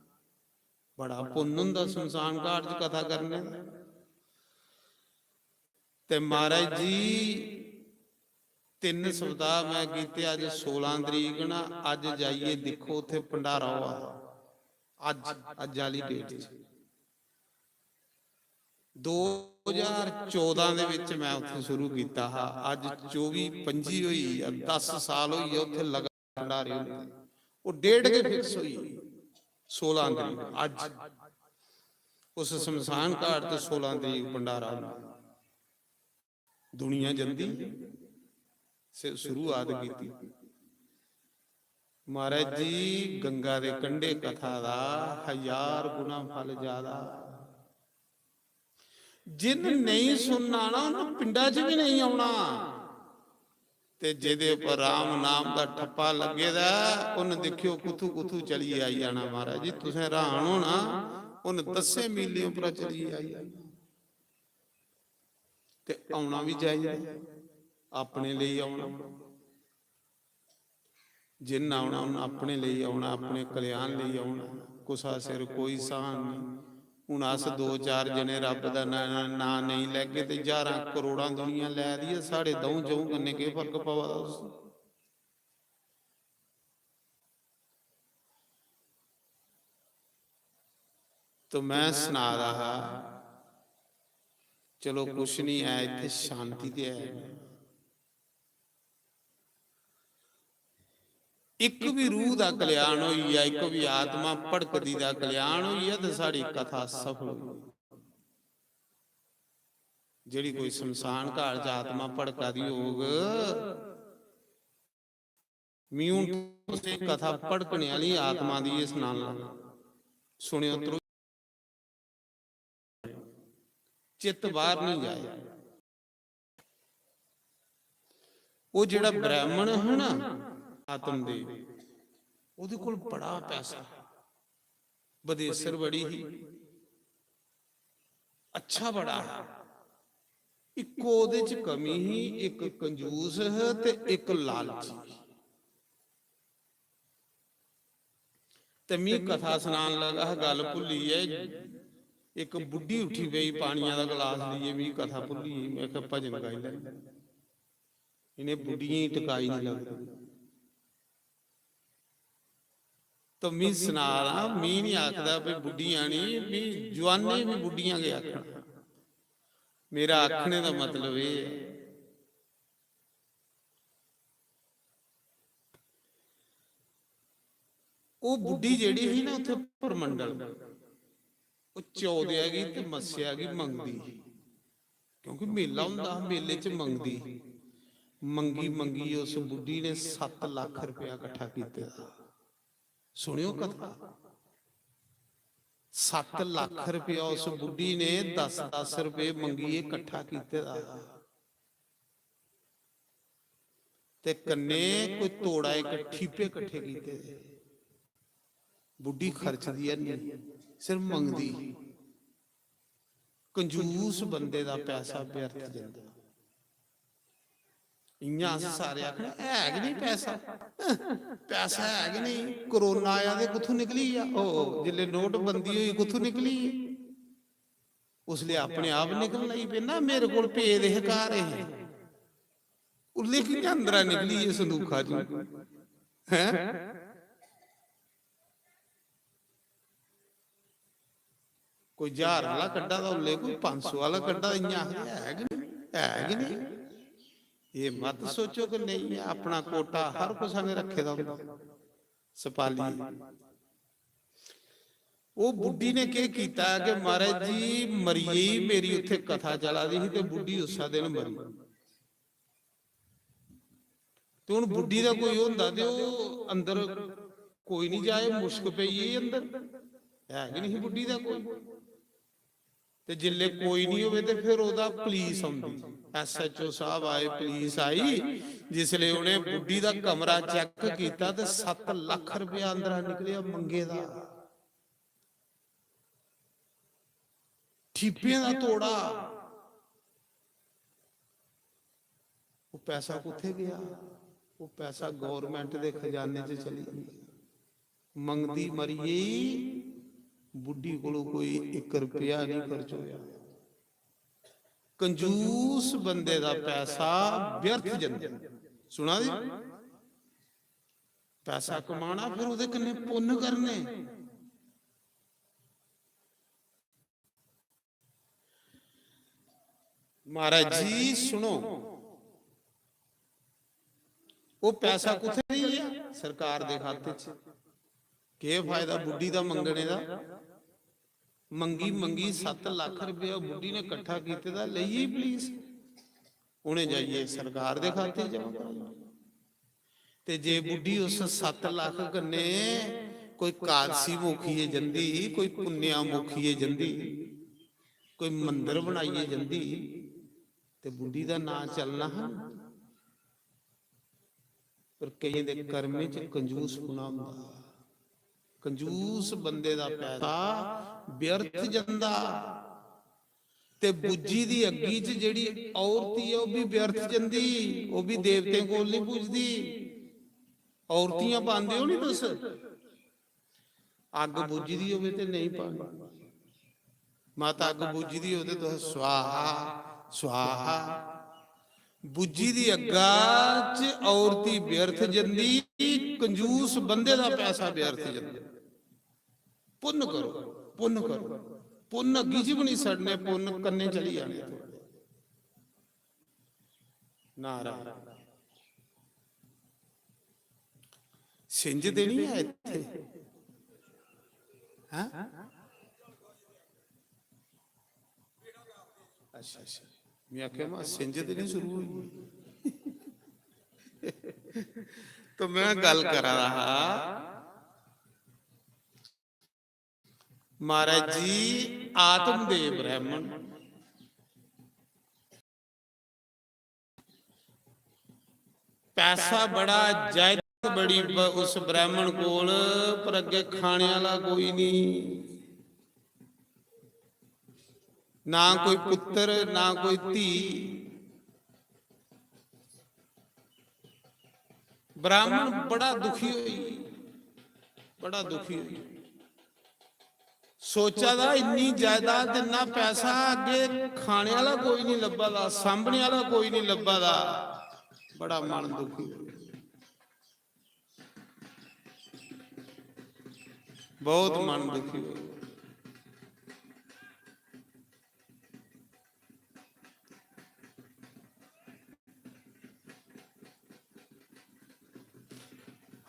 बड़ा पुन्न होंदा शमशान घाट च कथा करने दा।" ते महाराज जी, तिन्न सप्ताह में कीते, अज्ज सोलां तरीक ना, अज्ज जाइयै दिक्खो, उत्थे भंडारा होआ दा। अज्ज, अज्ज आह्ली डेट च। दो ज्हार चौदां दे विच मैं उत्थे शुरू कीता हा, अज्ज चौबी पंजी होई गेआ, दस साल होई गे उत्थे लगा भंडारे होंदे। ओह् डेट गै फिक्स होई, सोलां तरीक, अज्ज उस शमशान घाट ते सोलां तरीक भंडारा होंदा। दुनिया जंदी से शुरुआत कीती। महाराज जी, गंगा दे कंढे कथा दा हजार गुना फल ज्यादा। जिन नेईं सुनना ना, उन पिंडा च भी नेईं औना। ते जेदे उप्पर राम नाम दा ठप्पा लग्गे दा ऐ, उन दिक्खियो कुत्थू कुत्थू चलिए आई जाना। महाराज जी, तुसें हैरान होना, उन दसें मीलें उप्परा चलिए आई जाना। ते औना भी चाहिदा, अपने लेई औना। जिन्न औना, उन्न अपने लेई औना, अपने कल्याण लेई औना। कुसा सिर कोई स्हान नेईं। हुन अस दो चार जने रब्ब दा नां, नां नेईं लैगे ते ज्हारां करोड़ां दुनिया लै दी ऐ, साढ़े द'ऊं च'ऊं कन्नै केह् फर्क पवा दा उसी? तो मैं सना दा हा, चलो कुछ नहीं ऐ, इत्थे शांति ते ऐ। इक भी रूह दा कल्याण होई गेआ, इक भी आत्मा भड़कदी दा कल्याण होई गेआ, ते साढ़ी कथा सफल होई गेई। जेह्ड़ी कोई शमशान घाट च आत्मा भड़का दी होग, मी हून तुसें कथा भड़कने आह्ली आत्मा दी एह् सनान लगा। सुनेओ ध्रुव, चित्त बाहर नहीं जाए। ओह् जेह्ड़ा ब्राह्मण हा ना आत्मदेव, ओह्दे कोल बड़ा पैसा, बदेसर बड़ी ही, अच्छा बड़ा हा। इक्को ओह्दे च कमी ही, इक कंजूस हा ते इक लालची। ते मी कथा सनान लगा हा, गल्ल भुल्ली ऐ। इक बुड्ढी उठी पेई, पानिया दा गलास लेइयै, मी कथा भुल्ली गेई। मैं आखेआ, "भजन गाई लैन्ने, इ'नें बुड्ढियें गी टकाई निं लगदी।" तो मी सना दा, मी निं आखदा भई बुड्ढियां निं, मी जुआनें बी बुड्ढियां गै आखना। मेरा आखने दा मतलब एह् ऐ। ओह् बुड्ढी जेह्ड़ी ही ना उत्थै परमंडल, ओह् चौदे गी ते मस्सेआ गी मंगदी ही, क्योंकि मेला होंदा हा, मेले च मंगदी ही। मंगी मंगी उस बुड्ढी ने सत्त लक्ख रपेआ कट्ठा कीते दा। सुनेओ कथा, सत्त लक्ख रपेआ उस बुड्ढी ने दस दस रपेऽ मंगियै कट्ठा कीते दा हा। ते कन्नै कोई तोड़ा इक ठीपे कट्ठे कीते दे। बुड्ढी खर्चदी है नहीं, सिर्फ मंगदी। कंजूस बंदे दा पैसा व्यर्थ जंदा। इ'यां अस सारे आखने, "है गै नहीं पैसा, पैसा है गै नहीं, कोरोना आया ते कुत्थूं निकली गेआ? ओ, जिसलै नोटबंदी होई, कुत्थूं निकली गे?" उसलै अपने आप निकलन लगी पे ना, मेरे कोल पेदे हे, घर हे, उसलै कि'यां अंदरा निकली गे संदूखा चों? हैं? कोई ज्हार आह्ला कड्ढा दा उसलै, कोई पंज सौ आह्ला कड्ढा दा, इ'यां आखदे, "है गै नहीं, है गै नहीं।" एह् मत सोचो कि नेईं ऐ, अपना कोटा हर कुसै ने रक्खे दा होंदा। सपालिये। ओह् बुड्ढी ने केह् कीता कि महाराज जी, मरी गेई, मेरी उत्थे कथा चला दी ही ते बुड्ढी उस्सै दिन मरी। ते हुन बुड्ढी दा कोई होंदा ते ओह् अंदर कोई निं जाए, मुश्क पेई गेई अंदर, है गै निं ही बुड्ढी दा कोई। ते जिसले कोई नहीं होवे ते फिर ओह्दा पुलिस औंदी। एसएचओ साहब आए, पुलिस आई, जिसले उ'नें बुड्ढी दा कमरा चेक कीता ते सत्त लक्ख रुपया अंदरा निकलेआ मंगे दा, ठीपें दा तोड़ा। ओह् पैसा कुत्थै गेआ? ओह् पैसा गौरमेंट दे खजाने च चली गेआ। मंगदी मरी गेई, बुड्ढी कोलों कोई इक रपेआ नहीं खर्च होया। कंजूस बंदे दा पैसा व्यर्थ जंदा। सुना दी? पैसा कमाना, फिर ओह्दे कन्नै पुन्न करने। महाराज जी सुनो, वो पैसा कुत्थै रेही गेआ? सरकार दे खाते च। केह् फायदा बुड्ढी दा मंगने दा? मंगी मंगी सत्त लक्ख रुपया बुड्ढी ने कट्ठा कीते दा, लेई गेई पुलिस, उ'नें जाइयै सरकार दे खाते च जमा कराई। ते जे बुड्ढी उस सत्त लक्ख कन्नै कोई कादसी मोखियै जंदी, कोई पुन्नेआ मोखियै जंदी, कोई मंदर बनाइयै जंदी, ते बुड्ढी दा नांऽ चलना हा। पर केइयें दे कर्में च कंजूसपुना होंदा। कंजूस बंदे दा पैसा व्यर्थ जंदा। ते बुज्झी दी अग्गी च जेह्ड़ी औरती ऐ, ओह् बी व्यर्थ जंदी, ओह् बी देवतें कोल नहीं पुजदी। औरतियां पांदे हो नी तुस, अग्ग बुज्झी दी होवे ते नहीं पानी। माता अग्ग बुज्झी दी होवे ते तुस स्वाहा, स्वाहा। बुज्झी दी अग्गा च औरती व्यर्थ जंदी, कंजूस बंदे दा पैसा व्यर्थ जंदा। पुन्न करो, पुन्न करो, पुन्न अग्गी च भी नहीं सड़ने, पुन्न कन्ने चली जाने थुआढ़े। नारायण। सिंझ ते नहीं है इत्थे? हैं? अच्छा, अच्छा। मैं आख्या, मैं सिंझ ते नहीं शुरू हुई। तो मैं गल करा रहा हा, महाराज जी, आत्म दे ब्राह्मण, पैसा बड़ा, जायदाद बड़ी ब-, उस ब्राह्मण कोल, पर अग्गे खाने आह्ला कोई नहीं, ना कोई पुत्तर, ना कोई धी। ब्राह्मण बड़ा दुखी होई, बड़ा दुखी होई। सोचा दा, इन्नी जायदाद, इन्ना पैसा, अग्गे खाने आह्ला कोई नहीं लब्भा दा, सांभने आह्ला कोई नहीं लब्भा दा। बड़ा मन दुखी होई, बहुत मन दुखी होई।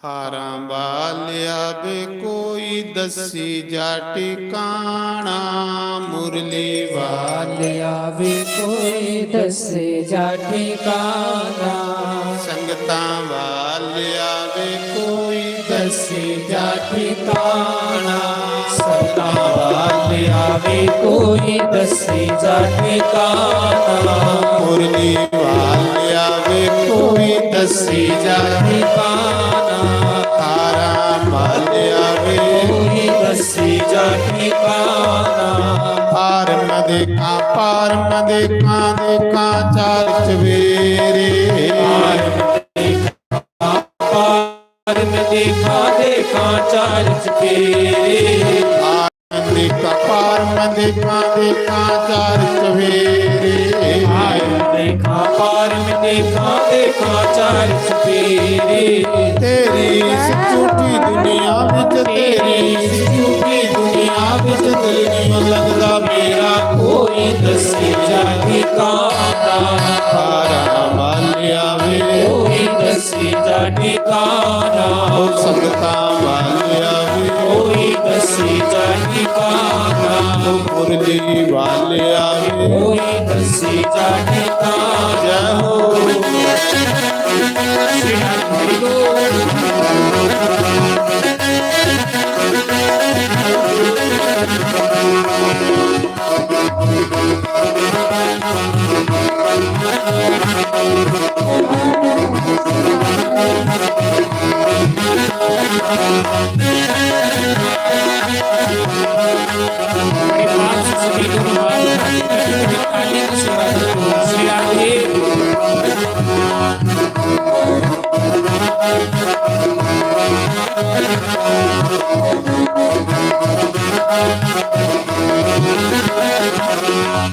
हारां वालेआ वे कोई दस्सी जा ठिकाना, मुरली वालेआ वे कोई दस्सी जा ठिकाना, संगतां वालेआ वे कोई दस्सी जा ठिकाना, संगतां वालेआ वे कोई दस्सी जा ठिकाना, मुरली वालेआ वे कोई दस्सी जा ठिकाना, हारां वालेआ वे कोई दस्सी जा ठिकाना। पार मैं देखां, पार मैं देखां, देखां चार चवेरे। पार मैं देखां, पार मैं देखां, देखां चार चवेरे। पार मैं देखां, पार मैं देखां, देखां चार चवेरे। हाय मैं देखां, पार मैं देखां, देखां चार चवेरे। तेरी इस झूठी दुनिया विच, तेरी इस झूठी दुनिया विच दिल नहीं लगदा मेरा कोई दस्सी जा ठिकाना। हारां वालेआ वे कोई दस्सी जा ठिकाना। ओ संगतां वालेआ वे कोई दस्सी जा ठिकाना। ओ मुरली वालेआ वे कोई दस्सी जा ठिकाना। जय हो।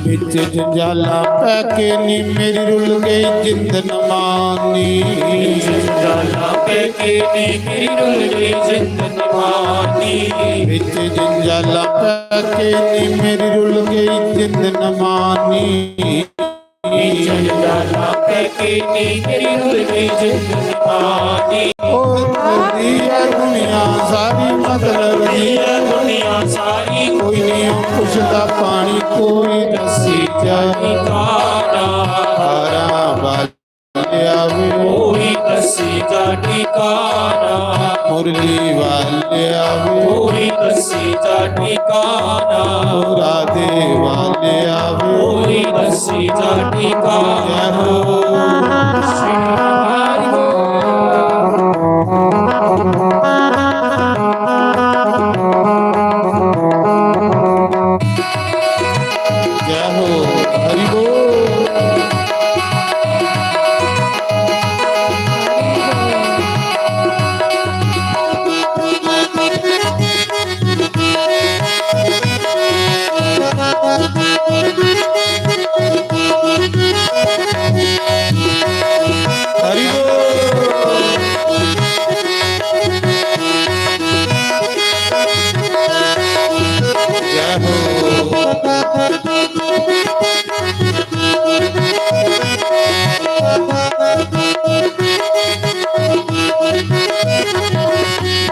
बिच जंजाला पै के नी मेरी रुल गई जिंद नमानी। बिच जंजाला पै के नी मेरी रुल गई जिंद नमानी। बिच जंजाला पै के नी मेरी रुल गई जिंद नमानी। बिच जंजाला पै के नी मेरी रुल गई जिंद नमानी। ओ दुनिया, दुनिया सारी मतलब दी है दुनिया सारी। कोई नहीं पुछदा पानी, कोई दसी जा ठिकाना। हारा वाले आवे, कोई दसी जा ठिकाना। मुरली वाले आवे, कोई दसी जा ठिकाना। राधे वाले आवे, कोई दसी जा ठिकाना। जय हो। जय हो, हरि बोल। हरि बोल। जय हो।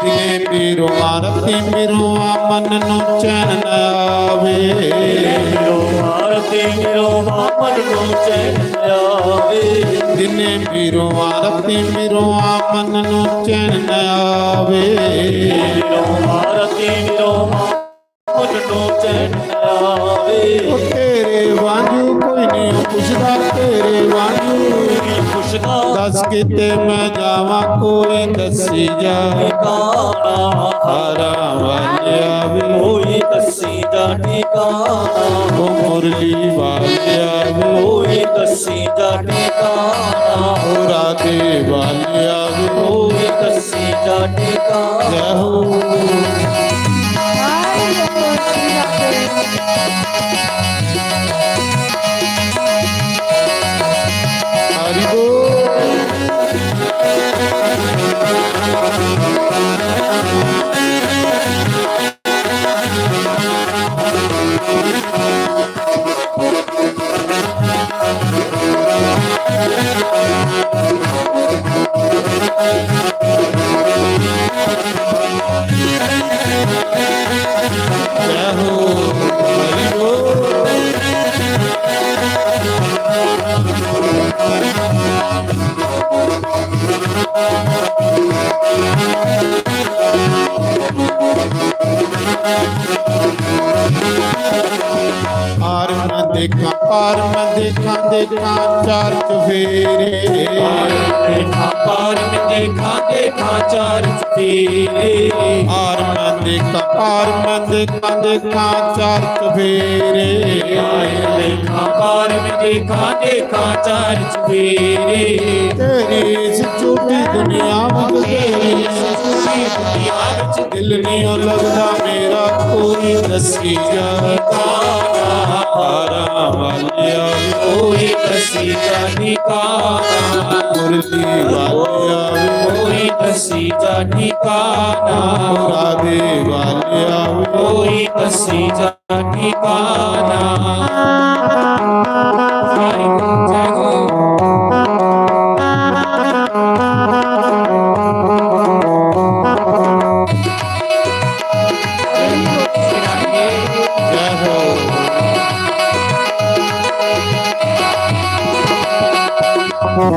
दिने पीरो आरती मेरो मन नो चैन न आवे। दिने पीरो आरती मेरो मन नो चैन न आवे। दिने पीरो आरती मेरो मन नो चैन न आवे। दिने पीरो आरती मेरो मन नो चैन न आवे। ओ तेरे वांगू कोई नहीं पुछदा, तेरे वांगू कोई नहीं पुछदा। दस किते मैं जावा कोई दसी जा ठिकाना। हारा वाले आवे, कोई दसी जा ठिकाना। ओ मुरली वाले आवे, कोई दसी जा ठिकाना। ओ राधे वाले आवे, कोई दसी जा ठिकाना। जय हो। हरि बोल। पार मैं देखा, पार मैं देखा, देखा चार चफेरे। पार मैं देखा, पार मैं देखा, देखा चार चफेरे। पार मैं देखा, पार मैं देखा, देखा चार चफेरे। पार मैं देखा, पार मैं देखा, देखा चार चफेरे। तेरी इस झूठी दुनिया में, तेरी इस झूठी दुनिया में दिल नहीं लगदा मेरा कोई दसी जा ठिकाना। हारा वालिया कोई दसी जा ठिकाना। मुरली वालिया कोई दसी जा ठिकाना। राधे वालिया कोई दसी जा ठिकाना। जय हो। जय हो।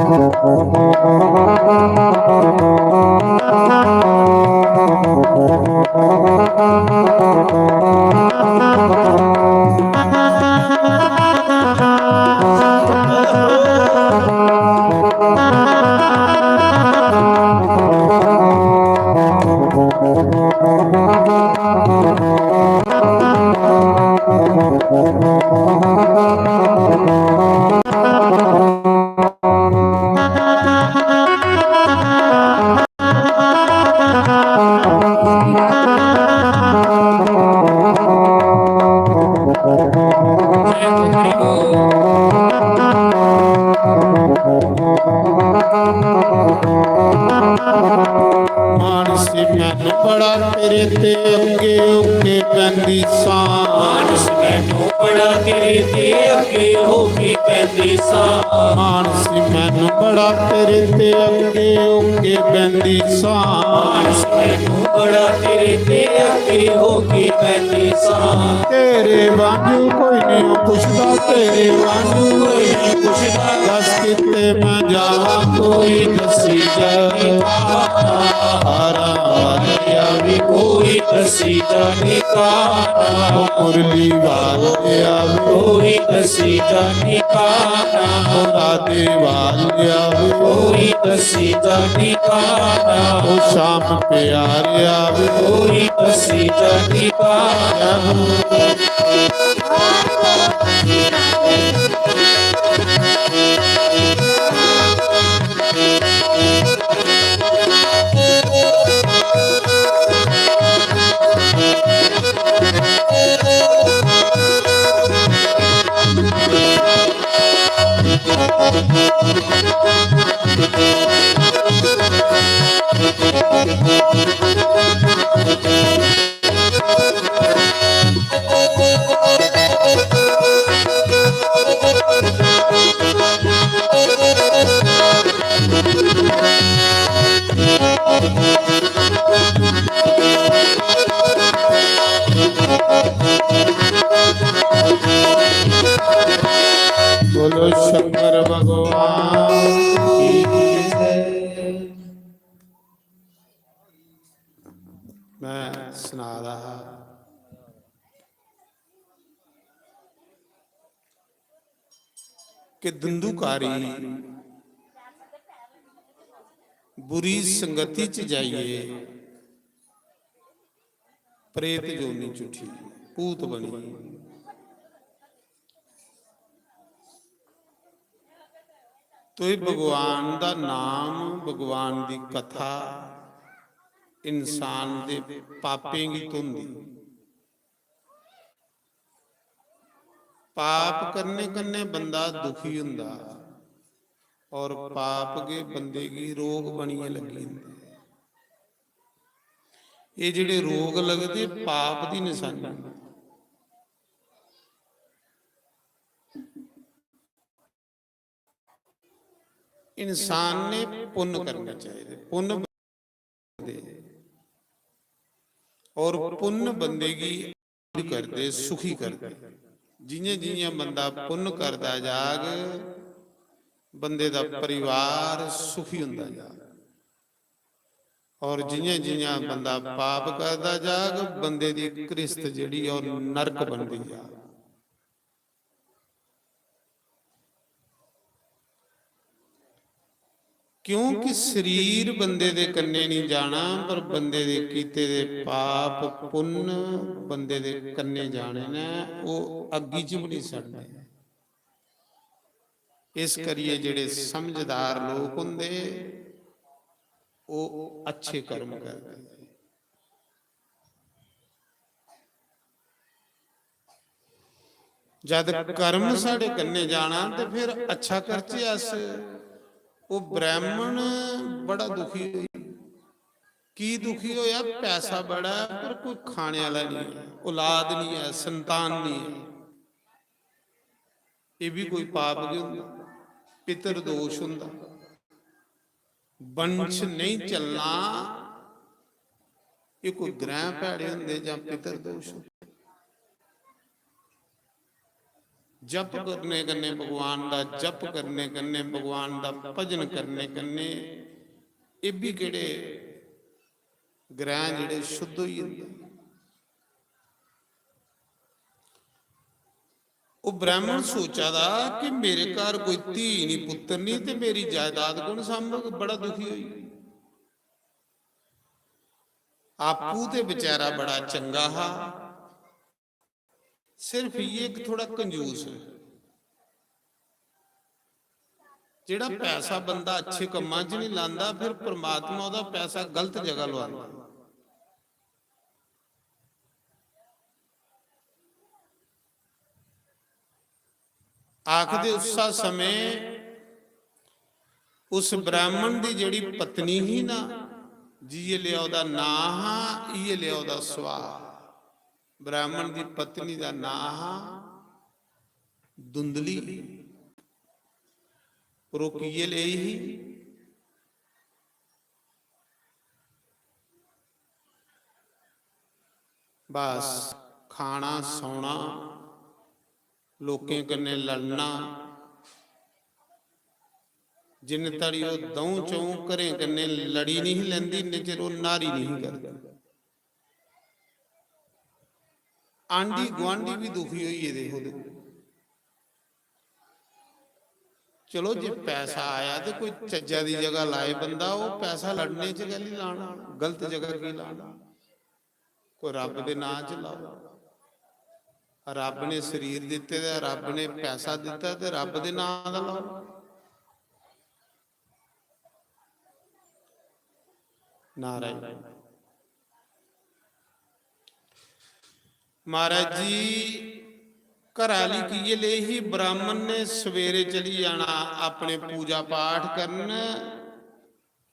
मानसी मैनू बड़ा तेरे ते अगे उगे पैंदी सां। मानसी मैनू बड़ा तेरे ते अगे उगे पैंदी सां। मानसी मैनू बड़ा तेरे ते अगे उगे पैंदी सां। मानसी मैनू बड़ा तेरे ते अगे उगे पैंदी सां। तेरे वांगू कोई नहीं पुछदा, तेरे वांगू कोई नहीं पुछदा। दस किते मैं जावा कोई दसी जाए। हारा वालिया भी कोई दसी जाने का। मुरली वालिया भी कोई दसी जाने का। मुरादे वालिया भी कोई दसी जाने का। ओ शाम प्यारिया भी कोई दसी जाने का। बोलो शंकर भगवान की जय। मैं सना रहा कि धंधुकारी बुरी संगति च जाइए प्रेत योनि च उठी, भूत बनी। तो ये भगवान दा नाम, भगवान दी कथा इंसान दे पापें गी धोंदी। पाप करने कन्नै बंदा दुखी हुंदा और पाप गै बंदे गी रोग बनियै लग्गी जंदा। एह् जेह्ड़े रोग लगदे, पाप दी नशानी। इंसान ने पुन्न करने चाहिए, पुन्न दे। और पुन्न बंदे गी अमीर करदे, सुखी करदे। जियां जियां बंदा पुन्न करदा जाग, बंदे दा परिवार सुखी हुंदा जाग। और जियां जियां बंदा पाप करदा जाग, बंदे दी घृष्ट जेह्ड़ी ऐ, ओह् नरक बनदी जाग। क्योंकि शरीर बंदे दे कन्नै नहीं जाना, पर बंदे दे कीते दे पाप पुन्न बंदे दे कन्नै जाने न, ओह् अग्गी च भी नहीं सड़ने। इस करियै जेह्ड़े समझदार लोक होंदे, ओह् अच्छे कर्म करदे। जद कर्म साढ़े कन्नै जाना ते फिर अच्छा करचै अस। ओह् ब्राह्मण बड़ा दुखी होई। की दुखी होया? पैसा बड़ा ऐ, पर कोई खाने आह्ला नहीं ऐ, औलाद नहीं ऐ, संतान नहीं ऐ। एह् भी कोई पाप गै होंदा, पितृदोष होंदा। वंश नहीं चलना, एह् कोई ग्रह भैड़े होंदे जां पितृदोष होंदे। जप करने कन्नै, भगवान दा जप करने कन्नै, भगवान दा भजन करने कन्नै एह् बी केह्ड़े ग्रह जेह्ड़े शुद्ध होई जंदे। ओह् ब्राह्मण सोचा दा कि मेरे घर कोई धी निं, पुत्तर निं, ते मेरी जायदाद कौन सांभग? बड़ा दुखी होई। आपू ते बेचारा बड़ा चंगा हा, सिर्फ इ'यै इक थोड़ा कंजूस ऐ। जेह्ड़ा पैसा बंदा अच्छे कम्मां च नहीं लांदा, फिर परमात्मा ओह्दा पैसा गलत जगह लुआंदा। आखदे उस्सा समें उस ब्राह्मण दी जेह्ड़ी पत्नी ही ना, जिये लेआ ओह्दा नांऽ हा, इये लेआ ओह्दा सुभाऽ। ब्राह्मण दी पत्नी दा नांऽ हा धुंधली। रोकियै लेई ही। बस खाना, सौना, लोकें कन्नै लड़ना। जिन्ने धड़ी ओह् द'ऊं च'ऊं घरें कन्नै लड़ी नहीं लैंदी, इन्ने चिर ओह् न्हारी नहीं करदी। आंढी गुआंढी बी दुखी होई गेदे हे ओह्दे। चलो, जे पैसा आया ते कोई चज्जा दी जगह लाए बंदा, ओह् पैसा लड़ने च कैल्ली लाना, गलत जगह की लाना? कोई रब दे नां च लाओ। रब ने शरीर दित्ते दा, रब ने पैसा दित्ता ते रब दे नां दा लाओ। नारायण। महाराज जी, घर आह्ली किये लेई ही, ब्राह्मण ने सवेरे चली जाना अपने पूजा पाठ करन,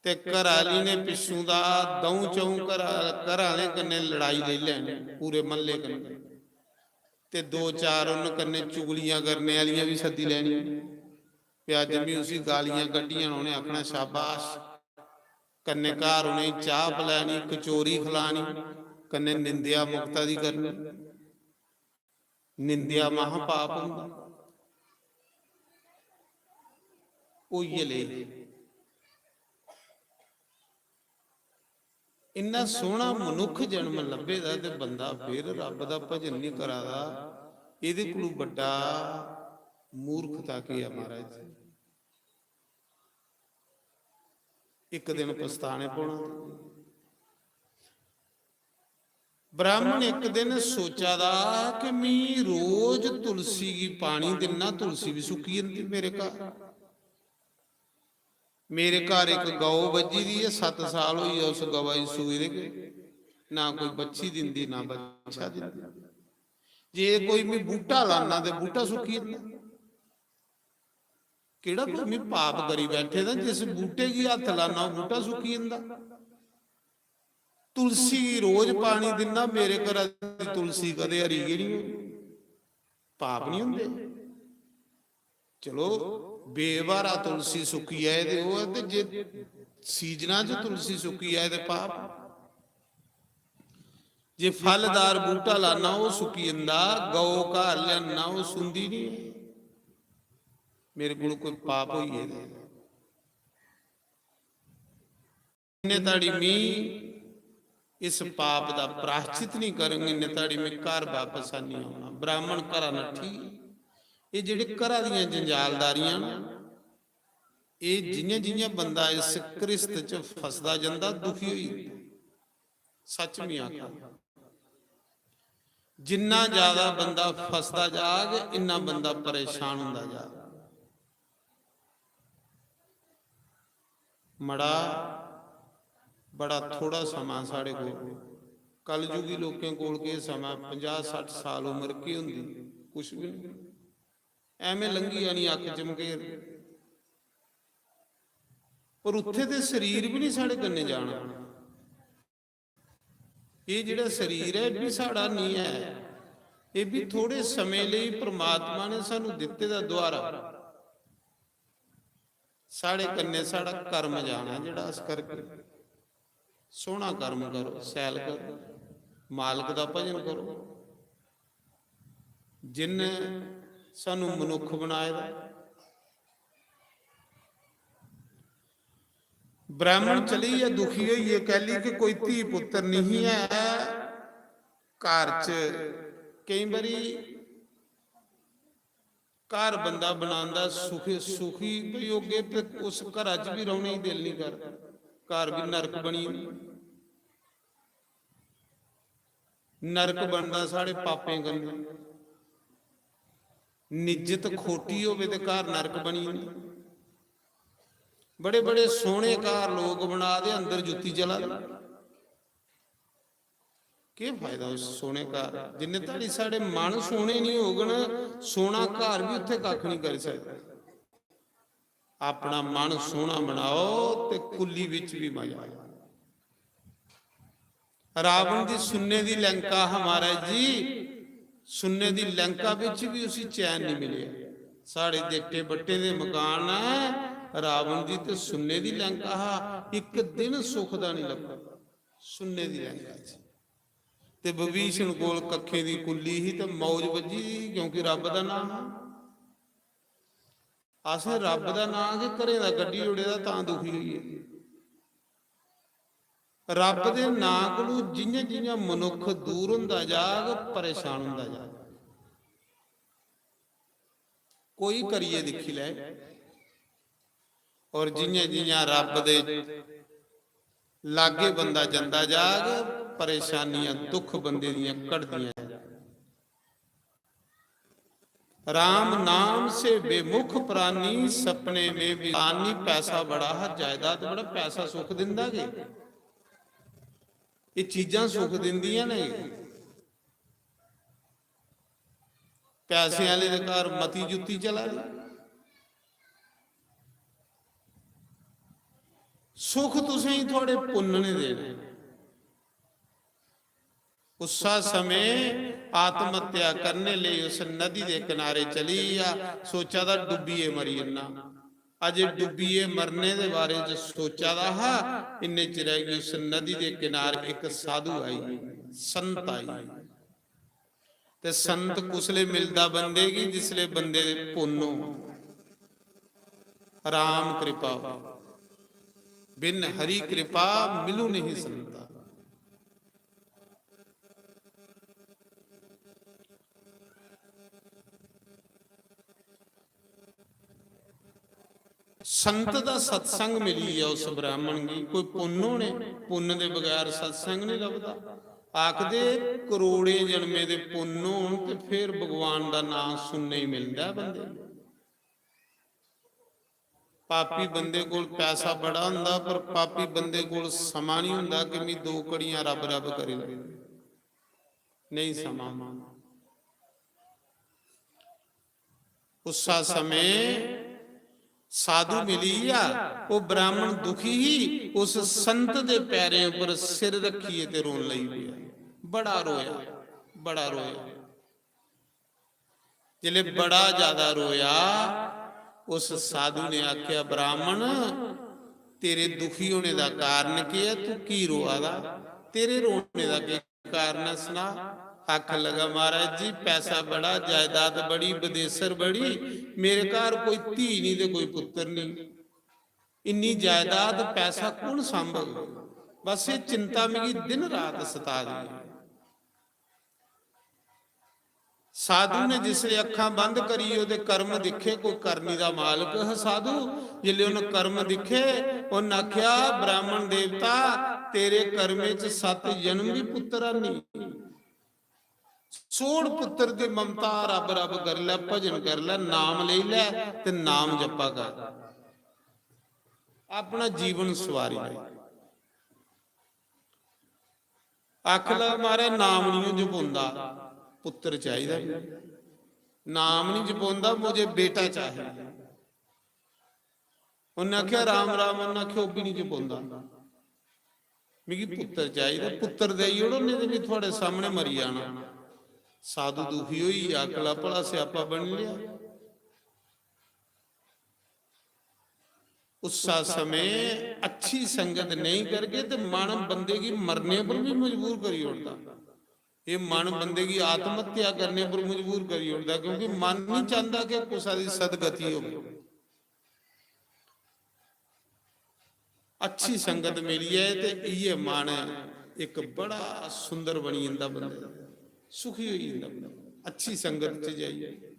ते घर आह्ली ने पिच्छों दा द'ऊं च'ऊं घर, घर आह्लें कन्नै लड़ाई लेई लैनी पूरे म्हल्ले कन्नै, ते दो चार उन्न कन्नै चुगलियां करने आह्लियां बी सद्दी लैनियां। ते अज्ज मी उसी गालियां कड्ढियां, उ'नें आखना, "शाबाश।" कन्नै घर उ'नेंगी चाह् पलैनी, कचौरी खलानी, कन्नै निंदेआ मुक्ता दी करनी। निंदेआ महापाप होंदा। होइयै लेई। इन्ना सोह्ना मनुक्ख जन्म लब्भे दा ते बंदा फिर रब दा भजन निं करा दा, एह्दे कोलू बड्डा मूर्खता केह् ऐ महाराज जी? इक दिन पछताने पौना। ब्राह्मण इक दिन सोचा दा कि मी रोज तुलसी गी पानी दिन्ना, तुलसी बी सुक्की जंदी मेरे घर। मेरे घर इक गौ बज्झी दी ऐ, सत्त साल होई गे उस गवा गी सूए दे, ना कोई बच्छी दिंदी, ना बच्छा दिंदी। जे कोई मी बूह्टा लाना ते बूह्टा सुक्की जंदा। केह्ड़ा कोई मी पाप करी बैठे दा, जिस बूह्टे गी हत्थ लाना, ओह् बूह्टा सुक्की जंदा। तुलसी गी रोज पानी दिन्ना, मेरे घरा दी तुलसी कदें हरी गै निं होई। पाप निं होंदे? चलो, बेब्हारा तुलसी सुक्की जाए ते ओह् ऐ, ते जे सीजना च तुलसी सुक्की जाए ते पाप। जे फलदार बूह्टा लाना, ओह् सुक्की जंदा, गौ घर लेआना, ओह् सुंदी निं। मेरे कोल कोई पाप होई गेदा। इन्ने धड़ी मी इस पाप दा प्राश्चित निं करङ, इन्ने धड़ी मी घर बापस निं औना। ब्राह्मण घरा नट्ठी। एह् जेह्ड़े घरा दियां जंजालदारियां न, एह् जि'यां जि'यां बंदा इस घृस्त च फसदा जंदा, दुखी होई जंदा। सच मी आखा, जिन्ना ज्यादा बंदा फसदा जाग, इन्ना बंदा परेशान होंदा जाग। मड़ा, बड़ा थोड़ा समां साढ़े कोल। कलयुगी लोकें कोल केह् समां, पंजाह् सट्ठ साल उम्र केह् होंदी? कुछ बी निं। ऐवें लंघी जानी अक्ख झमकेर। पर उत्थे ते शरीर बी निं साढ़े कन्नै जाना। एह् जेह्ड़ा शरीर ऐ, एह् बी साढ़ा निं ऐ। एह् बी थोड़े समें लेई परमात्मा ने सानू दित्ते दा दुआरा। साढ़े कन्नै साढ़ा कर्म जाना, जेह्ड़ा अस करगे। सोह्ना कर्म करो, सैल करो, मालक दा भजन करो, जिन्न सानू मनुक्ख बनाए दा। ब्राह्मण चली गेआ दुखी होइयै, कैली कि कोई धी पुत्तर निं ऐ घर च। केईं बारी घर बंदा बनांदा सुखी, सुखी ते योगे ते उस घरा च बी रौह्ने गी दिल निं करदा, घर बी नरक बनी जंदा। नरक बनदा साढ़े पापें कन्नै। निज्जत खोटी होवे ते घर नरक बनी जंदा। बड़े बड़े सोहने घर लोक बना दे, अंदर जुत्ती चला दी। केह् फायदा उस सोहने घर, जिन्ने धड़ी साढ़े मन सोहने नहीं होगन, सोहना घर भी उत्थे कक्ख नहीं करी सकदा। अपना मन सोहना बनाओ ते कुल्ली विच भी मजा आए। रावण दी सुन्ने दी लंका हा महाराज जी, सुन्ने दी लंका विच भी उसी चैन नहीं मिलेआ। साढ़े देटे बट्टे दे मकान ऐ, रावण दी ते सुन्ने दी लंका हा, इक दिन सुख दा नहीं लब्भा। सुन्ने दी लंका च ते विभीषण कोल कक्खें दी कुल्ली ही ते मौज बज्झी दी ही, क्योंकि रब दा नाम हा। असें रब दा नां गै घरें दा कड्ढी ओड़े दा, तां दुखी होई गे। रब दे नां कोलू जि'यां जि'यां मनुक्ख दूर होंदा जाग, परेशान होंदा जाग। कोई करियै दिक्खी लै, और जि'यां जि'यां रब दे लागे बंदा जंदा जाग, परेशानियां दुख बंदे दियां घटदियां जाग। राम नाम से बेमुख प्राणी, सपने में भी आनी। पैसा बड़ा हा, जायदाद बड़ा, पैसा सुख दिंदा के? ये चीजां सुख दिंदियां ने? पैसे आह्ले दे घर मती जुत्ती चला दी। सुख तुसें ही थुआढ़े पुन्न ने देने। उस्सा समें आत्महत्या करने लेई उस नदी दे किनारे चली गेआ। सोचा दा डुब्बियै मरी जन्ना। अजे डुब्बियै मरने दे बारे च सोचा दा हा, इन्ने चिरै गी उस नदी दे किनारे इक साधु आई, संत आई। ते संत कुसले मिलदा बंदे गी? जिसले बंदे दे पुन्न हो, राम कृपा हो। बिन हरि कृपा मिलू नहीं संता। संत दा सत्संग मिली गेआ उस ब्राह्मण गी। कोई पुन्न होने, पुन्न दे बगैर सत्संग नहीं लभदा। आखदे करोड़ें जन्में दे पुन्न होन ते फिर भगवान दा नां सुनने गी मिलदा ऐ बंदे गी। पापी बंदे कोल पैसा बड़ा हुंदा, पर पापी बंदे कोल समां नहीं हुंदा कि मैं दो घड़ियां रब रब करी लैं। नहीं समां। उस्सा समें साधु मिली गेआ, ओह ब्राह्मण दुखी ही, उस संत दे पैरें उपर सिर रखियै ते रोन लगी पेआ। बड़ा रोया, बड़ा रोया। जिसले बड़ा ज्यादा रोया, उस साधु ने आख्या, "ब्राह्मण, तेरे दुखी होने दा कारण केह ऐ? तू की रोआ दा? तेरे रोने दा केह कारण ऐ, सना?" आखन लगा, "महाराज जी, पैसा बड़ा, जायदाद बड़ी, बदेसर बड़ी, मेरे घर कोई धी नहीं ते कोई पुत्र नहीं। इन्नी जायदाद, पैसा कु'न सांभग? बस एह चिंता मिगी दिन रात सता दी ऐ।" साधु ने जिसले अक्खां बंद करी ओहदे कर्म दिक्खे, कोई करनी दा मालक हा साधु, जिसले उन्हें कर्म दिक्खे, उन्हें आख्या, "ब्राह्मण देवता, तेरे कर्मे च सत्त जन्म भी पुत्र आनी, सोड़ पुत्र दी ममता, रब रब कर लै, भजन कर लै, नाम लेई लै ते नाम जपा कर, अपना जीवन सवारी लै।" आखन लगा, "महाराज, नाम नहीं जपोंदा, पुत्र चाहिदा मिगी। नाम नहीं जपोंदा, मुझे बेटा चाहिए।" उन्हें आख्या, "राम राम।" उन्हें आख्या, "ओह भी नहीं जपोंदा, मिगी पुत्र चाहिदा, पुत्र देई ओड़ो, नहीं ते मैं थुआड़े सामने मरी जाना।" साधु दुखी होई गेआ, आखन लगा, "भला स्यापा बनी लिया।" उस्सा समें अच्छी संगत नहीं करगे ते मन बंदे गी मरने पर भी मजबूर करी ओड़दा। ये मन बंदे गी आत्महत्या करने पर मजबूर करी ओड़दा, क्योंकि मन नहीं चाहता कि कुसा दी सदगति हो। अच्छी संगत मिली है ते इये मन इक बड़ा सुंदर बनी जंदा बंदे दा, सुखी होई जंदा बंदा, अच्छी संगत च जाइए।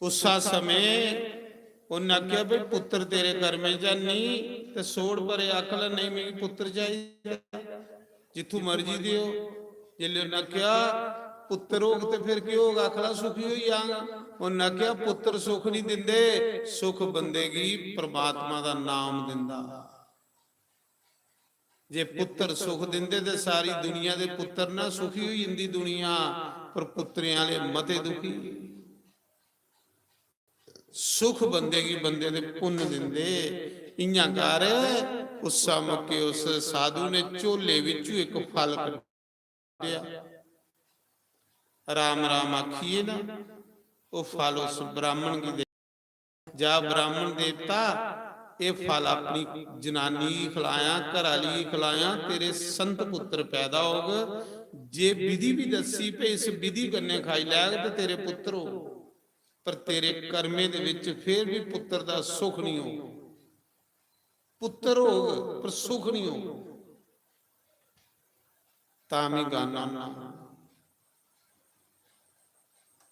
उस्सा समें उन्हें आखेआ, "भाई, पुत्र तेरे कर्में च है नहीं, ते सोड़ परे आखला, "नेईं, मिगी पुत्तर चाहिदा, जित्थू मर्जी देओ।" जिसलै उन्नै आखेआ, "पुत्तर होग ते फिर केह् होग?" आखला, "सुखी होई जाङ।" उन्नै आखेआ, "पुत्तर सुख निं दिंदे, सुख बंदे गी परमात्मा दा नाम दिंदा।" जे पुत्तर सुख दिंदे ते सारी दुनिया दे पुत्तर ना सुखी होई जंदी दुनिया, पर पुत्तरें आह्ले मते दुखी। सुख बंदे गी बंदे दे पुन्न दिंदे। इ'यां कर, उस्सा मौके उस साधु ने झोले विच्चू इक फल कड्ढेआ। राम राम आखियै ना, ओह् फल उस ब्राह्मण गी दे, "जा ब्राह्मण देवता, एह् फल अपनी जनानी गी खलायां, घर आह्ली गी खलायां, तेरे संत पुत्तर पैदा होग। जे विधि बी दस्सी, भई इस विधि कन्नै खाई लैग ते तेरे पुत्तर होग, पर तेरे कर्में दे विच फिर बी पुत्तर दा सुख निं होग। पुत्तर होग पर सुख निं होग।" तां बी गाना होना।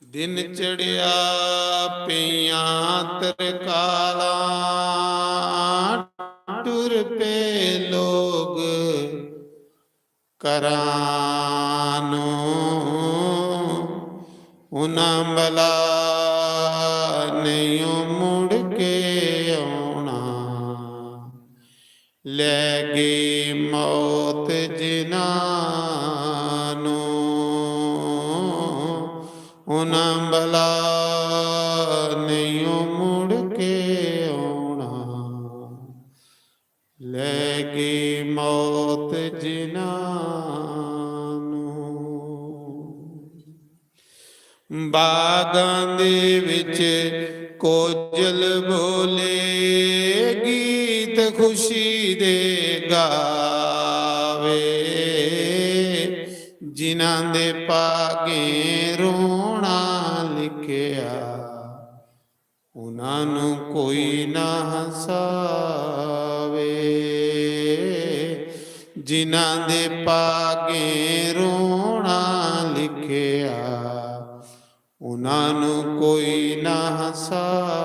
दिन चढ़ेआ पेइयां तरकालां, टुर पे लोग करानो। उन्हां भला नेईं ओ मुड़ के औना। लै गई मौत जिन्हां नू, उन्हां भला नेईं ओ मुड़ के औना। लै गई मौत जिन्हां नू। बागां दे विच कोयल बोले, गीत खुशी दे गावे, जिन्हां दे भागें रोना लिखेआ, उन्हां नू कोई ना हंसावे। जिन्हां दे भागें रोना लिखेआ, उन्हां नू कोई ना हंसावे।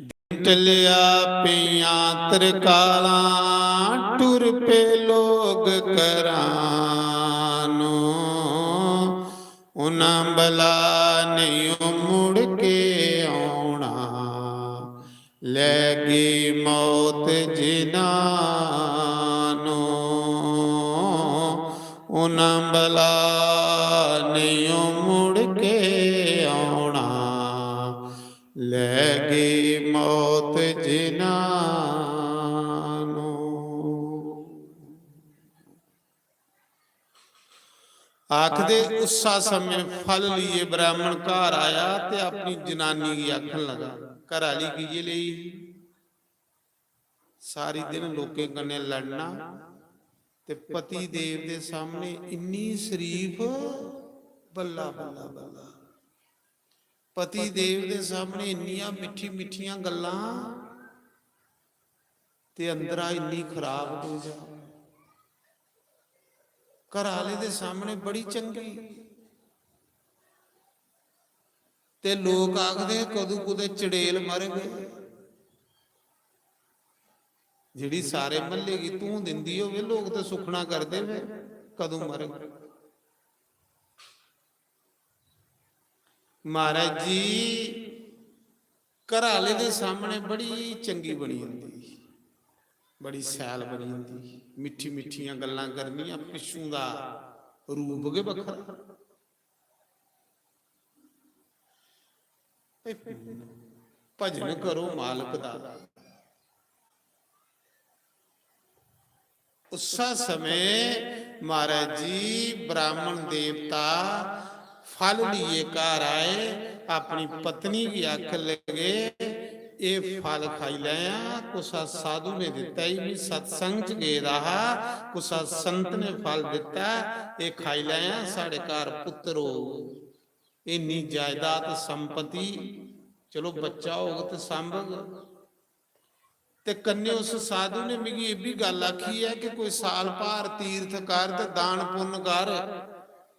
दिन टलिया पेइयां तरकालां, टुर पे लोग करानो। उन्हां भला नेईं ओ मुड़ के औना। लै गई मौत जिन्हां नू, उन्हां भला नेईं ओ मुड़ के औना। लै गई मौत जिन्हां नू। आखदे, उस्सा समें फल लेइयै ब्राह्मण घर आया ते अपनी जनानी गी आखन लगा, घर आह्ली की जे लेई ही? सारी दिन लोकें कन्नै लड़ना ते पति देव दे सामने इन्नी शरीफ, बल्ला, बल्ला, बल्ला। पति देव दे सामने इन्नियां मिट्ठी मिट्ठियां गल्लां ते अंदरा इन्नी खराब कोई जा। घर आह्ले दे सामने बड़ी चंगी ते लोक आखदे, "कदूं कुतै चड़ेल मरग, जेह्ड़ी सारे म्हल्ले गी धूं दिंदी होवे।" लोक ते सुखना करदे वे, कदूं मरग। महाराज जी, घर आह्ले दे सामने बड़ी चंगी बनी जंदी, बड़ी सैल बनी जंदी, मिट्ठी मिट्ठियां गल्लां करनियां, पिच्छूं दा रूप गै बक्खरा। भजन करो मालक दा। उस्सा समें महाराज जी ब्राह्मण देवता फल लेइयै घर आए, अपनी पत्नी गी आखन लगे, "एह् फल खाई लैयां, कुसा साधु ने दित्ता ई, में सत्संग च गेदा हा, कुसा संत ने फल दित्ता, एह् खाई लैयां, साढ़े घर पुत्तर होग।" इन्नी जायदाद संपत्ति, चलो बच्चा होग ते सांभग। ते कन्नै उस साधु ने मिगी एह् बी गल्ल आखी ऐ कि कोई साल भर तीर्थ कर ते दान पुन्न कर,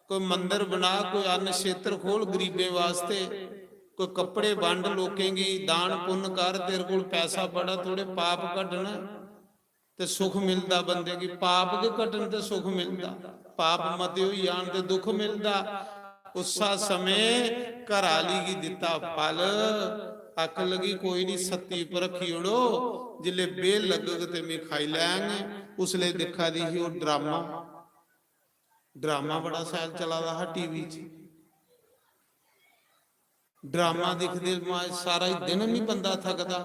कोई मंदर बना, कोई अन्न क्षेत्र खोल गरीबें वास्ते। कोई कपड़े बंड लोकें गी, दान पुन्न कर, तेरे कोल पैसा बड़ा, थोड़े पाप घटन ते सुख मिलदा बंदे गी, पाप गै घटन ते सुख मिलदा। पाप मते होई जान ते दुख मिलदा। उस्सा समें घर आह्ली गी दित्ता फल, आखन लगी, "कोई निं, सत्ती पर रक्खी ओड़ो, जिसलै बेल लग्गग ते में खाई लैंग।" उसलै दिक्खा दी ही ओह् ड्रामा, ड्रामा बड़ा शैल चला दा हा टीवी च। ड्रामा दिखदे माए सारा ही दिन निं बंदा थकदा,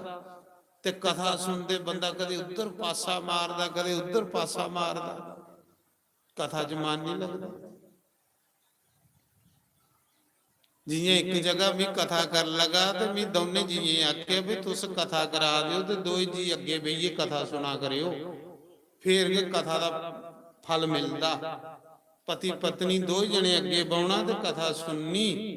ते कथा सुनदे बंदा कदे उद्धर पासा मारदा, कदे उद्धर पासा मारदा, कथा च मन निं लगदा। जि'यां इक जगह में कथा कर लगा ते में दौनें जियें आखेआ, "भी तुस कथा करा दे ओ ते दोए जी अग्गें बेहियै कथा सुना करेओ, फेर गै कथा दा फल मिलदा।" पति पत्नी दो जने अग्गें बौह्ना ते कथा सुननी।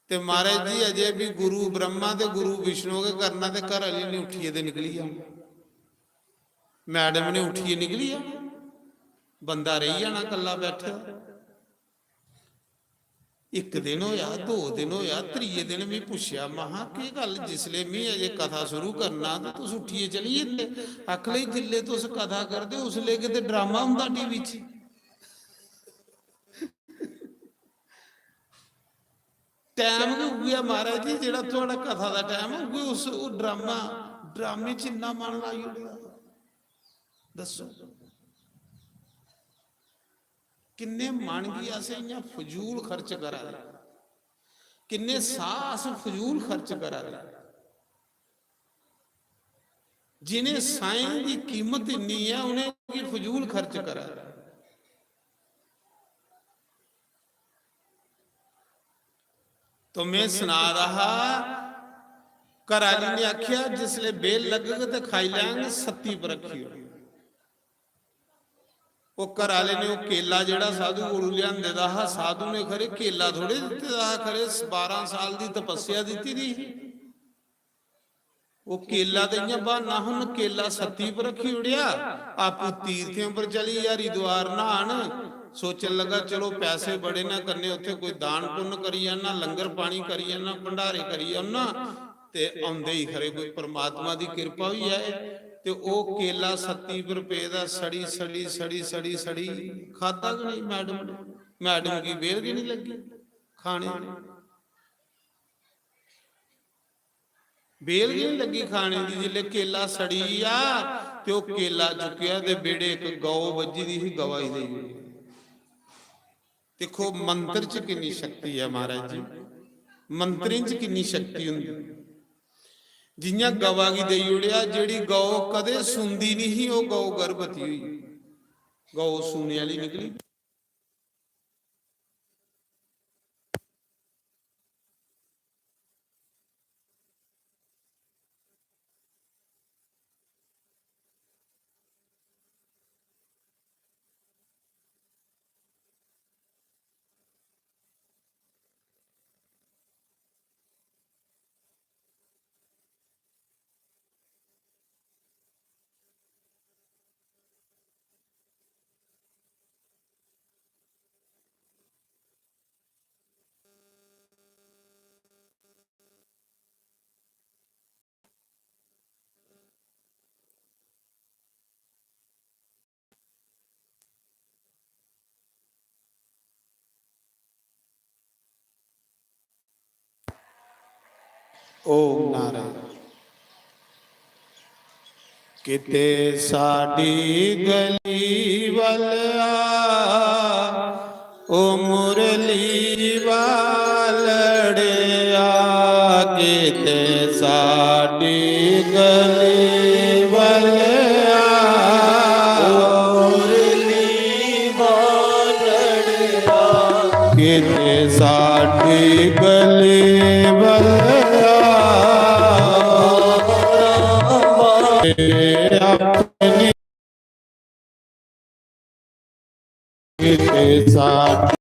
ते महाराज जी, अजे भी गुरु ब्रह्मा ते गुरु विष्णु गै करना, ते घर आह्ली ने उट्ठियै ते निकली जाना, मैडम ने उट्ठियै निकली जाना, बंदा रेही जाना कल्ला बैठे दा। इक दिन होया, दो दिन होया, त्रिये दिन में पुच्छेआ, महां, "केह् गल्ल, जिसलै में अजे कथा शुरू करना ते तुस उट्ठियै चली जंदे?" आखन लगी, "जिसलै तुस कथा करदे, उसलै गै ते ड्रामा होंदा टीवी च।" टैम गै उ'ऐ महाराज जी, जेह्ड़ा थुआढ़ा कथा दा टैम ऐ, उ'ऐ उस, ओह् ड्रामा, ड्रामे च इन्ना मन लाई ओड़े दा। दस्सो, किन्ने मन गी अस इ'यां फजूल खर्च करा दे, किन्ने साह अस फजूल खर्च करा दे। जिनें साहें दी कीमत इन्नी ऐ, उ'नेंगी फजूल खर्च करा दे। तो में सना दा हा, घर आह्ली ने आखेआ, "जिसलै बेल लग्गग ते खाई लैंग, सत्ती पर रक्खी ओड़।" ओह् घर आह्ले ने ओह् केला जेह्ड़ा साधु कोलू लेआंदे दा हा, साधु ने खरे केला थोड़े दित्ते दा हा, खरे बारां साल दी तपस्या दित्ती दी ही। ओह् केला ते इ'यां ब्हाना हा, उन्न केला सत्ती पर रक्खी ओड़ेआ, आपूं तीर्थें पर चली गेआ, हरिद्वार न्हान। सोचन लगा, "चलो, पैसे बड़े न, कन्नै उत्थै कोई दान पुन्न करी आना, लंगर पानी करी आना, भंडारे करी आना, ते औंदे ही खरे कोई परमात्मा दी किरपा होई जाए।" ते ओह् केला सत्ती पर पेदा, सड़ी, सड़ी, सड़ी, सड़ी, सड़ी, खाद्धा गै नेईं मैडम ने। मैडम गी बेल गै निं लग्गी खाने दी। बेल गै निं लग्गी खाने दी। जिसलै केला सड़ी गेआ ते ओह् केला चुक्केआ ते बेड़े इक गौ बज्झी दी ही, गवा गी देई ओड़ी। दिक्खो, मंत्र च किन्नी शक्ति ऐ महाराज जी, मंत्रें च किन्नी शक्ति होंदी। जि'यां गवा गी देई ओड़ेआ, जेह्ड़ी गौ कदें सूंदी निं ही, ओह् गौ गर्भवती होई, गौ सूने आह्ली निकली। ओम नारायण। किते साडी गली वालया, ओ मुरली वालड़िया, किते साडी गली वालया, ओ मुरली वालड़िया, किते साडी गली वालया, अपनी किते साडी